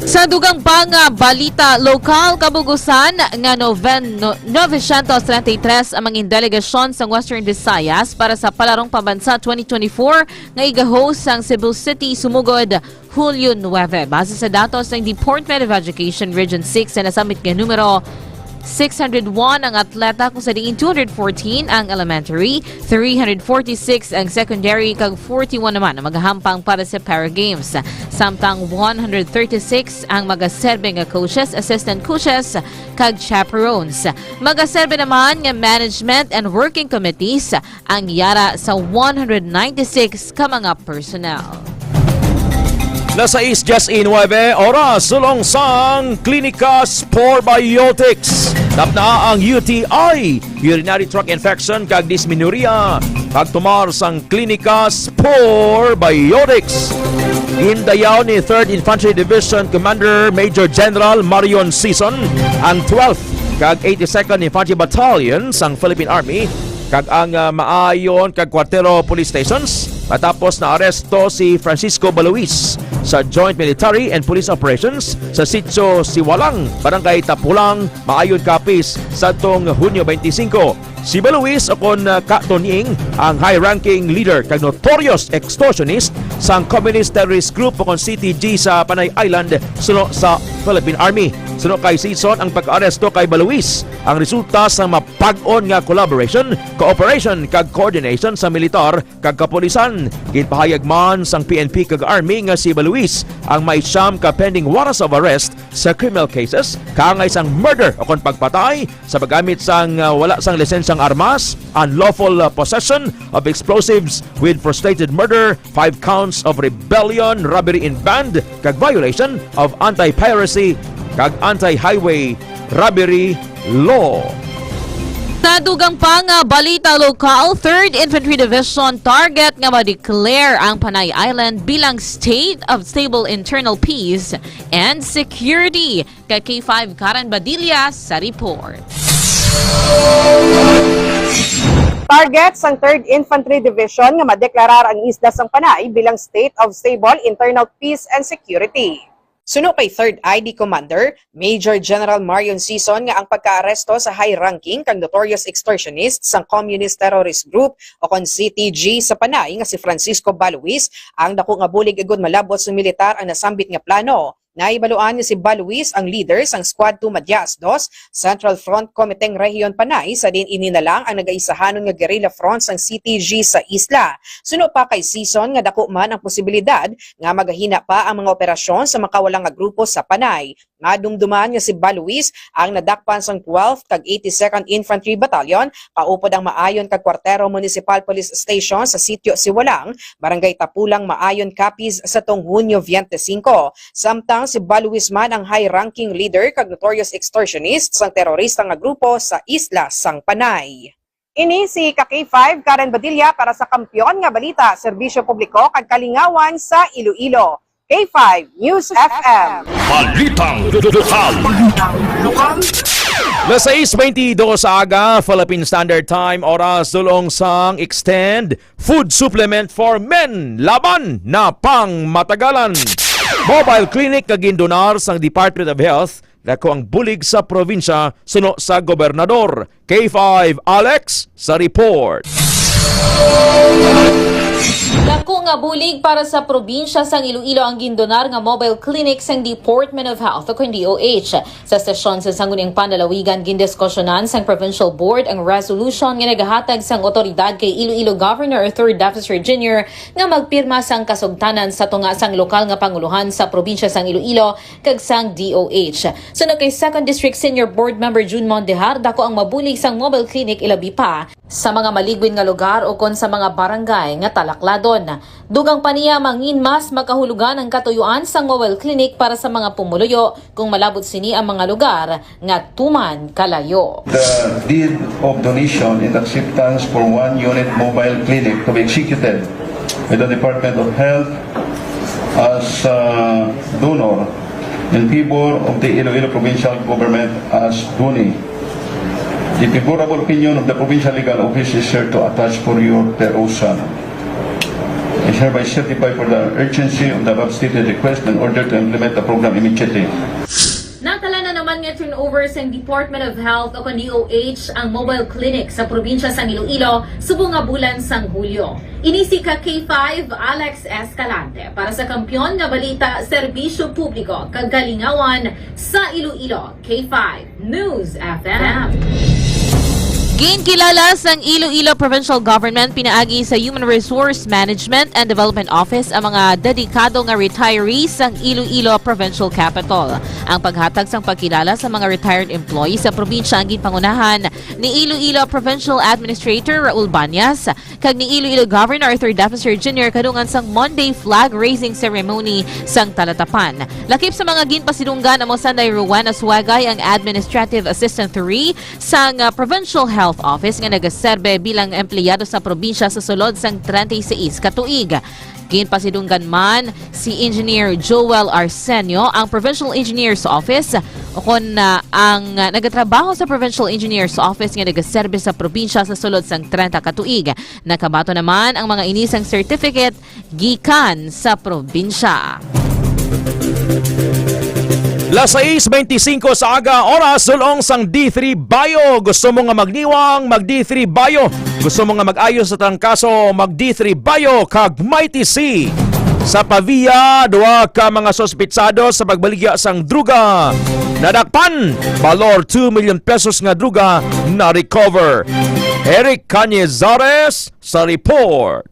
Sa dugang pa nga balita lokal, kabugusan nga noven-, no-, novecientos treinta y tres ang mga delegasyon sang Western Visayas para sa Palarong Pambansa twenty twenty-four nga iga-host sang Cebu City sumugod Hulyo nuebe. Base sa datos sang Department of Education Region six sa nasambit nga numero, six hundred one ang atleta, kung sa diin two hundred fourteen ang elementary, three hundred forty-six ang secondary, kag forty-one naman ang magahampang para sa Para Games. Samtang one hundred thirty-six ang magaserbe nga coaches, assistant coaches, kag chaperones. Magaserbe naman nga management and working committees ang yara sa one hundred ninety-six ka mga personnel. Las sais dies y nuebe oras, sul-ong sang Clinicas Probiotics. Tapna ang U T I, urinary tract infection kag dysmenorrhea. Pagtumar sang Clinicas Probiotics. Gindayaw ni Third Infantry Division Commander Major General Marion Sison ang twelfth kag eighty-second Infantry Battalion sang Philippine Army kag ang, ah, Maayon kag Cuartero Police Stations matapos naaresto si Francisco Baluis sa Joint Military and Police Operations sa Sitio Siwalang, Barangay Tapulang, Maayon, Capiz, sadtong Hunyo twenty-five. Si Baluis, o kon, ah, Ka Tonying, ang high-ranking leader kag notorious extortionist sang Communist Terrorist Group o kon C T G sa Panay Island suno sa Philippine Army. Suno kay Sison, ang pag-aresto kay Baluis ang resulta sa mapag-on nga collaboration, cooperation, kag coordination sa militar kag kapulisan. Ginpahayag man sang P N P kag Army nga si Baluis ang may siyam ka pending warrants of arrest sa criminal cases kaangay sang murder o kon pagpatay sa paggamit sang, uh, wala sang lisensyang armas, unlawful, uh, possession of explosives with frustrated murder, five counts of rebellion, robbery in band, kag violation of anti-piracy kag anti-highway robbery law. Sa dugang pa nga balita lokal, Third Infantry Division target nga ma-declare ang Panay Island bilang State of Stable Internal Peace and Security. Kay K five Karen Badilla sa report. Target sang Third Infantry Division nga madeklarar ang isla sang Panay bilang State of Stable Internal Peace and Security. Suno kay Third I D Commander Major General Marion Sison nga ang pagkaaresto sa high-ranking kag notorious extortionist sang Communist Terrorist Group o kon C T G sa Panay nga si Francisco Baluis ang dako nga bulig agud malab-ot sa militar ang nasambit nga plano. Nahibaluan nga si Baluis ang leader sang Squad two Madias two Central Front Committee Region Panay, sa diin ini na lang ang nagaisahanon nga guerrilla front sang C T G sa isla. Suno pa kay Sison nga dako man ang posibilidad nga magahina pa ang mga operasyon sa makawala nga grupo sa Panay. Madumduman nga si Baluis ang nadakpan sang twelfth kag eighty-second Infantry Battalion, kaupod ang Maayon kag Cuartero Municipal Police Station sa Sitio Siwalang, Barangay Tapulang, Maayon, Capiz, sa tong Hunyo twenty-five. Samtang si Baluis man ang high-ranking leader kag notorious extortionist sang terorista nga grupo sa isla sang Panay. Ini si ka K five Karen Badilla para sa Kampiyon nga Balita, Serbisyo Publiko kag Kalingawan sa Iloilo. K five News F M. Balitang lokal. Las sais beintidos sa aga, Philippine Standard Time, oras dulong sang extend food supplement for men laban na pangmatagalan. Mobile clinic nga gindonar sang Department of Health, dako ang bulig sa probinsya suno sa gobernador. K five Alex sa report. Dako nga bulig para sa probinsya sang Iloilo ang gindonar nga mobile clinic sang Department of Health o kon D O H. Sa sesyon sa Sangguniang Panlalawigan, gindiskusyonan sang Provincial Board ang resolution nga nagahatag sang otoridad kay Iloilo Governor Arthur Defensor Junior nga magpirma sang kasugtanan sa tunga sang lokal nga pangulohan sa probinsya sang Iloilo kag sang D O H. Suno kay Second District Senior Board Member June Mondejar, dako ang mabulig sang mobile clinic, ilabi pa sa mga maligwin nga lugar ukon sa mga barangay nga talakladon. Dugang pa niya, mangin mas makahulugan ang katuyuan sang mobile clinic para sa mga pumuluyo kung malabot sini ang mga lugar nga tuman kalayo. The deed of donation and acceptance for one unit mobile clinic to be executed by the Department of Health as, uh, donor in favor of the Iloilo Provincial Government as donee. The favorable opinion of the Provincial Legal Office is here to attach for your perusal. Is hereby certified for the urgency of the above stated request in order to implement the program immediately. Natala na naman nga turnover sang Department of Health o kon D O H ang mobile clinic sa probinsya sang Iloilo subong nga bulan sang Hulyo. Ini si ka K five Alex Escalante para sa Kampiyon nga Balita, Serbisyo Publiko kag Kalingawan sa Iloilo, K five News F M. Ginkilala sang Iloilo Provincial Government pinaagi sa Human Resource Management and Development Office ang mga dedikado nga retirees sang Iloilo Provincial Capitol. Ang paghatag sang pagkilala sa mga retired employees sa probinsya ang ginpangunahan ni Iloilo Provincial Administrator Raul Bañas kag ni Iloilo Governor Arthur Defensor Junior kadungan sang Monday flag raising ceremony sang Talatapan. Lakip sa mga ginpasidunggan amo sanday Rowena Suagay, ang Administrative Assistant three sang, ah, Provincial Health Office nga nagaserbe bilang empleyado sa probinsya sa sulod sang treinta y seis ka tuig. Ginpasidunggan man si Engineer Joel Arsenio, ang Provincial Engineer's Office, o kon, ah, ang, ah, nagatrabaho sa Provincial Engineer's Office nga nagaserbe sa probinsya sa sulod sang treinta ka tuig. Nakabaton naman ang mga ini sang certificate gikan sa probinsya. Las sais beintisinko sa aga, oras dulong sang D three Bayo. Gusto mo nga magniwang, mag D three Bayo. Gusto mo nga mag-ayo sa trangkaso, mag D three Bayo kag Mighty C. Sa Pavia, duha ka mga suspitsado sa pagbaligya sang druga nadakpan. Balor two million pesos nga druga na-recover. Eric Cañizares sa report.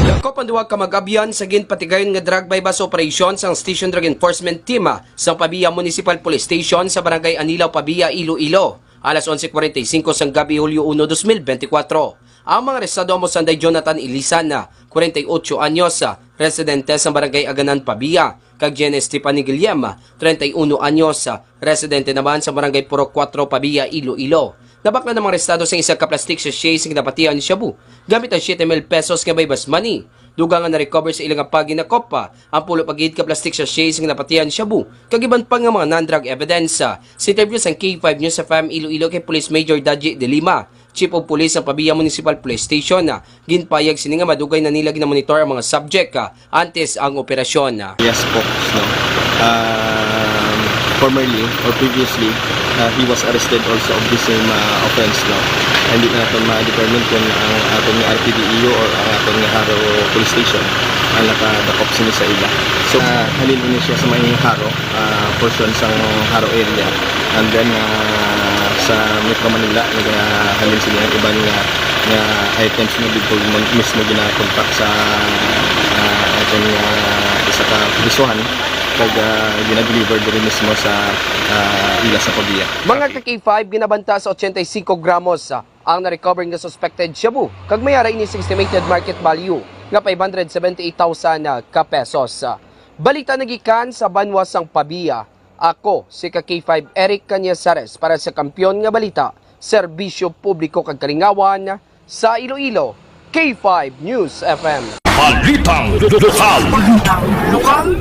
Dakop ang duha ka mag-abyan sa ginpatigayon nga drug buy-bust operation sang Station Drug Enforcement Team sa Pavia Municipal Police Station sa Barangay Anilao, Pavia, Iloilo, alas onse cuarenta y cinco sang gabi, Hulyo uno, dos mil benti kwatro. Ang mga arestado amo sanday Jonathan Ilisan, kwarenta y otso anyos, residente sa Barangay Aganan, Pavia, kag Jenny Stephanie Guillem, treinta y uno anyos, residente naman sa Barangay Purok Cuatro, Pavia, Iloilo. Nabaklan ang mga arestado sang isa ka plastic sachet sing nabatian shabu gamit ang siete mil pesos nga buy-bust money. Dugang nga na-recover sa ila nga paghinakop ang pulo pa gid ka plastic sachet sing nabatian shabu kag iban pa nga mga non-drug evidence. Sa interview sang K five News F M Iloilo kay Police Major Daji De Lima, Chief of Police sang Pavia Municipal Police Station, ah, ginpayag sini nga madugay na nila ginamonitor ang mga subject, ah, antes ang operasyon. Yes po, no. Um, formerly or previously, uh, he was arrested also of the same, uh, offense, no. Hindi na naton ma-determine kung ang aton nga R P D E U or ang aton nga Jaro Police Station ang nakadakop sini sa ila. So, uh, halin ini siya sa may Jaro, ah, portion sang Jaro area. And then, ah, sa Metro Manila, nagahalin sila ang iban nga, nga items nga dito mo-, mismo ginakontak sa, ah, aton nga isa ka prisuhan, kag, ah, ginadeliver diri mismo sa, ah, ila sa Pavia. Mga ka K five, ginabanta sa ochenta y cinco gramos, ah, ang na-recover nga suspected shabu, kag may ara ini sa estimated market value nga five hundred seventy-eight thousand ka pesos. Balita nagikan sa banwa sang Pavia. Ako si ka K five Eric Cañizares para sa Kampiyon nga Balita, serbisyo publiko kag kalingawan sa Iloilo, K five News F M. Balitang lokal.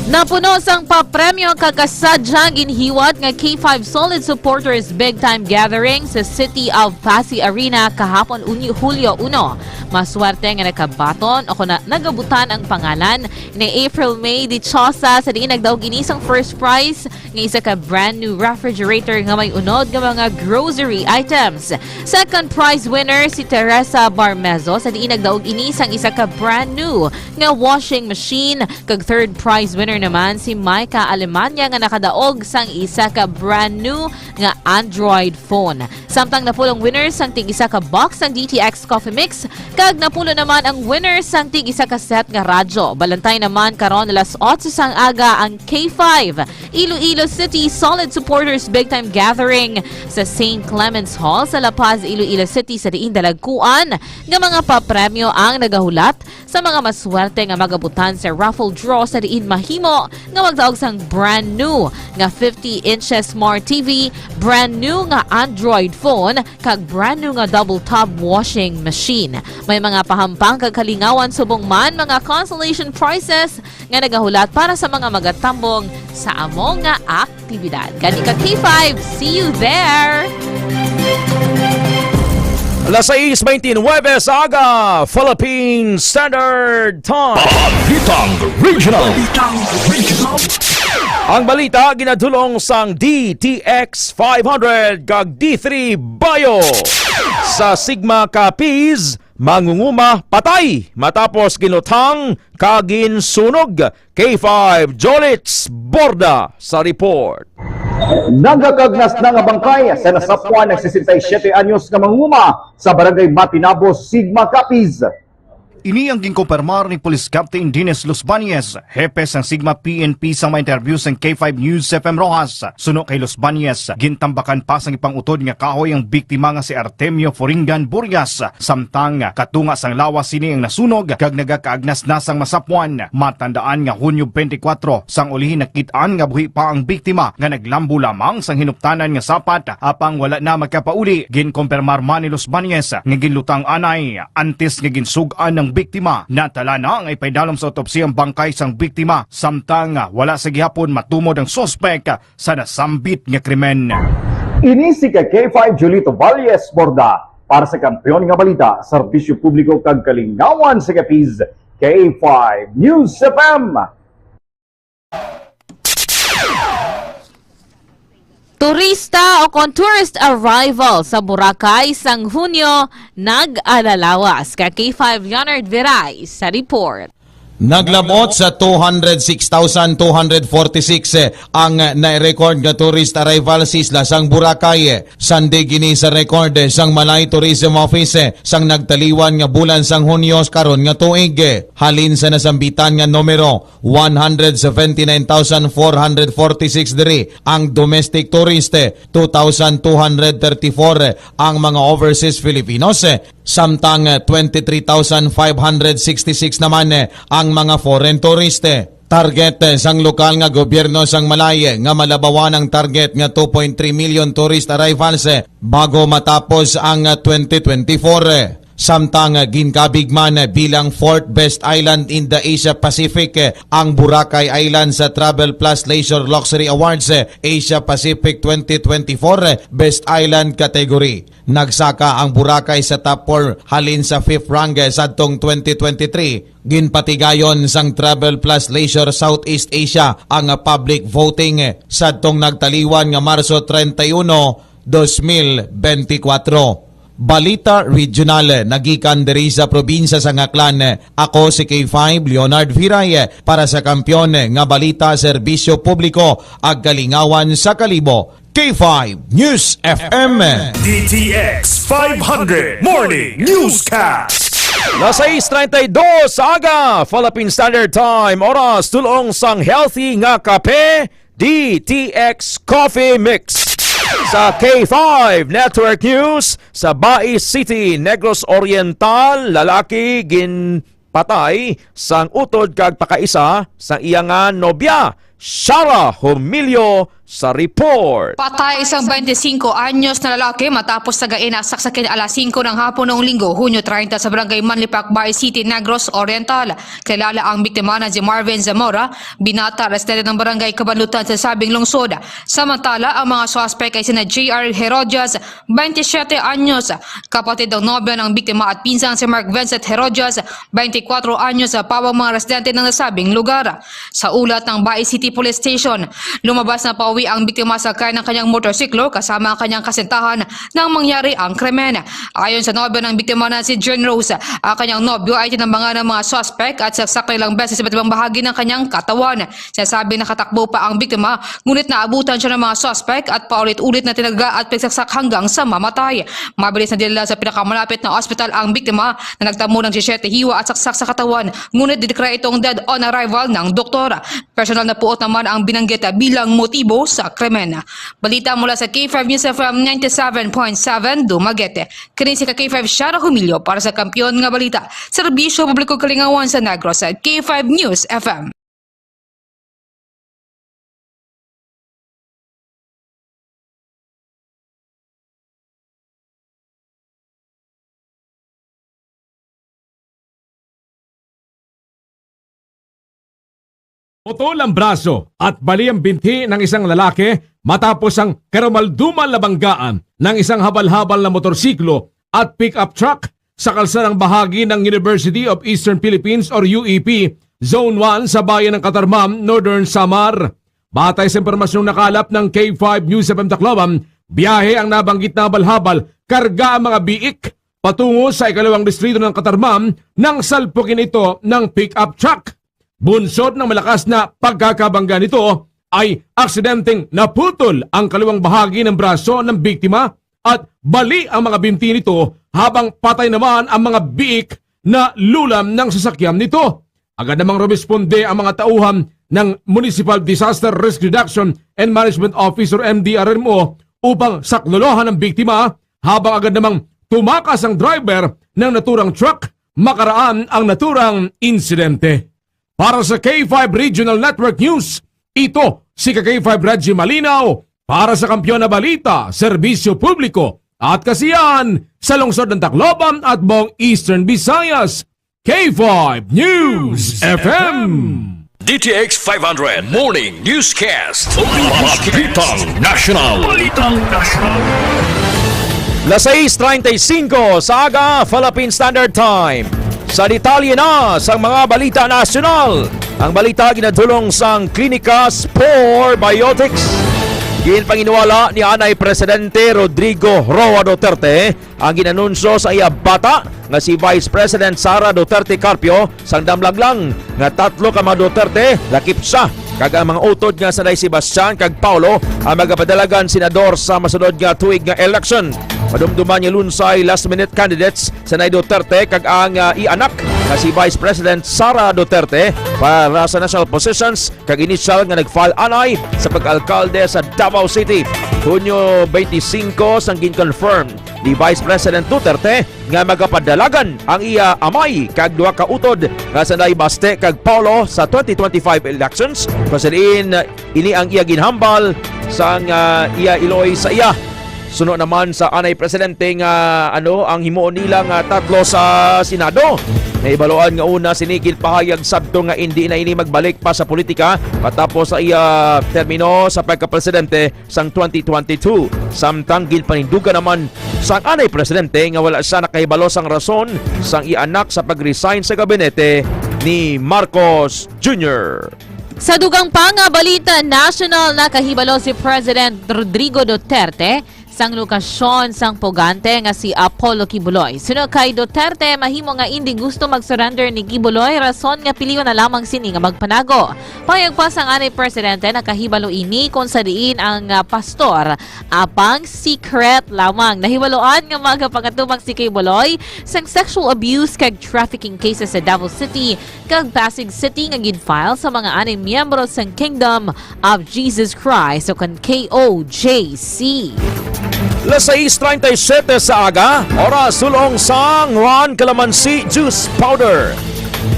Napuno sang papremyo kag kasadya ginhiwat nga K five Solid Supporters Big Time Gathering sa City of Passi Arena kahapon, Uni-, Hulyo uno. Maswerte nga nakabaton o kon nagabutan ang pangalan ni April May Dichosa sa diin nagdaog ini sang first prize nga isa ka brand new refrigerator nga may unod nga mga grocery items. Second prize winner si Teresa Barmezo sa diin nagdaog ini sang isa ka brand new nga washing machine, kag third prize winner naman si Micah Alemania nga nakadaog sang isa ka brand new nga Android phone. Samtang napulong winners sang tig isa ka box sang D T X Coffee Mix, kag napulo naman ang winners sang tig isa ka set nga radyo. Balantay naman karon alas otso sang aga ang K five Iloilo City Solid Supporters Big Time Gathering sa Saint Clements Hall sa La Paz, Iloilo City, sa diin dalagkuan nga mga papremyo ang nagahulat sa mga maswerte nga magabutan sa raffle draw, sa diin mahimo nga magdaog sang brand new nga fifty inches smart T V, brand new nga Android phone, kag brand new nga double top washing machine. May mga pahampang kag kalingawan subong man mga consolation prizes nga nagahulat para sa mga magatambong sa amo nga aktibidad. Gani ka K five, see you there! Alas sais beintinuebe sa aga, Philippine Standard Time. Balitang Regional. Ang balita ginadulong sang D T X five hundred kag D three Bio. Sa Sigma Capiz, mangunguma patay matapos ginlutang kag ginsunog. K five Jolits Borda sa report. Nagakagnas na nga bangkay sa nasapwan ng sesenta y siyete anyos nga mangunguma sa Barangay Matinabo, Sigma Capiz. Ini ang ginkumpirmar ni Police Captain Dennis Losbañez, hepe sang Sigma P N P, sa mga interview sang K five News F M Roxas. Suno kay Losbañez, gintambakan pa sang ipang-utod nga kahoy ang biktima nga si Artemio Furingan Burias, samtang katunga sang lawas sini ang nasunog kag nagakaagnas na sang masapwan. Matandaan nga Hunyo twenty-four sang ulihi nakit-an nga buhi pa ang biktima nga naglambo lamang sang hinuptanan nga sapat, apang wala na makapauli. Ginkumpirmar man ni Losbañez nga ginlutang anay antes nga ginsug-an ang biktima. Natala na nga ipaidalom sa autopsya ang bangkay sang biktima, samtang wala sa gihapon matumod ang suspek sa nasambit nga krimen. Ini si K five Julito Valles Borda para sa Kampiyon nga Balita, Serbisyo Publiko kag Kalingawan sa Capiz, K five News F M. Turista o kon tourist arrival sa Boracay sang Hunyo nag-alalawas. Ka K five Leonard Veray sa report. Naglabot sa two hundred six thousand two hundred forty-six, eh, ang, eh, na-record nga tourist arrival sa isla sang Boracay, eh. Sandig ini sa record, eh, sang Malay Tourism Office, eh, sang nagtaliwan nga bulan sang Hunyo karon nga tuig, eh. Halin sa nasambitan nga numero, one hundred seventy-nine thousand four hundred forty-six diri ang domestic tourist, eh, two thousand two hundred thirty-four, eh, ang mga overseas Filipinos, eh. Samtang, eh, twenty-three thousand five hundred sixty-six naman, eh, ang mga foreign tourist, eh. Target, eh, sang lokal nga gobyerno sang Malay, eh, nga malabawan ang target nga two point three million tourist arrivals, eh, bago matapos ang, eh, twenty twenty-four, eh. Samtang, eh, ginkabig man, eh, bilang fourth best island in the Asia Pacific, eh, ang Boracay Island sa Travel Plus Leisure Luxury Awards, eh, Asia Pacific twenty twenty-four, eh, Best Island category. Nagsaka ang Boracay sa top four halin sa fifth rank, eh, sadtong twenty twenty-three. Ginpatigayon sang Travel Plus Leisure Southeast Asia ang, ah, public voting, eh, sadtong nagtaliwan nga Marso treinta y uno, dos mil beintikwatro. Balita Regional, eh, nagikan diri sa probinsya sang Aklan, eh. Ako si K five Leonard Viray, eh, para sa Kampiyon, eh, nga Balita, Serbisyo Publiko, ag Kalingawan sa Kalibo. K five News F M. D T X five hundred Morning Newscast. Alas sais treinta y dos sa aga, Philippine Standard Time, oras tulong sang healthy nga kape, D T X Coffee Mix. Sa K five Network News, sa Bais City, Negros Oriental, lalaki gin patay sang utod kag pakaisa sang iya nga nobya, Shara Humilio sa report. Patay isang twenty-cinco anyos na lalaki matapos sagain na saksakin alas singko ng hapon noong Linggo, Hunyo treinta, sa Barangay Manlipak, Baez City, Negros Oriental. Kilala ang biktima na si Marvin Zamora, binata, residente ng Barangay Kabanlutan sa sabing lungsod. Samantala, ang mga suspek ay sina J R Herodias, twenty-siyete anyos, kapatid ng nobya ng biktima at pinsang si Mark Vincent Herodias, twenty-kwatro anyos, pawang mga residente ng nasabing lugar. Sa ulat ng Baez City Police Station, lumabas na pauwi ang biktima sakay ng kanyang motorsiklo kasama ang kanyang kasintahan nang mangyari ang krimen. Ayon sa nobya ng biktima na si June Rose, ang kanyang nobyo ay tinambangan ng mga suspek at saksak na ilang beses sa iba't ibang bahagi ng kanyang katawan. Sinasabing nakatakbo pa ang biktima, ngunit naabutan siya ng mga suspek at paulit-ulit na tinaga at pigsaksak hanggang sa mamatay. Mabilis na dinala sa pinakamalapit na ospital ang biktima na nagtamo ng siyete hiwa at saksak sa katawan, ngunit dineklara itong dead on arrival ng doktor. Personal na puot naman ang binanggit bilang motibo sa krimen. Balita mula sa K five News F M ninety-seven point seven Dumaguete. Kini si ka K five Shara Humilio para sa Kampiyon nga Balita, Serbisyo Publiko Kalingawan sa Negros, K five News F M. Putol ang braso at bali ang binti ng isang lalaki matapos ang karumaldumal na banggaan ng isang habal-habal na motorsiklo at pick-up truck sa kalsadang bahagi ng University of Eastern Philippines or U E P Zone one sa bayan ng Catarman, Northern Samar. Batay sa impormasyong nakalap ng K five News F M Tacloban, biyahe ang nabanggit na habal-habal, karga ang mga biik patungo sa ikalawang distrito ng Catarman nang salpukin ito ng pick-up truck. Bunsod ng malakas na pagkakabangga nito ay aksidenteng naputol ang kaliwang bahagi ng braso ng biktima at bali ang mga binti nito, habang patay naman ang mga biik na lulam ng sasakyan nito. Agad namang rumesponde ang mga tauhan ng Municipal Disaster Risk Reduction and Management Office or M D R M O upang saklolohan ang biktima, habang agad namang tumakas ang driver ng naturang truck makaraan ang naturang insidente. Para sa K five Regional Network News, ito si ka K five Reggie Malinaw para sa Kampiyon na Balita, Serbisyo Publiko at Kasiyahan sa lungsod ng Tacloban at buong Eastern Visayas. K five News F M. D T X five hundred Morning Newscast. Balitang National. Balitang National. Las sais treinta y cinco sa aga, Philippine Standard Time. Sa detalye na sang mga balita nasyonal, ang balita ginadulong sang Klinika Spore Biotics. Ginpanginwala ni anay Presidente Rodrigo Roa Duterte ang ginanunsyo sa iya bata nga si Vice President Sara Duterte Carpio sang damlag lang nga tatlo ka mga Duterte lakip siya, kag ang mga utod nga sanay Sebastian kag Paulo ang magapadalagan senador sa masunod nga tuig nga eleksyon. Madumduman nga Lunsay last-minute candidates sanay Duterte kag ang, ah, i-anak nga si Vice President Sara Duterte para sa national positions kag inisyal nga nag-file anay sa pag-alkalde sa Davao City. Hunyo twenty-five sang gin-confirm ni Vice President Duterte nga magapadalagan ang iya amay kag duha ka utod nga sanay Baste kag Paulo sa twenty twenty-five elections, kung sa diin ini ang iya ginhambal sang, ah, iya iloy sa iya. Suno naman sa anay presidente nga, ano, ang himuon nila nga tatlo sa Senado. Nahibaluan nga una sini ginpahayag sadto nga indi na ini magbalik pa sa politika matapos sa iya termino sa pagkapresidente sang twenty twenty-two, samtang ginpanindugan naman sang anay presidente nga wala siya nakahibalo sang rason sang iya anak sa pag-resign sa gabinete ni Marcos Junior. Sa dugang pa nga balita nasyonal, nakahibalo si President Rodrigo Duterte sang lokasyon sang pugante nga si Apollo Quiboloy. Suno kay Duterte, mahimo nga indi gusto mag-surrender ni Quiboloy, rason nga pilion na lamang sini nga magpanago. Pahayag pa sang anay presidente, nakahibalo ini kon sa diin ang, ah, pastor, apang secret lamang. Nahibaluan nga magapakatubang si Quiboloy sang sexual abuse kag trafficking cases sa Davao City kag Pasig City nga gin-file sa mga anay miyembro sang Kingdom of Jesus Christ o kon K O J C. Las sais treinta y siete sa aga, oras sulong sang Juan Calamansi Juice Powder.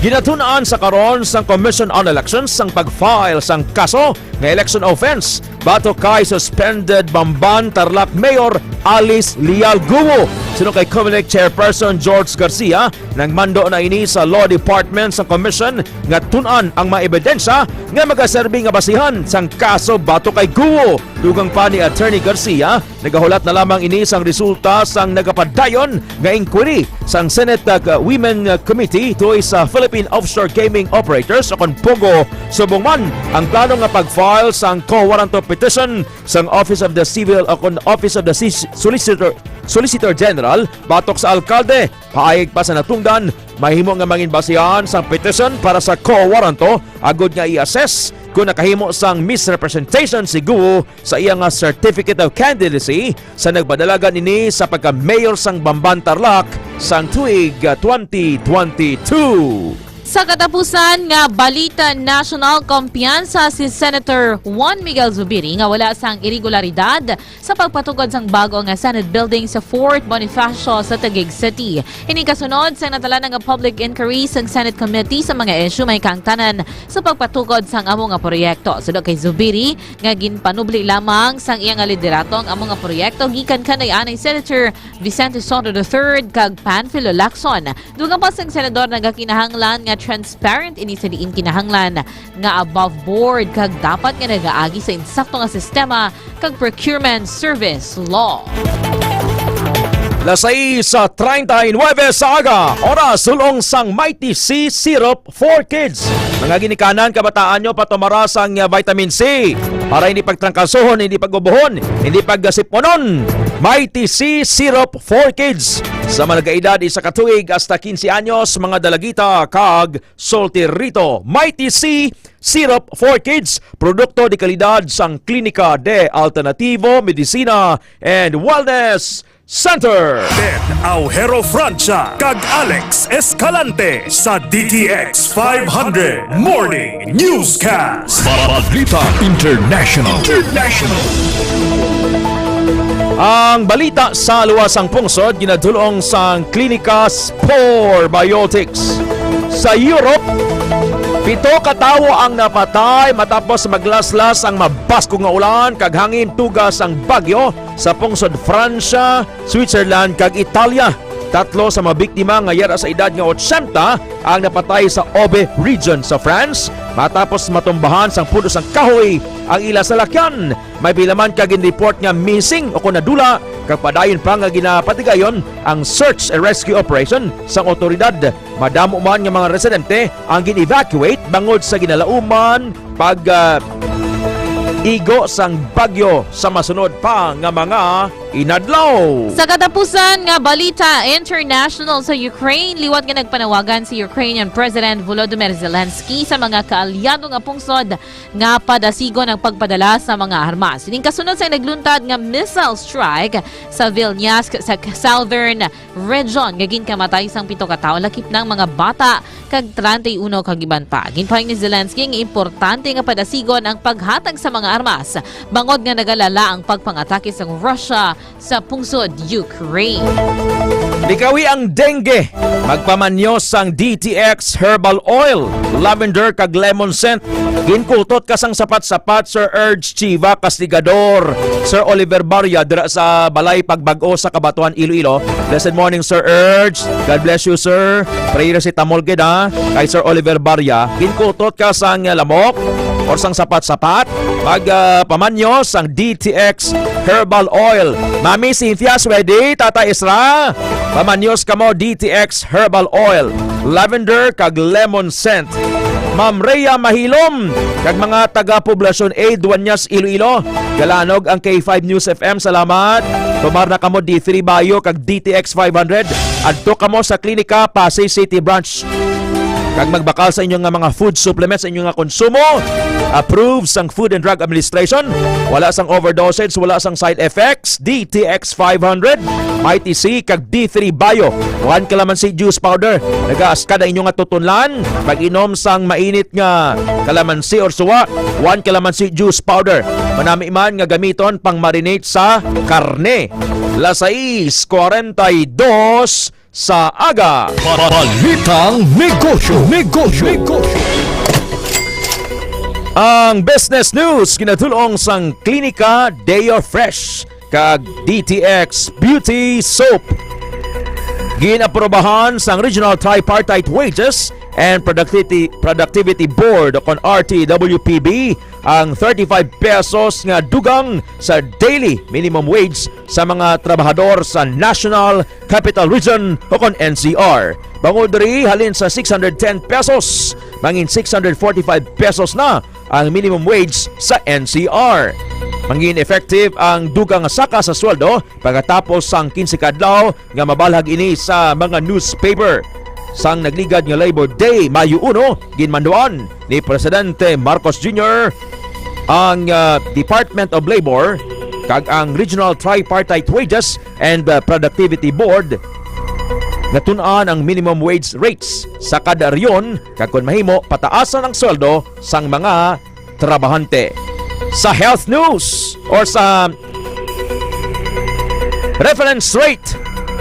Ginatun-an sa karon sang Commission on Elections ang pag-file sang kaso nga election offense batok kay suspended Bamban Tarlac Mayor Alice Leal Guo. Suno kay Comelec Chairperson George Garcia, nagmando na ini sa Law Department sa Commission nga tun-an ang mga ebidensya nga magaserbi nga basihan sang kaso batok kay Guo. Dugang pa ni Attorney Garcia, nagahulat na lamang ini sang resulta sang nagapadayon nga inquiry sang Senate, uh, Women, uh, Committee tungod sa Philippine Offshore Gaming Operators o kon POGO. Subong man ang plano nga pag-file sang quo warranto petition sang Office of the Civil o kon Office of the Sis-, Solicitor, Solicitor General batok sa alkalde. Paayag pa sa natungdan, mahimo nga mangin basihan sang petition para sa quo warranto agud nga i-assess kung nakahimo sang misrepresentation si Guo sa iya nga Certificate of Candidacy sa nagpadalagan ini sa pagka-mayor sang Bamban Tarlac sang tuig, ah, twenty twenty-two. Sa katapusan nga balita national, kumpiyansa si Senator Juan Miguel Zubiri nga wala sang iregularidad sa pagpatukod sang bago nga Senate building sa Fort Bonifacio sa Taguig City. Ini kasunod sa natala na nga public inquiry sang Senate Committee sa mga issue may kaangtanan sa pagpatukod sang amo nga proyekto. Suno kay Zubiri, nga ginpanubli lamang sang iya nga liderato ang amo nga proyekto gikan kanay anay Senator Vicente Sotto the third kag Panfilo Lacson. Dugang pa sang senador, nagakinahanglan nga transparent ini sa diin kinahanglan nga above board kag dapat nga nagaagi sa insakto nga sistema kag procurement service law. Las sais treinta y nueve sa aga, oras dul-ong sang Mighty C Syrup for Kids. Mga ginikanan, kabataan nyo, patumara sang, ah, vitamin C para hindi pagtrangkasohon, hindi pag-ubuhon, hindi pagasiponon. Mighty C Syrup for Kids sa mga nagaedad isa ka tuig hasta quince anyos, mga dalagita kag solterito. Mighty C Syrup for Kids, produkto de kalidad sang Klinika de Alternativo Medicina and Wellness Center. Ben Aujero Francia kag Alex Escalante sa D T X five hundred Morning Newscast. Balita International. International. Ang balita sa luwas sang pungsod ginadul-ong sang Klinika Spore Biotics. Sa Europe, pito ka tawo ang napatay matapos maglaslas ang mabaskog nga ulan kag hangin tuga sang bagyo sa pungsod Francia, Switzerland, kag Italia. Tatlo sa mga biktima nga yara sa edad nga otsenta ang napatay sa Aube region sa France matapos matumbahan sang puno sang kahoy ang ila salakyan. May pila man ka ginreport nga missing o kon nadula, kag padayon pa nga ginapatigayon ang search and rescue operation sang awtoridad. Madamo man nga mga residente ang gin-evacuate bangod sa ginalauman pag, ah, igo sang bagyo sa masunod pa nga mga inadlaw. Sa katapusan nga balita international, sa Ukraine, liwat nga nagpanawagan si Ukrainian President Volodymyr Zelensky sa mga kaalyado nga pungsod nga padasigon ang pagpadala sa mga armas. Ining kasunod sa nagluntad nga missile strike sa Vilniansk sa southern region nga ginkamatay sang pito ka tawo, lakip na ang mga bata kag treinta y uno kag iban pa. Ginpahayag ni Zelensky nga importante nga padasigon ang paghatag sa mga armas bangod nga nagalala ang pagpangatake sang Russia sa pungsod Ukraine. Likawi ang dengue. Magpamanyo sang D T X Herbal Oil, lavender kag lemon scent. Ginkutot ka sang sapat-sapat, Sir Urge Chiva Castigador, Sir Oliver Barria, dira sa Balay Pagbag-o sa Cabatuan, Iloilo. Blessed morning, Sir Urge. God bless you, sir. Prayer si Tamol gid, ha, kay Sir Oliver Barria. Ginkutot ka sang lamok or sang sapat-sapat? Mag, ah, pamanyo sang D T X Herbal Oil. Mami Cynthia Swede, Tata Isra, pamanyos kamo D T X Herbal Oil, lavender kag lemon scent. Ma'am Rhea Mahilom, kag mga taga Poblacion A, Dueñas, Iloilo. Galanog ang K five News F M, salamat. Tumar na kamo D three Bayo kag D T X five hundred. Adto kamo sa Klinika Pasay City Branch kag magbakal sa inyo nga mga food supplements sa inyo nga konsumo. Approved sang Food and Drug Administration. Wala sang overdosage, wala sang side effects. D T X five hundred, Mighty C, kag D three Bio. One calamansi juice powder. Nagaaskad ang inyo nga tutunlan. Mag-inom sang mainit nga calamansi or suwa. One calamansi juice powder. Manami man nga gamiton pang marinate sa karne. Las sais cuarenta y dos sa aga. Balitang negosyo, negosyo, negosyo. Ang business news ginadul-ong sang Klinika Deo Fresh kag D T X Beauty Soap. Ginaprobahan sang Regional Tripartite Wages and Productivity, Productivity Board o kon R T W P B ang thirty-five pesos nga dugang sa daily minimum wage sa mga trabahador sa National Capital Region o kon N C R. Bangod diri, halin sa six hundred ten pesos, mangin six hundred forty-five pesos na ang minimum wage sa N C R. Mangin effective ang dugang nga saka sa sweldo pagkatapos sang quince ka adlaw nga mabalhag ini sa mga newspaper. Sang nagligad nga Labor Day, Mayo uno, ginmanduan ni Presidente Marcos Junior ang, ah, Department of Labor kag ang Regional Tripartite Wages and, ah, Productivity Board nga tun-an ang minimum wage rates sa kada rehiyon kag kon mahimo pataasan ang sweldo sang mga trabahante. Sa health news or sa reference rate,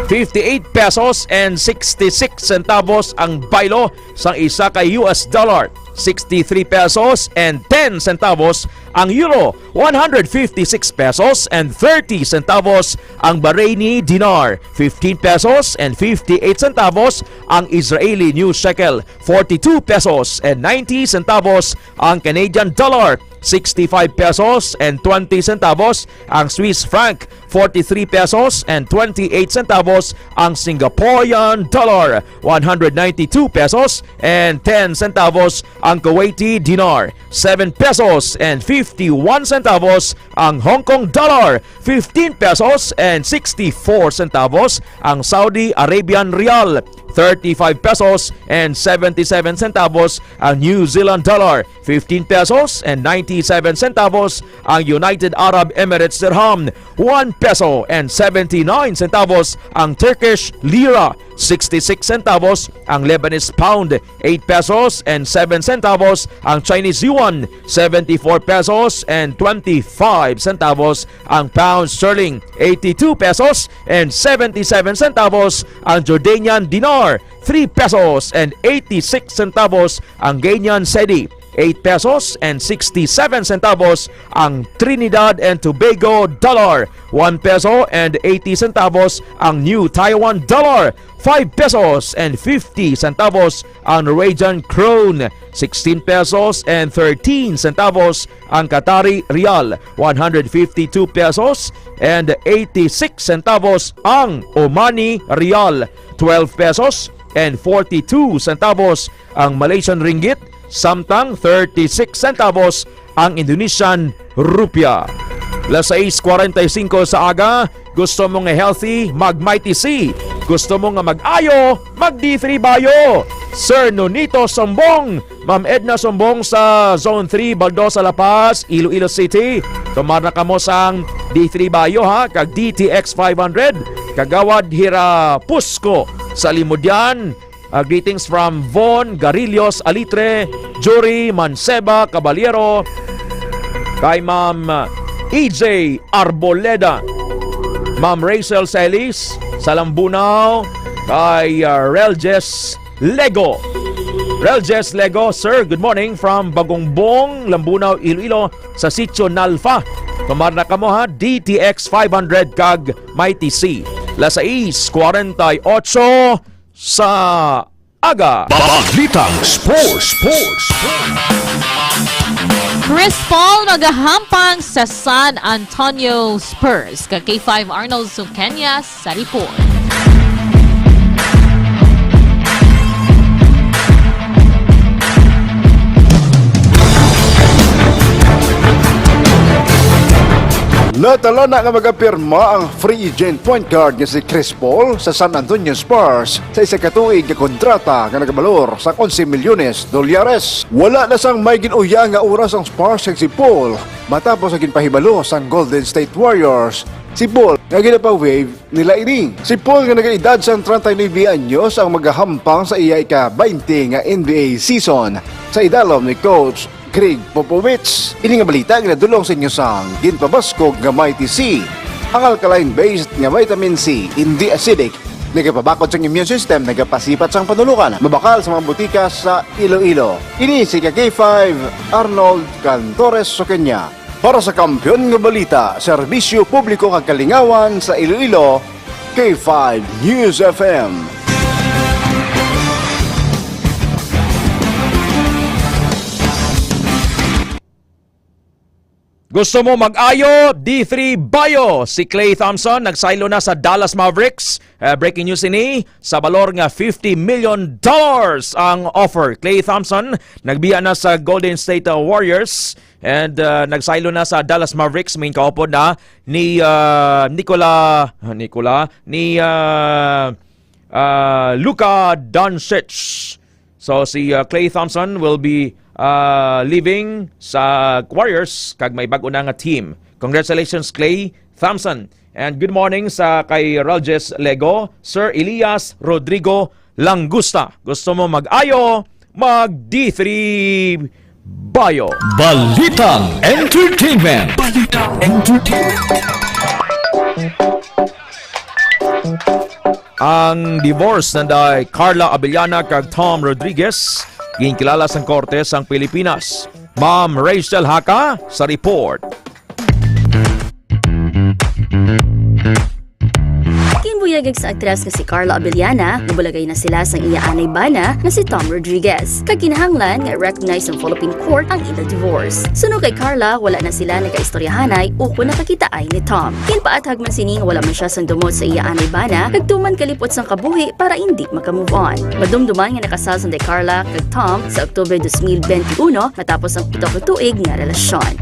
fifty-eight pesos and sixty-six centavos ang baylo sang isa ka U S dollar, sixty-three pesos and ten centavos ang euro, one hundred fifty-six pesos and thirty centavos ang Bahraini dinar, fifteen pesos and fifty-eight centavos ang Israeli new shekel, forty-two pesos and ninety centavos ang Canadian dollar, sixty-five pesos and twenty centavos ang Swiss franc, forty-three pesos and twenty-eight centavos ang Singaporean dollar, one hundred ninety-two pesos and ten centavos ang Kuwaiti dinar, seven pesos and fifty-one centavos ang Hong Kong dollar, fifteen pesos and sixty-four centavos ang Saudi Arabian rial, thirty-five pesos and seventy-seven centavos ang New Zealand dollar, fifteen pesos and ninety-seven centavos ang United Arab Emirates dirham, one peso and seventy-nine centavos ang Turkish lira, sixty-six centavos ang Lebanese pound, eight pesos and seven centavos ang Chinese yuan, seventy-four pesos and twenty-five centavos ang pound sterling, eighty-two pesos and seventy-seven centavos ang Jordanian dinar, three pesos and eighty-six centavos ang Ghanaian cedi, eight pesos and sixty-seven centavos ang Trinidad and Tobago dollar, one peso and eighty centavos ang New Taiwan dollar, five pesos and fifty centavos ang Norwegian krone, sixteen pesos and thirteen centavos ang Qatari riyal, one hundred fifty-two pesos and eighty-six centavos ang Omani riyal, twelve pesos and forty-two centavos ang Malaysian ringgit, samtang thirty-six centavos ang Indonesian rupiah. Las sais cuarenta y cinco sa aga, gusto mo nga healthy? Mag Mighty C. Gusto mo nga mag-ayo? Mag D three Bio. Sir Nonito Sombong, Ma'am Edna Sombong sa Zone three, Baldosa, La Paz, Iloilo City. Tumar na kamo sang D three Bio, ha, kag D T X five hundred. Kagawad Hira Pusco sa Limodian. Ah, greetings from Von Garillos Alitre, Jory Manceba Caballero, kay Ma'am, ah, E J Arboleda, Ma'am Rachel Celis sa Lambunao, kay, ah, Relges Lego. Relges Lego, sir, good morning from Bagongbong, Lambunao, Iloilo, sa Sitio Nalfa. Tumar na kamo, ha, D T X five hundred kag Mighty C. Las sais cuarenta y ocho sa aga. Balitang Sports, Sports, Sports. Chris Paul magahampang sa San Antonio Spurs. Ka K five Arnold Suqueñas sa report. Natala na nga magapirma ang free agent point guard nga si Chris Paul sa San Antonio Spurs sa isa ka tuig nga kontrata nga nagabalor sa onse milyones dolyares. Wala na sang may gin-uya nga oras ang Spurs kag si Paul matapos ang ginpahibalo sang Golden State Warriors si Paul nga ginapa-waive nila ini. Si Paul nga nagaedad sang treinta y nuebe anyos ang magahampang sa iya ika-baynte nga N B A season sa idalom ni Coach Gregg Popovich. Ini nga balita ginadul-ong sa inyo sang ginpabaskog nga Mighty C. Ang alkaline-based nga vitamin C, indi acidic, Nagapabakod sang immune system, nagapasipat sang panulukan, mabakal sa mga butika sa Iloilo. Ini si ka K five, Arnold Cantores Soqueña. Para sa Kampiyon nga Balita, Serbisyo Publiko kag Kalingawan sa Iloilo, K five News F M. Gusto mo mag-ayo? D three Bayo. Si Klay Thompson nagsaylo na sa Dallas Mavericks. Eh, breaking news ini, sa balor nga fifty million dollars ang offer. Klay Thompson nagbiya na sa Golden State, uh, Warriors and, uh, nagsaylo na sa Dallas Mavericks. Main kaupod na ni, uh, Nikola, Nikola, ni, uh, uh, Luka Doncic. So si, uh, Klay Thompson will be, uh, leaving sa Warriors kag may bag-o na nga team. Congratulations, Klay Thompson. And good morning sa kay Raljes Lego, Sir Elias Rodrigo Langusta. Gusto mo mag-ayo? Mag D three Bayo. Balitang Entertainment. Balitang Entertainment. Ang divorce nanday Carla Abellana kag Tom Rodriguez ginkilala sang korte sang Pilipinas. Ma'am Rachel Haka sa report. Ginbuyag sa aktres nga si Carla Abellana, nabulagay na sila sang iya anay bana nga si Tom Rodriguez. Kag kinahanglan nga i-recognize sang Philippine Court ang ila divorce. Suno kay Carla, wala na sila nagaistoryahanay ukon nakakitaay ni Tom. Ginpaathag man sini nga wala man siya sang dumot sa iya anay bana, kag tuman kalipot sang kabuhi para indi maka-move on. Madumduman nga nakasal sanday Carla kag Tom sa October dos mil benti uno, matapos ang pito ka tuig nga relasyon.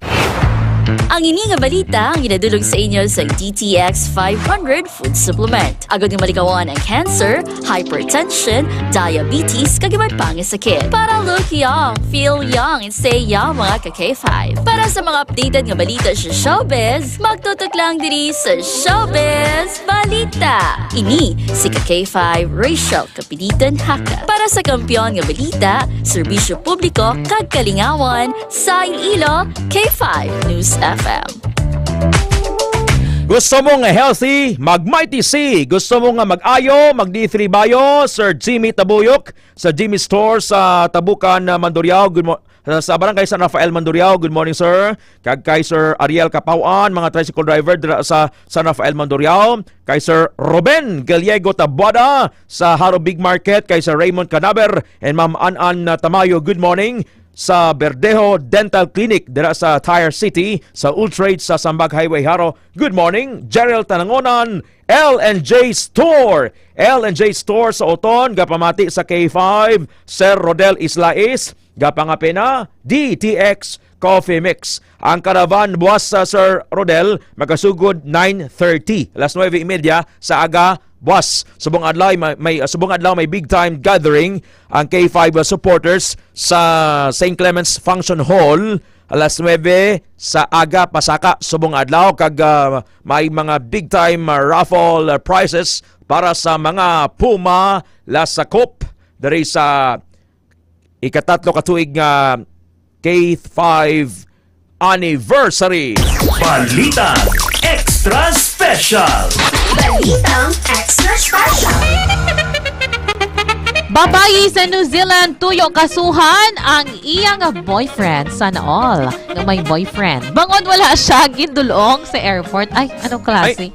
Ang ini nga balita ang ginadulog sa inyo sa D T X five hundred Food Supplement. Agod nga malikawan ang cancer, hypertension, diabetes, kag iban pa nga sakit. Para look young, feel young, and stay young, mga ka K five. Para sa mga updated nga balita sa showbiz, magtutok lang diri sa Showbiz Balita. Ini si ka K five Rachel Kapilitan Haka. Para sa Kampiyon nga Balita, Serbisyo Publiko kag Kalingawan sa Iloilo, K five News F M. Gusto mo nga healthy? Mag Mighty C. Gusto mo nga mag-ayo? Mag D three Bayo, Sir Jimmy Tabuyok sa Jimmy Store sa Tabukan, uh, Mandurriao. Good mo-, sa, sa Barangay San Rafael, Mandurriao. Good morning, sir. Kag kay Sir Ariel Kapawan, mga tricycle driver dira sa San Rafael, Mandurriao. Kay Sir Ruben Gallego Taboada sa Jaro Big Market. Kay Sir Raymond Canaber and Ma'am An-an, uh, Tamayo. Good morning. Sa Verdejo Dental Clinic dira sa Tire City, sa Old Trade sa Sambag Highway, Jaro. Good morning, Gerald Tanangonan, L and J Store. L and J Store sa Oton, gapamati sa K five, Sir Rodel Islais, gapangapina, D T X Coffee Mix. Ang Caravan buwas sa Sir Rodel, makasugod nine thirty, alas nuebe y media sa aga, buwas. Subong adlaw may, may, subong adlaw may big time gathering ang K five supporters sa Saint Clement's Function Hall, alas nuebe sa aga pasaka subong adlaw, kag, ah, may mga big time, ah, raffle, ah, prizes para sa mga pumalasakop diri sa ikatatlo ka tuig nga K five anniversary. Balitang Extra Special. Balitang Extra Special. Babayi sa New Zealand tuyo kasuhan ang iyang boyfriend. Sana all nga may boyfriend. Bangod wala siya gindulong sa airport. Ay, anong klase? Ay.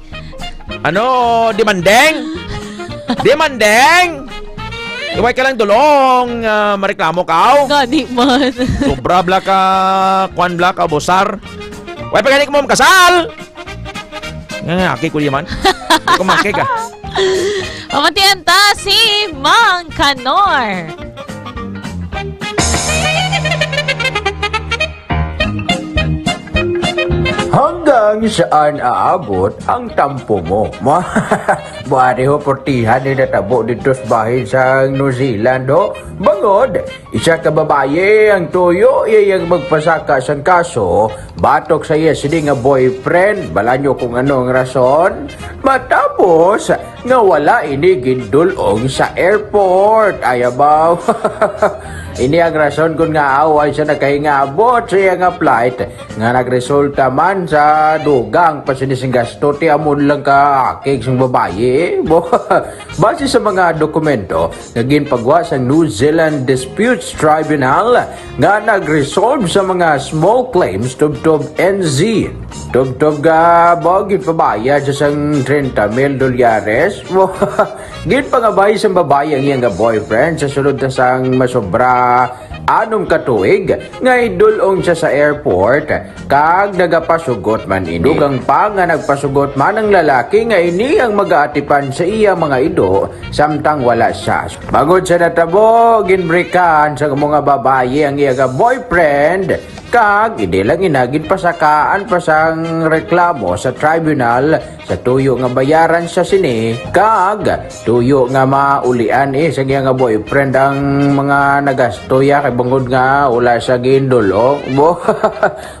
Ano, demanding? Demanding! Iway ka lang dulong, ah, mareklamo ka, aw. Gani man. Sobra bla ka, kwan bla ka, bosar. Way pa gani ko mo makasal! Nga, nga, aki ko di man. Di ko maki ka. Pamatian ta si Mang Kanor. Hanggang saan aabot ang tampo mo? Buari ho, portihan ni natabo dito sa bahin sa New Zealand, ho. Bangod, isa ka babayi ang tuyo, iya yang magpasaka sang kaso, batok sa iya sini nga boyfriend. Bala nyo kung ano ang rason? Matapos, nga wala ini gindul-ong sa airport. Ay, abaw. Ini ang rason kun nga away sa nakahingabot sa iya nga flight nga nagresulta man sa dugang pa sini sing gasto ti amon lang ka akig sang babayi. Eh, bo-, base sa mga dokumento nga ginpagwa sa New Zealand Disputes Tribunal nga nag-resolve sa mga small claims tubtob N Z. Tubtob nga ba ginpabayad sa sang treinta mil dolyares? Ginpangabay sang babayi ang iya nga boyfriend sa sulod na sang masobra anom ka tuig nga idul-ong siya sa airport, kag nagapasugot man ini. Dugang pa nga nagpasugot man ang lalaki nga ini ang mag-aatipan sa iya mga ido samtang wala siya. Bangod sa natabo, ginbrikan sa mga babayi ang iya nga boyfriend, kag hindi lang ina, ginpasakaan pa sang reklamo sa tribunal sa tuyo nga bayaran sa sini, kag tuyo nga maulian, eh, sa iya nga boyfriend ang mga nagastoya kay bangod nga wala sa gindulong mo.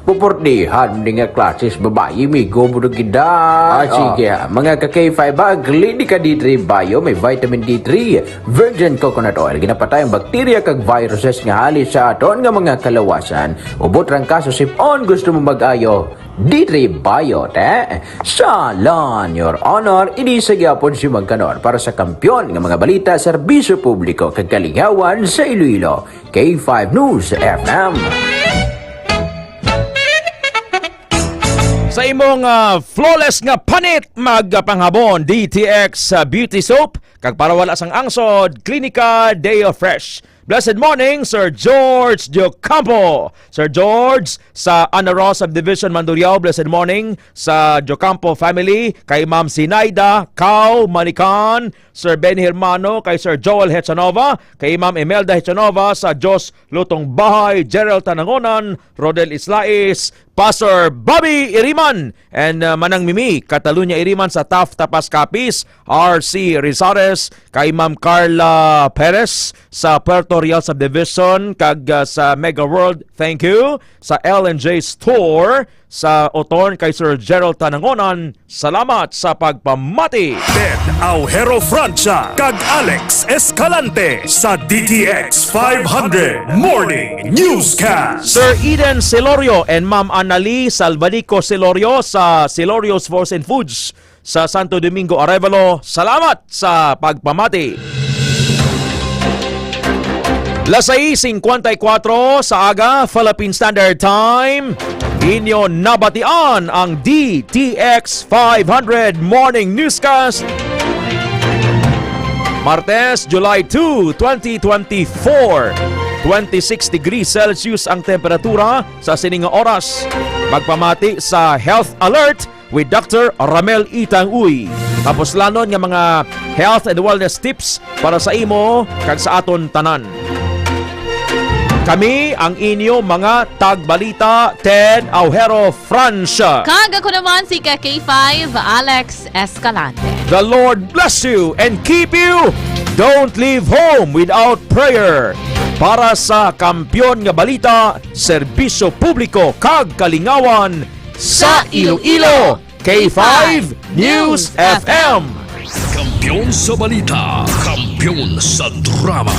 Pupurdihan ni nga klases babayi, migo mo na gid. Ah, sige, ha. Mga ka K five, ha, Clinica D three Bio, may vitamin D three, virgin coconut oil, ginapatay ang bakterya kag viruses nga hali sa aton nga mga kalawasan. Ubot rang kaso sip-on, gusto mo mag-ayo? D three Bio, te. Salon, Your Honor, ini sa gyapon si Magkanor para sa kampiyon nga mga balita, serbisyo publiko, kag kalingawan sa Iloilo. K five News F M. Sa imong, ah, flawless nga panit, magpanghabon D T X, ah, Beauty Soap, kag para wala sang angsod, Clinica Deo Fresh. Blessed morning, Sir George Diocampo. Sir George, sa Anaro Subdivision, Mandurriao, blessed morning sa Diocampo family, kay Ma'am Sinaida Cao Manican, Sir Benny Hermano, kay Sir Joel Hechanova, kay Ma'am Imelda Hechanova, sa Dios Lutong Bahay, Gerald Tanangonan, Rodel Islais, Pastor Bobby Iriman, and, uh, Manang Mimi Catalunya Iriman sa Taft, Tapas, Capiz, R C Rizares, kay Ma'am Carla Perez sa Puerto Real Subdivision, kag, uh, sa Mega World, thank you, sa L and J Store, sa Oton, kay Sir Gerald Tanangonan, salamat sa pagpamati. Ted Aujero Francia kag Alex Escalante sa D T X five hundred Morning Newscast. Sir Eden Celorio and Ma'am Annalie Salvanico Celorio sa Celorio's Frozen Foods sa Santo Domingo, Arevalo, salamat sa pagpamati. Las sais singkwenta y kuwatro sa aga, Philippine Standard Time. Inyo nabatian ang D T X five hundred Morning Newscast. Martes, July two, twenty twenty-four. Twenty-six degrees Celsius ang temperatura sa sini nga oras. Magpamati sa health alert with Doctor Ramel Itang Uy. Kapuslanon nga mga health and wellness tips para sa imo kag sa aton tanan. Kami ang inyo mga tagbalita, Ted Aujero Francia. Kag ako naman si ka K five, Alex Escalante. The Lord bless you and keep you. Don't leave home without prayer. Para sa Kampiyon nga Balita, Serbisyo Publiko kag Kalingawan sa Iloilo, K five News F M. Kampiyon sa balita, kampiyon sa drama.